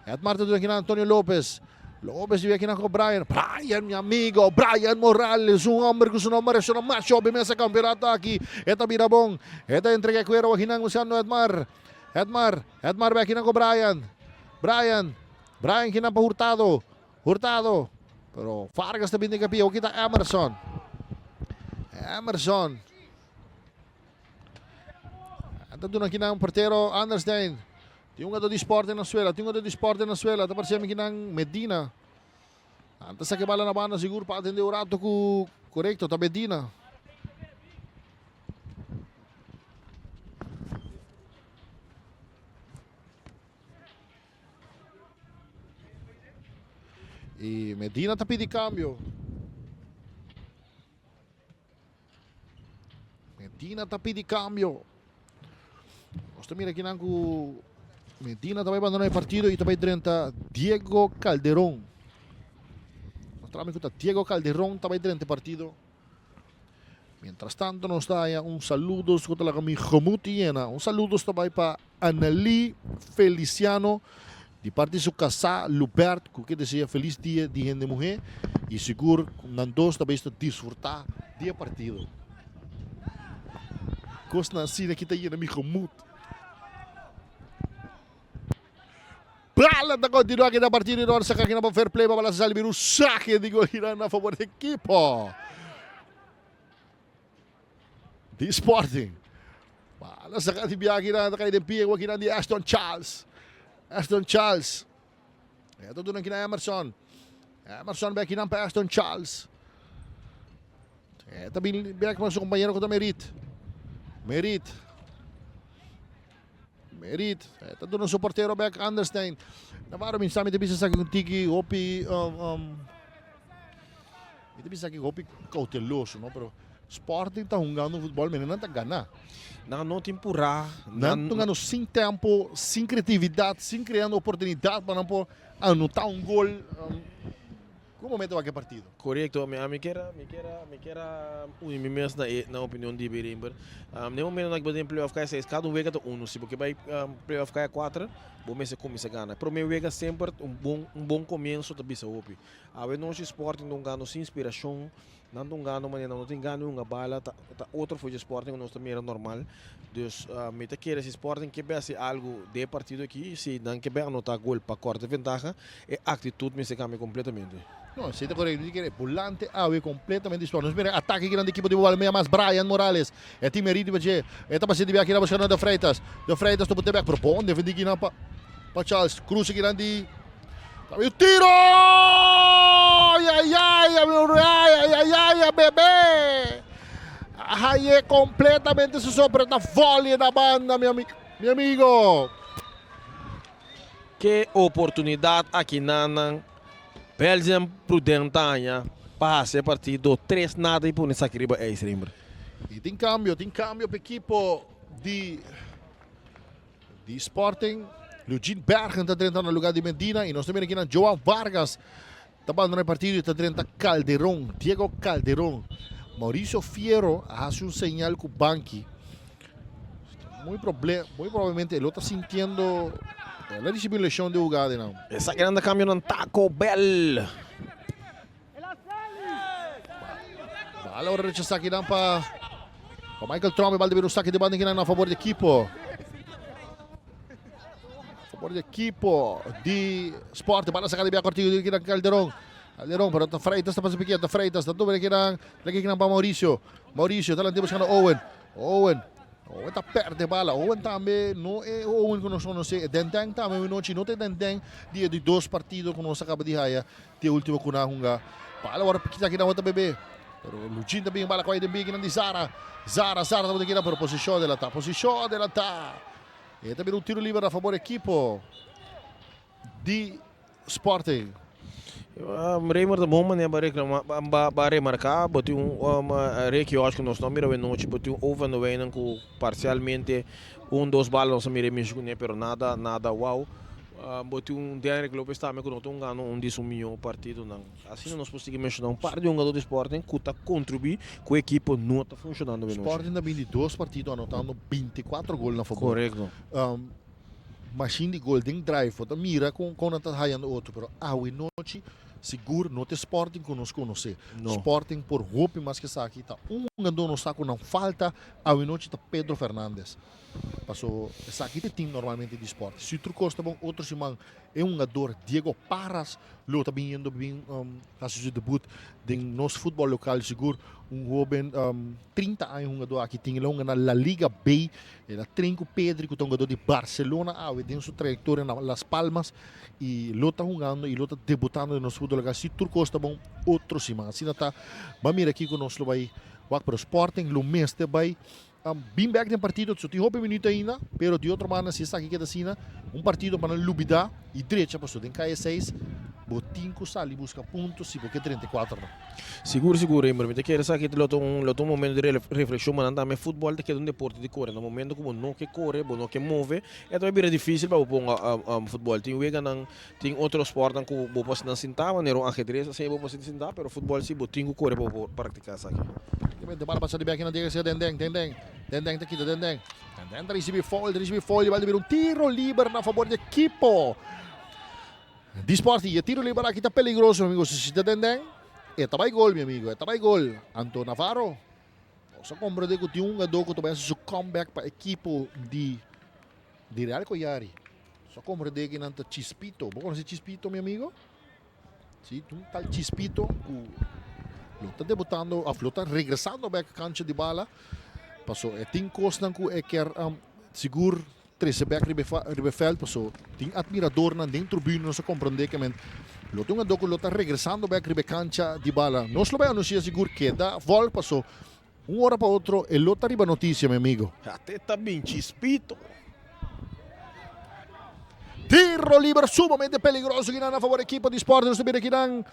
[SPEAKER 3] Edmar ta duna aki na Antonio Lopez. Lopez di aki na con Brian. Brian, mi amigo, Brian Morales, un hombre cu su nombre resona macho hopi mesa campeonato aki. E ta bira bon. E ta entrega e cuero waki nan buscando Edmar. Edmar, Edmar bek kinan ku Brian. Brian, Brian kinan pa Hurtado. Hurtado. Pero Vargas ta bini kapia. Oki ta Emerson. Emerson. Ta duna kinan portero Anderstein. Tin un gato di Sporting na suela. Tin un gato di Sporting na suela. Ta parse mi kinan Medina. Nan ta saka e bala na banda sigur pa atende un rato ku korekto ta Medina. Y Medina ta pidi cambio. Medina ta pidi cambio. Nos ta mira aquí nan ku Medina ta bai abandonar e partido y ta bai drenta Diego Calderon. Nos ta mira ku ta Diego Calderon ta bai drenta e partido. Mientras tanto nos ta haya un saludos ku ta laga mi gemoed yena. Un saludos ta bai pa Annalie Feliciano di parti su kasá Lubert ku ke desea felis dia di hende muhé i sigur nan dos ta bai sta disfrutá di e partido. Kosnan asina ki ta yena mi gemoed. Bala ta continua aki na partido y no saca aki na pa fair play pa bala sali bira un saque di gol na favor di equipo di Sporting. Bala saca di bia aki na ta cai den pie aki na di Ashton Charles. Ashton Charles. E ta duna aki na Emerson. Emerson bek aki pa Ashton Charles. E ta bin bek pa su compañero ku ta Merit. Merit. Merit ta duna su portero bek Anderstein. Navarro mi sa mi ta bisa esaki un tiki hopi mi ta bisa esaki hopi cauteloso no pero Sporting ta hungando futbol mene nan ta gana.
[SPEAKER 2] Nan no tin purá.
[SPEAKER 3] Nan ta hungando sin tempo, sin creatividad, sin creando oportunidad pa nan por anota un gol. Ku momento wak e partido?
[SPEAKER 2] Korekto, mi ami kier a mi kier a mi kier a uni mi mes na e na opinion di Birimber. Den momento nan ku bo den playoff kaya seis, kada un wega ta unu. Si bo ke bai playoff kaya kuater, bo mester kuminsá gana. Promé wega semper un bon un bon komienso ta bisa hopi. Awe nochi Sporting ta un gano sin inspirashon, nan ta un gano manera nan no tin gana di hunga bala, ta ta otro for dje Sporting ku nos ta mira normal. Dus mi ta kere si Sporting ke bai hasi algu den e partido aki, si nan ke bai anota gol pa korta e ventaha, E actitud mester cambia completamente.
[SPEAKER 3] No, esey ta correcto. Dice que volante awe completamente di Nos mira ataque grande equipo di Bobal Mea mas Brian Morales. E team Meridi bache. E ta pasando di aquí na buscando de Freitas. De Freitas to bote back pero bon defendi aquí na pa pa Charles. Cruce aquí di Tabi tiro! Ay ay ay ay ay ay ay ay bebé. Ay completamente su sorpresa volley na banda mi amigo. Mi amigo.
[SPEAKER 2] Ke oportunidat akinanan Belgium Prudent ta haña pa hasi e partido tres nada i pone esaki riba ijs, Rembert?
[SPEAKER 3] I tin kambio, tin kambio pa ekipo di di Sporting. Eugene Bergen ta drenta na lugar di Medina i nos ta mira akinan Joan Vargas ta bandona e partido i ta drenta Calderon, Diego Calderon. Mauricio Fierro a hasi un señal ku banki. Muy proble muy probablemente e lo ta sintiendo el a ricibi un lesion di hugada einan.
[SPEAKER 2] Esakinan ta cambionan Taco Bell.
[SPEAKER 3] Bala ora rechasa akinan pa pa Michael Tromp. E bal ta bira un saki di banda akinan na favor di ekipo. Favor di ekipo di Sport. Bala saka di bia kortigo di akinan Calderon. Calderon pero ta Freitas ta pasa pikia ta Freitas ta dubel akinan. Laki akinan pa Mauricio. Mauricio ta lanti buscando Owen. Owen. Owen ta perde bala. Owen tambe no e Owen ku nos konosé. E Denden tambe awe nochi no ta e Denden di e di dos partido ku nos a kaba di haya te ultimo ku nan a hunga. Bala wòrdu kita aki nan wòrdu ta bebe. Pero Luchin ta bin bala ku den bigi nan di Zara. Zara, Zara tabata keda pero posishon adelantá. Posishon adelantá. E ta bira un tiro liber na fabor ekipo di Sporting.
[SPEAKER 2] Raymer ta bon manera pa reclama pa remarca bo tin un Ricky Hodge cu nos no a mira awe nochi bo tin un Owen de Wijnen cu parcialmente un dos bala nos a mira e mishi cune pero nada nada wow bo tin un Denrick Lopez tambe cu no ta hungando un di su miho partidonan asina nos por sigui menciona un par di hungador di Sporting cu ta contribui cu e ekipo no ta funcionando awe nochi.
[SPEAKER 3] Sporting ta bin di dos partido anotando binticuatro gol na fabor.
[SPEAKER 2] Corecto.
[SPEAKER 3] Machine di gol den drive bo ta mira con con nan ta hayando otro pero awe nochi sigur no ta e Sporting cu nos conoce.
[SPEAKER 2] No.
[SPEAKER 3] Sporting por hopi mas cu esaki ta un hungador nos sa cu nan falta awe nochi ta Pedro Fernandez paso esaki ta e team normalmente di Sporting si tur cos ta bon otro siman e hungador Diego Parras lo ta biniendo bin haci su debut den nos futbol local sigur un hoben 30 aña hungador aki tin el a hunga na La Liga B El a train ku Pedri ku ta hungador di Barcelona awe den su trayectoria na Las Palmas y lo ta hungando y lo ta debutando den nos futbol local si tur cos ta bon otro siman. Asina ta ban mira kico nos lo bay wak pero Sporting lo mester bay bin bek den partido so tin hopi minuut ainda pero di otro banda si esaki keda asina un partido pa nan lubida y drecha pasobra den calle seis bo tin cu sali busca punto si bo ke 34 nan.
[SPEAKER 2] Sigur sigur Rembert, mi ta kere sa ki lo ta un lo ta un momento di reflexion pa nan tambe. Futbol ta keda un deporte di kore. Na momento ku bo no ke kore, bo no ke move, e ta bai bira dificil pa bo ponga futbol. Tin weganan, tin otro sportnan ku bo por asina sinta, manera un ajedrez asina bo por asina sinta, pero futbol si bo tin ku kore pa bo por praktika esaki.
[SPEAKER 3] Prácticamente bala pasa di bek na Diego Garcia Denden, Denden, Denden ta kita Denden, Denden ta ricibi foul, ta ricibi foul y bal ta bira un tiro liber na fabor di ekipo Di Sporting, e tiro liber aki ta peligroso mi amigo, si si ta den den, e ta bai gol mi amigo, e ta bai gol. Anto Navarro, nos a comprende cu tin un hungador cu ta bai haci su comeback pa ekipo di di Real Koyari. Nos a comprende cu nan ta Chispito. Bo conoce Chispito mi amigo? Si, un tal Chispito cu lo ta debutando of lo ta regresando bek cancha di bala. Paso e tin cosnan cu e kier sigur Trece bek riba e riba e veld paso tin admiradornan den tribune nos a comprende ke men lo tin un hungador ku lo ta regresando bek riba e cancha di bala. Nos lo bay anuncia sigur keda volg paso un ora pa otro e lo ta riba noticia mi amigo.
[SPEAKER 2] Ate ta bin chispito.
[SPEAKER 3] Tiro liber sumamente peligroso kinan a favor ekipo di Sporting nos ta bira kinan.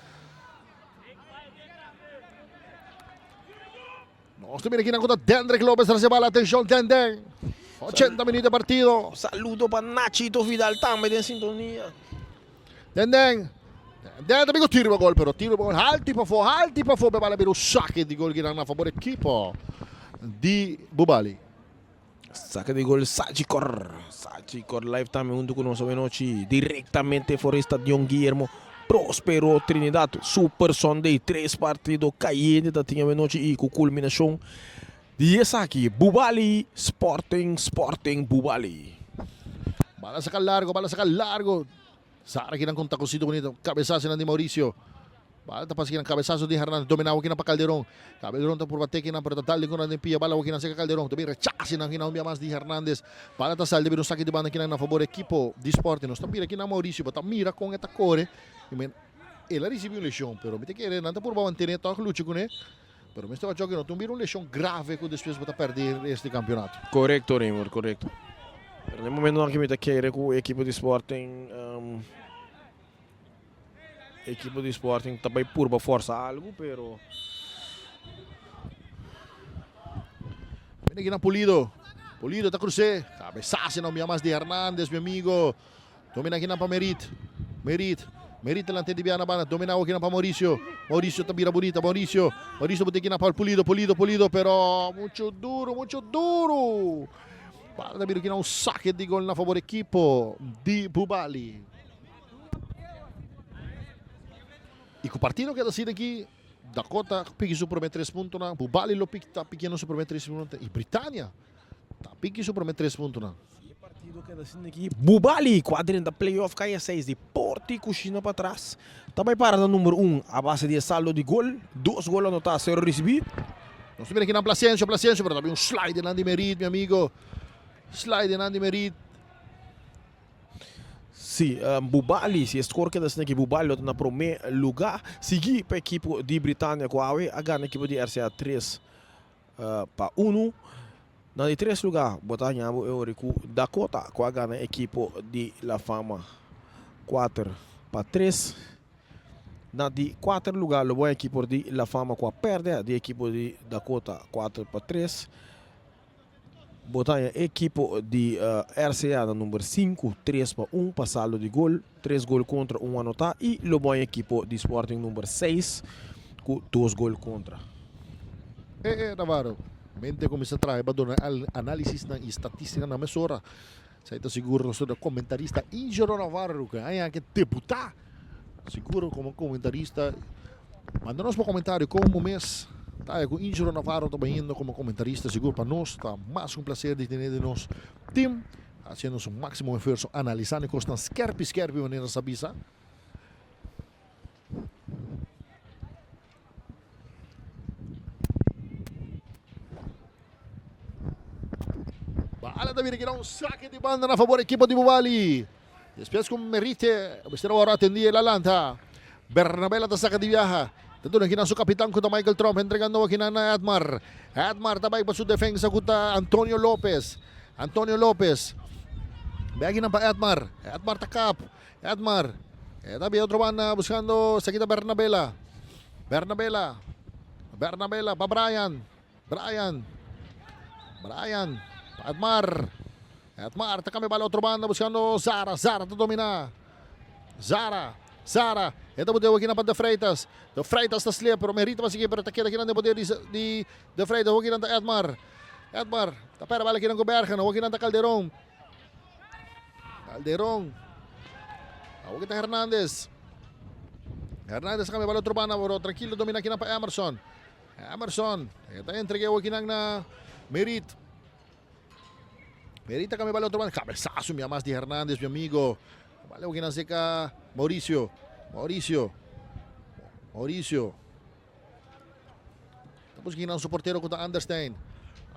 [SPEAKER 3] Nos ta mira kinan ku ta Dendrick Lopez tras e bala. Atenshon Denden. 80 minuut de partido.
[SPEAKER 2] Saludo pa Nachito Vidal tambe den sintonia.
[SPEAKER 3] Denden. Denden ta bin ku tiro pa gol pero tiro pa gol haltu i pafó, haltu i pafó. Be bala bira un sake di gol kinan na fabor ekipo di Bubali.
[SPEAKER 2] Sake di gol Sagicor. Sagicor live tambe huntu ku nos awenochi direktamente for Estadion Guillermo Prospero Trinidad. Super Sunday tres partido kayente ta tin awenochi i ku kulminashon di esaki Bubali Sporting Sporting Bubali.
[SPEAKER 3] Bala saka largo, bala saka largo. Sara kinan con tacosito bonito. Cabezazo nan di Mauricio. Bala ta pasa kinan cabezazo di Hernandez. Domina awo kinan pa Calderon. Calderon ta purba te kinan pero ta dal den con den pia. Bala awo kinan seca Calderon. Ta bin rechace nan kinan un bia mas di Hernandez. Bala ta sali ta bira un saki di banda kinan na fabor ekipo di Sporting. Nos ta mira kinan Mauricio. Bo ta mira con e ta core. I men el a ricibi un lesion pero mi ta kere nan ta purba mantene toch lucha cune. Pero mester wak joke no ta un bira un lesion grave cu despues bo ta perde este campeonato.
[SPEAKER 2] Corecto Raymond, corecto. Pero na e momentonan aki mi ta kere cu e ekipo di Sporting ekipo di Sporting ta bay purba forsa algo pero.
[SPEAKER 3] Mira aki na Pulido. Pulido ta cruce. Cabezazo na un bia mas di Hernandez mi amigo. Domina kinan pa Merit. Merit. Merit delante di Biana banda. Domina awo kinan pa Mauricio. Mauricio ta bira bunita. Mauricio. Mauricio bote kinan pa Pulido. Pulido, Pulido. Pero mucho duro, mucho duro. Bala ta bira kinan un saque di gol na favor equipo di Bubali. Y cu partido keda asina aki, Dakota piki su prome tres puntonan. Bubali lo piki, ta pikiendo su prome tres puntonan. Y Britannia ta piki su prome tres puntonan.
[SPEAKER 2] Si e partido keda asina aki, Bubali ku a drenta playoff kaya seis di Porti Kushina patras ta bai para na number un a base di e saldo di gol, dos gol anotá, sero risibí.
[SPEAKER 3] Nos ta mira kinan Placencio, Placencio, pero ta bin un slide nan di Merit, mi amigo. Slide nan di Merit.
[SPEAKER 2] Si, Bubali, si e score keda asina aki, Bubali lo ta na prome luga, sigui pa ekipo di Britania ku awe a gana ekipo di RCA tres pa unu. Na di tres luga bo ta haña bo e ori ku Dakota ku a gana ekipo di La Fama 4-3. Na di kuater luga lo bo haña ekipo di La Fama ku a pèrdè di ekipo di Dakota 4-3. Bo ta haña ekipo di RCA na number sinku, 3-1 pa saldo di gol, tres gol kontra un anotá i lo bo haña ekipo di Sporting number seis ku dos gol kontra.
[SPEAKER 3] E e Navarro, mente kuminsá traha pa duna análisisnan i statístikanan mesora. Esei ta sigur nos ta komentarista Ingelo Navarro ku aña ke debutá sigur komo komentarista. Manda nos bo komentario kon bo mes ta haña ku Ingelo Navarro ta bahiendo komo komentarista. Sigur pa nos ta mas ku un plaser di tene den nos tim hasiendo su máksimo esfuerso analisando e kosnan skerpi skerpi manera sa bisa. Bala ta bira keda un saque di banda na favor equipo di Bubali. Despues cu Merite mester awor atendi el a lanta. Bernabela ta saca di biaha. Ta duna kinan su capitan cu ta Michael Tromp entregando akinan na Edmar. Edmar ta bay pa su defensa cu ta Antonio Lopez. Antonio Lopez. Bay akinan pa Edmar. Edmar ta kap. Edmar. E ta bay otro banda buscando esaki ta Bernabela. Bernabela. Bernabela pa Brian. Brian. Brian. Pa Edmar. Edmar ta cambia bala otro banda buscando Zara. Zara ta domina. Zara. Zara. E ta boteo aki na pa De Freitas. De Freitas ta slip pero Merito pa sigui pero ta keda aki nan den poder di di De Freitas. Hoki nan ta Edmar. Edmar ta pera bala aki nan ku Bergen. Hoki nan ta Calderon. Calderon. Hoki ta Hernandez. Hernandez ta cambia bala otro banda pero tranquilo domina aki nan pa Emerson. Emerson, e ta entrega e wokinan na Merit. Merit ta cambia bala otro banda. Cabezazo mi amas di Hernandez, mi amigo. Bala wokinan seca Mauricio. Mauricio. Mauricio. Ta busca su portero cu ta Anderstein.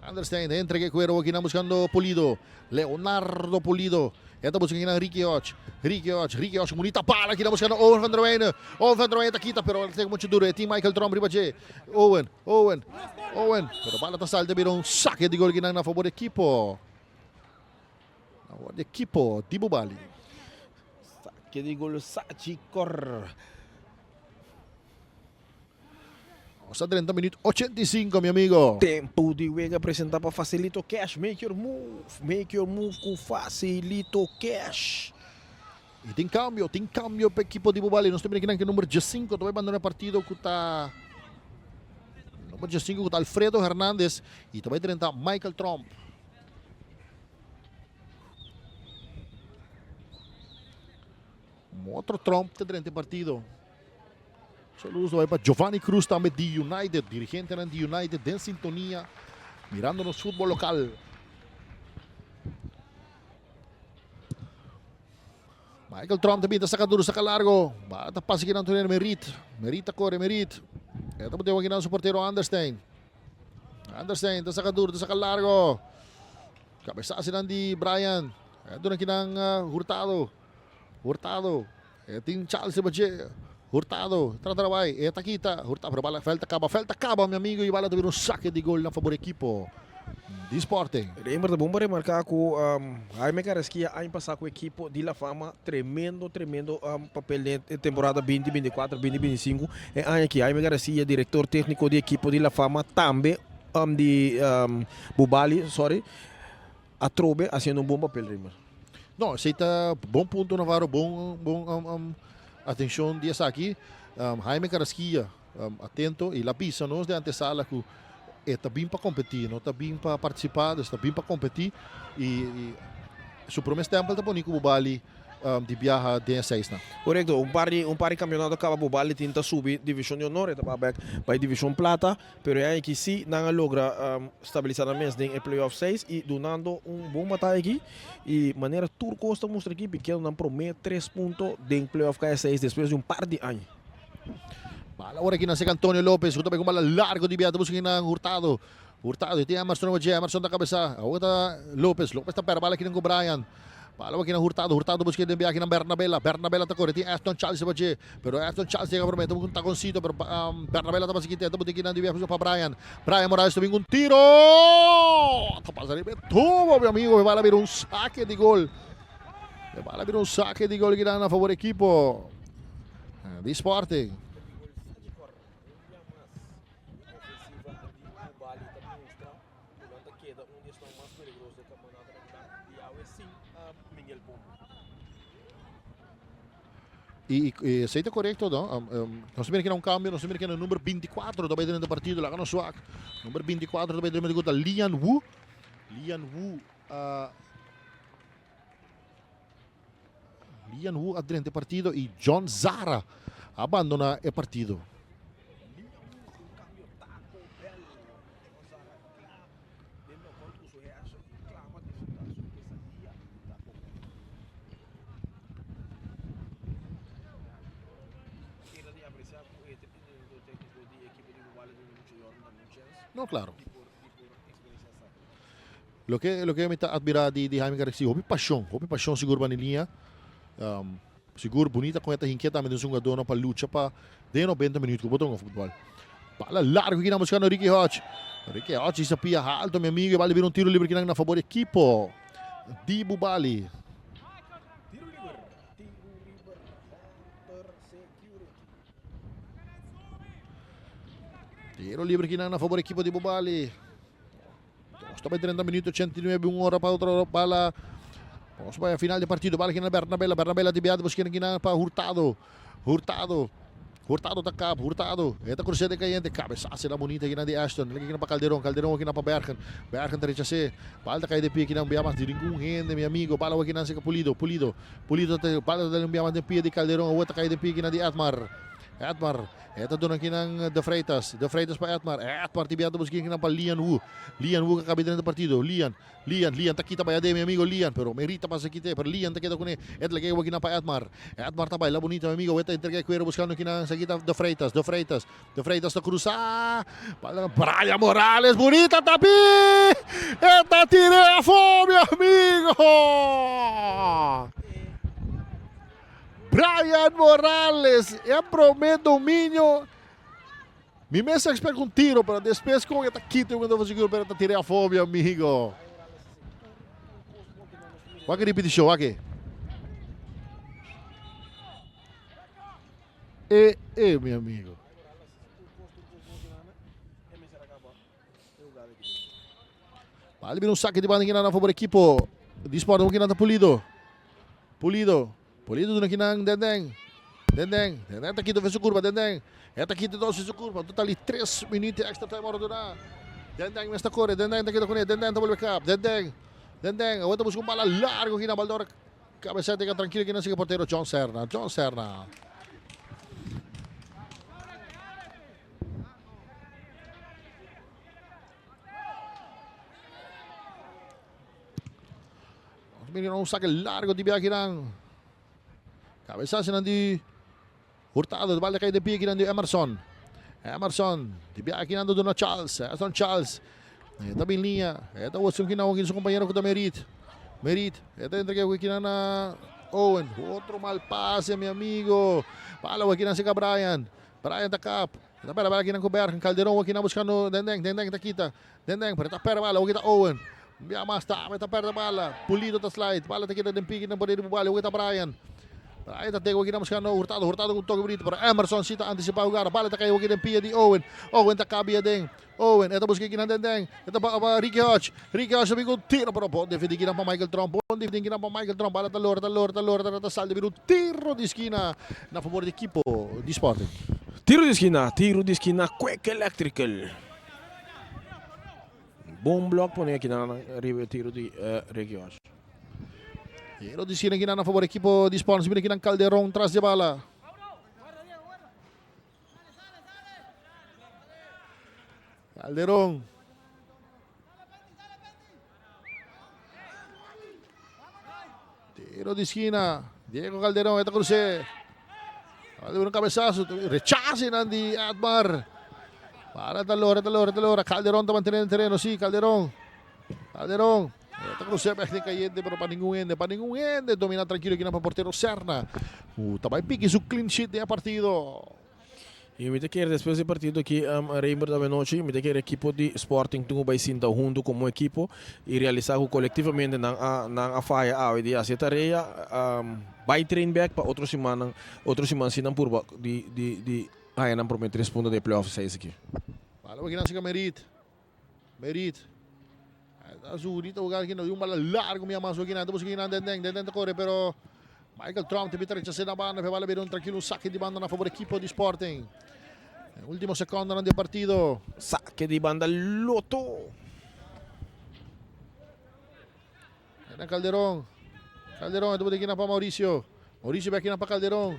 [SPEAKER 3] Anderstein ta entrega e cuero wokinan buscando Pulido. Leonardo Pulido. E ta busca kinan Ricky Hodge. Ricky Hodge, Ricky Hodge, bunita bala kina buscando Owen van der Weijden. Owen van der Weijden ta kita, pero el ta mucho duro. E tin Michael Tromp riba dje. Owen, Owen, Owen. Pero bala ta salta bira un saque di gol kinan na favor di equipo. Na favor di equipo di Bubali.
[SPEAKER 2] Saque di gol Sachi Cor.
[SPEAKER 3] Nos a drenta minuut 85, mi amigo.
[SPEAKER 2] Tempo di wega presenta pa Facilito Cash. Make your move, make your move ku Facilito Cash.
[SPEAKER 3] Y tin cambio, tin cambio pa equipo di Bubali. Nos ta mira kinan ku number 15 ta bai bandona e partido ku ta number 15 ku ta Alfredo Hernandez y ta bai drenta Michael Tromp. Un otro Tromp ta drenta e partido. Saludos ta bai pa Giovanni Cruz tambe di United, dirigentenan di United den sintonia mirando nos futbol local. Michael Trump ta binta saca duro, saca largo. Ba ta pasa kinan Antonio Merit. Merit ta corre, Merit. E ta boteo kinan su portero Anderstein. Anderstein ta saca duro, ta saca largo. Cabezazo nan di Brian. E duna kinan Hurtado. Hurtado. E tin chance riba dje. Hurtado trata na bai. E ta kita. Hurtado pero bala veld ta caba. Veld ta caba mi amigo y bala ta bira un saque di gol na fabor equipo di Sporting.
[SPEAKER 2] Rembert ta bon pa remarca cu Jaime Carrasquilla aña pasa cu equipo di La Fama tremendo tremendo papel den e temporada binti binti kuater binti binti sinku. E aña aki Jaime Carrasquilla director tecnico di equipo di La Fama tambe di Bubali sorry atrobe haciendo un bon papel Rembert.
[SPEAKER 3] No, esei ta bon punto Navarro, bon bon atencion di esaki. Jaime Carrasquilla atento y la bisa nos den antesala cu e ta bin pa competi, no ta bin pa participa, dus ta bin pa competi y su prome stempel ta poni cu Bubali di biaha den e seisnan.
[SPEAKER 2] Correcto, un par di un par di campeonato caba Bubali tin ta subi division di honor, e ta ba bek bay division plata. Pero e aña aki si nan a logra stabilisa nan mes den e playoff 6 y dunando un bon bataya aki y manera tur cos ta mustra aki Piquero nan prome 3 punto den playoff KS 6 despues di un par di aña.
[SPEAKER 3] Bala ora aki na seka Antonio Lopez ku ta bai ku bala largo di bia ta buska kinan Hurtado. Hurtado i tin Emerson riba dje. Emerson ta kabesa. Awor ta Lopez. Lopez ta pèrdè bala kinan ku Brian. Bala aki na Hurtado. Hurtado buska den bia kinan Bernabela. Bernabela ta kore. Tin Ashton Charles riba dje. Pero Ashton Charles yega promé. Ta buska un takoncito pero Bernabela ta basa kite. Ta buta kinan di bia pa Brian. Brian Morales ta bin ku un tiro. Ta pasa riba e tubo mi amigo. E bala bira un sake di gol. E bala bira un sake di gol kinan na favor ekipo di Sporting. Y esey ta corecto no. Nos mira kina un cambio, nos mira kina number 24 ta bay drenta partido, laga nos wak. Number 24 ta bay drenta partido ta Lian Wu. Lian Wu a Lian Wu a drenta e partido y John Zara a abandona e partido. No, claro. Loke loke mi ta admira di di Jaime Garcia, hopi pasion, hopi pasion sigur bani liña. Um, sigur bunita con e ta hinkia tambe den su hungadornan pa lucha pa den 90 minuut ku bo ta hunga futbol. Bala largo kinan buscando Ricky Hodge. Ricky Hodge isa pia alto mi amigo e bala bira un tiro libre kinan na favor equipo di Bubali. Tiro libre kinan na favor equipo di Bubali. Nos ta bai 30 minuto 89 un ora pa otro bala. Nos bai a final di partido. Bala kina Bernabela. Bernabela di biado busca kina pa Hurtado. Hurtado. Hurtado ta kap. Hurtado. E ta cruce de cayente. Cabezazo la bonita kina di Ashton. Leke kina pa Calderon. Calderon kina pa Bergen. Bergen ta rechase. Bala ta cai de pie kina un bia mas di ningun hende mi amigo. Bala kina seka Pulido. Pulido. Pulido ta bala ta un bia mas den pie di Calderon. Awor ta cai den pie kina di Edmar. Edmar. E ta duna kinan De Freitas. De Freitas pa Edmar. Edmar tin biaha ta busca kinan pa Lian Wu. Lian Wu ka kabi drenta partido. Lian, Lian, Lian ta kita bai ade mi amigo Lian. Pero Merita pasa kite. Pero Lian ta keda kune. E ta lag'e kinan pa Edmar. Edmar ta baila bunita mi amigo. E ta entrega e kuero buskando kinan esaki ta De Freitas. De Freitas. De Freitas ta krusa. Bala Brian Morales. Bunita tapi. E ta tire afo mi amigo. Brian Morales e a prome dominio. Mi mes a expect un tiro, pero despues con e ta kita un ta seguro, pero ta tira afo, mi amigo. Wak e repeticion, wak e. E, e, mi amigo. Bali bira un saque di banda kinan a favor equipo di Sporting kinan ta Pulido. Pulido. Pulido duna kinan Denden. Denden. Denden ta kita su curva Denden. E ta kita dos su curva. Total di 3 minuut extra time ora duna. Denden mes ta corre. Denden ta kita kune. Denden ta bolbe kap. Denden. Denden. Awor ta busca un bala largo kinan Baldor. Cabeza teka tranquilo kinan sigue portero John Serna. John Serna. Mira un saque largo di biakinan. Cabezazo di Hurtado, de bal cae de pie di Emerson. Emerson, di biakinan do duna Charles. Emerson Charles. Eta bin linha. Eta Watson kina su compañero ku ta Merit. Merit, eta entrega kina na Owen. Otro mal pase, mi amigo. Bala kina seca Brian. Brian ta kap. Ta pera bala kinan ku Bergen. Calderon kinan buscando Dendeng. Dendeng ta kita. Dendeng pero ta pera bala. Kita Owen. Bia mas ta. Ta perde bala. Pulido ta slide. Bala ta kita den piki den poder di bala. Kita Brian. Brian ta tego kinan buscando Hurtado. Hurtado con toque bonito. Pero Emerson si ta anticipa jugada. Bala ta cai den pia di Owen. Owen ta cabia den. Owen, e ta busca kinan Dendeng. E ta pa Ricky Hodge. Ricky Hodge ta bin cu tiro pero bon defendi kinan pa Michael Tromp. Bon defendi kinan pa Michael Tromp. Bala ta lora, ta lora, ta lora, ta sal. Ta bira un tiro di skina na favor di ekipo di Sporting.
[SPEAKER 2] Tiro di skina, tiro di skina Quick Electrical. Bon blok pone akinan riba e tiro di Ricky Hodge.
[SPEAKER 3] Tiro di skina kinan na favor ekipo di Sporting. Bira kinan Calderon tras di bala. Calderon. Tiro di esquina. Diego Calderon, esta cruce. Bala un cabezazo. Rechace nan di Edmar. Bala ta lora, ta lora, ta lora. Calderon ta mantene den tereno. Sí, Calderon. Calderon. Ta crucé bek den cayente, pero pa ningun hende, pa ningun hende. Domina tranquilo aquí pa portero Serna. Ta bay piki su clean sheet den e partido.
[SPEAKER 2] Y mi ta kere despues di partido aki Reinbert avenochi mi ta kere ekipo di Sporting tin ku bai sinta hunto komo ekipo y realisa ku kolektivamente nan a nan a faya awe di hasi e tarea bai train bek pa otro simannan otro siman si nan purba di di di haña nan prome tres punto den e playoff seis aki.
[SPEAKER 3] Bala bo kinan sika Merit. Merit. Ta zuri ta hoga aki un bala largo mi ama su kinan ta busca kinan Denden Denden ta kore pero Michael Trump ta bita rechase na banda pe bala bira un trankilo un sake di banda na favor ekipo di Sporting. E ultimo secondonan di e partido.
[SPEAKER 2] Sake di banda Lotto.
[SPEAKER 3] Na Calderon. Calderon e ta kinan pa Mauricio. Mauricio bek kinan pa Calderon.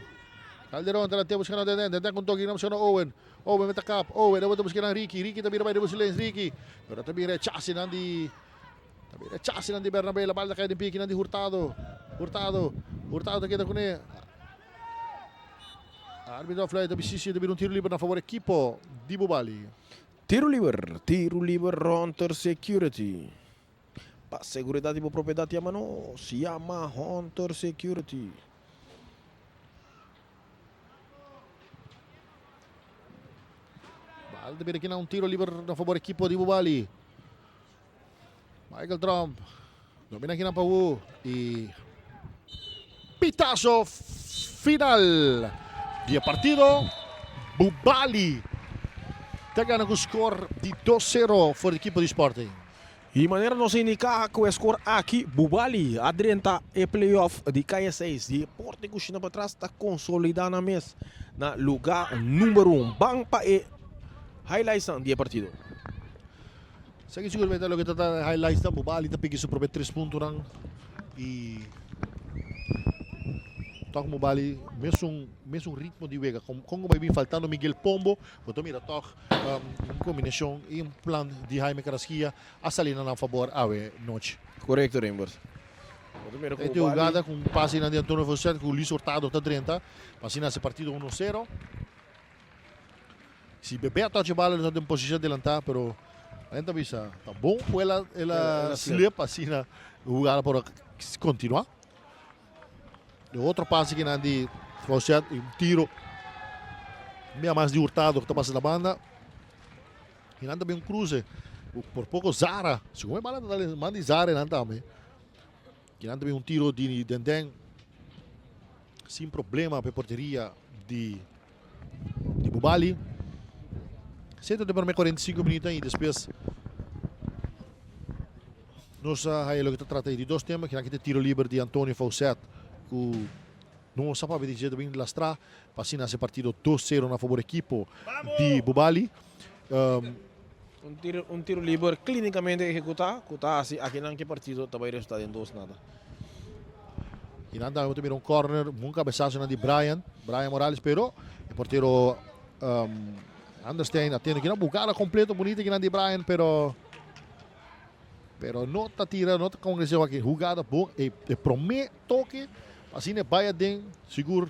[SPEAKER 3] Calderon ta lante busca na Denden. Denden con toque kinan busca na Owen. Owen meta kap. Owen ta busca na Ricky. Ricky ta bira bay riba su lens. Ricky. Pero ta bin rechace nan di ta bin rechace nan di Bernabé. La bal ta cay den pie kinan di Hurtado. Hurtado. Hurtado ta keda cune. Arbitro a fluit ta bisisi ta bira un tiro liber na favor equipo di Bubali.
[SPEAKER 2] Tiro liber. Tiro liber Hunter Security. Pa seguridad di bo propiedad yama nos, yama Hunter Security.
[SPEAKER 3] Bal ta bira aki na un tiro liber na favor ekipo di Bubali. Michael Trump domina aki na pa Wu y pitazo final di e partido. Bubali ta gana cu score di 2-0 for di ekipo di Sporting.
[SPEAKER 2] I manera nos a indiká ku e skor aki, Bubali a drenta e play-off di Kaya 6 di e porte kushina patras ta konsolidá nan mes na lugá number un. Ban pa e highlightsnan di e partido.
[SPEAKER 3] Esaki siguramente ta loke ta ta highlightsnan. Bubali ta piki su prome tres puntonan i tòg Bubali mesun mesun ritmo di wega. Kon ku bai bin faltando Miguel Pombo bo ta mira tòg Un kombinashon i un plan di Jaime Carrasquilla a sali na nan fabor awe nochi.
[SPEAKER 2] Korekto Rembert.
[SPEAKER 3] E tin hugada ku un pase nan di Antonio Faucet ku Luis Hurtado ta drenta pa asina hasi partido uno sero. Si Bebeto haci bala lo ta den posicion adelanta pero nan ta bisa ta bon ku el a slip asina e hugada por a continua. De otro pase ki nan di Faucet y un tiro mia mas di Hurtado ku ta pasa na banda. Y nan tambe un cruce por poco Zara. Segun e bala ta dal man di Zara nan tambe. Y nan tambe un tiro di Denden sin problema pa e porteria di di Bubali. Seta den prome 45 minuut y despues nos a haya loke ta trata di dos tema, kinan ki ta tiro liber di Antonio Faucet ku no sa papia di dje ta bin lastra pa asina hasi partido 2-0 na fabor ekipo di Bubali.
[SPEAKER 2] Un tiro un tiro liber clinicamente ehecuta cu ta haci akinan ki partido ta bay resulta den dos nada.
[SPEAKER 3] Kinan tambe bo ta mira un corner, un cabezazo nan di Brian, Brian Morales pero e portero Anderstein a tene kinan bugada completo bunita kinan di Brian pero pero no ta tira, no ta congreseo aki hugada bon e e prome toke asina e bay aden sigur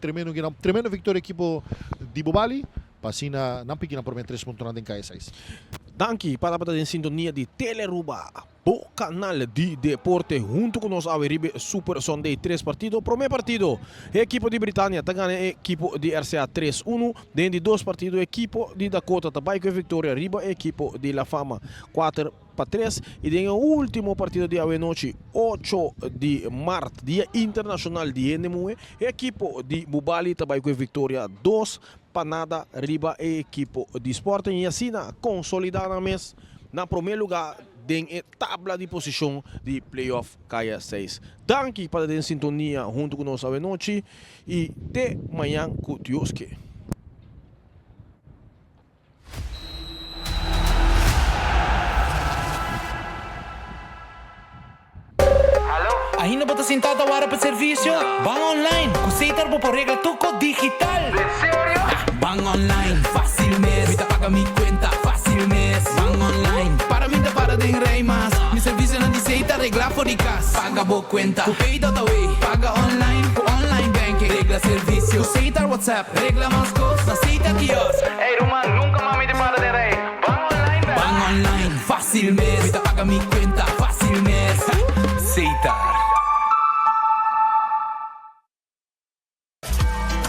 [SPEAKER 3] Tremendo kinan, tremendo victoria ekipo di Bobali pa asina nan piki nan prome tres puntonan den Kaya seis.
[SPEAKER 2] Danki pa tabata den sintonia di Telearuba, bo kanal di deporte. Hunto ku nos awe riba e Super Sunday tres partido. Prome partido, e ekipo di Britania ta gana e ekipo di RCA tres uno. Den di dos partido ekipo di Dakota ta bai ku e victoria riba e ekipo di La Fama kuater pa tres y den e ultimo partido di awenochi ocho di mart, dia internacional di hende muhe, e ekipo di Bubali ta bai cu e victoria 2-0 riba e ekipo di Sporting y asina consolida nan mes na prome lugar den e tabla di posicion di playoff Kaya 6. Danki pa ta den sintonia hunto cu nos awenochi y te mañan cu Dios ke.
[SPEAKER 6] Ainda bo ta sinta ta wara pa servicio? Ban online! Cu Setar bo por regla tur cos digital! Ban online, facil mes! Mi ta paga mi cuenta, facil mes! Ban online, para mi ta para den rij mas! Mi servicionan di Setar regla for di cas! Paga bo cuenta cu Pay.awe! Paga online cu online banking! Regla servicio cu Setar! WhatsApp. Regla mas kos na Setar Kiosk. Hey ruman, nunka mas mi ta para den rei. Ban online bèk. Ban online, fásil mes. Mi ta paga mi kuenta, fásil mes. Setar.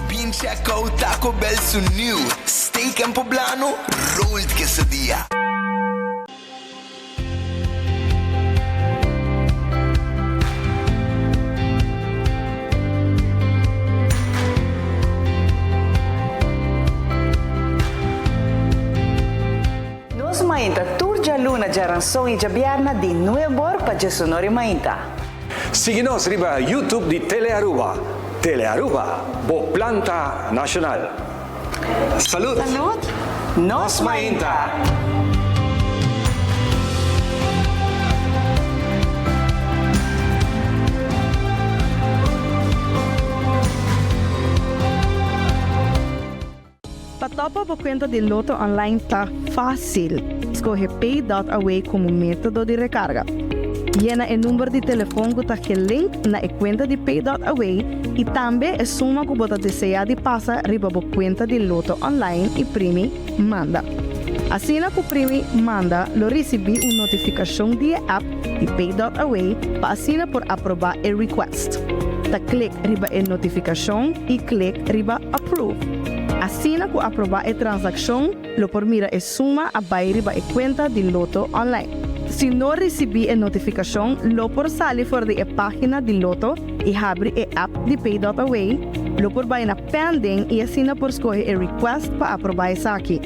[SPEAKER 7] Bin check out Taco Bell su new Steak and Poblano Rolled Quesadilla.
[SPEAKER 16] Nos mainta tur djaluna, djaranson i djabièrna di nuebor pa djesonor i mainta.
[SPEAKER 14] Sigui nos riba YouTube di Telearuba. Telearuba, bo planta nacional. Salud!
[SPEAKER 16] Salud!
[SPEAKER 14] Nos mainta!
[SPEAKER 9] Pa topa bo cuenta di Lotto online ta facil. Scoge Pay dot Away como metodo di recarga. Yena e number di telefon cu ta gelink na e cuenta di Pay dot Away y tambe e suma cu bo ta desea di pasa riba bo cuenta di Lotto online y primi Manda. Asina cu primi Manda lo ricibi un notificacion di e app di Pay dot Away pa asina por aproba e request. Ta click riba e notificacion y click riba Approve. Asina cu aproba e transaccion lo por mira e suma a bay riba e cuenta di Lotto Online. Si no ricibi e notificacion lo por sali for di e pagina di Lotto y habri e app di Pay dot Away, lo por bay na Pending y asina por scoge e request pa aproba esaki.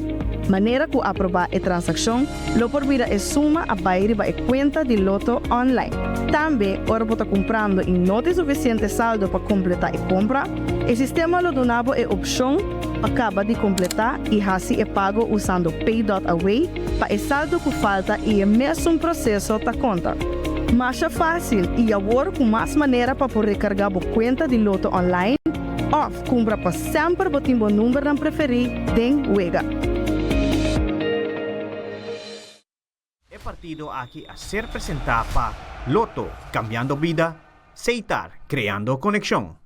[SPEAKER 9] Manera cu aproba e transaccion Lo por mira e suma a bai riba e kuenta di Lotto online. Tambe, ora bo ta kumprando i no tin sufisiente saldo pa kompletá e kompra, e sistema lo duna bo e opshon pa kaba di kompletá i hasi e pago usando Pay dot Away pa e saldo ku falta i e mesun proseso ta konta. Masha fásil i awor ku mas manera pa por rekargá bo kuenta di Lotto online òf kumpra pa semper bo tin bo numbernan preferí den wega.
[SPEAKER 1] E partido aki a ser presenta pa Lotto, cambiando bida, Setar, creando conexion.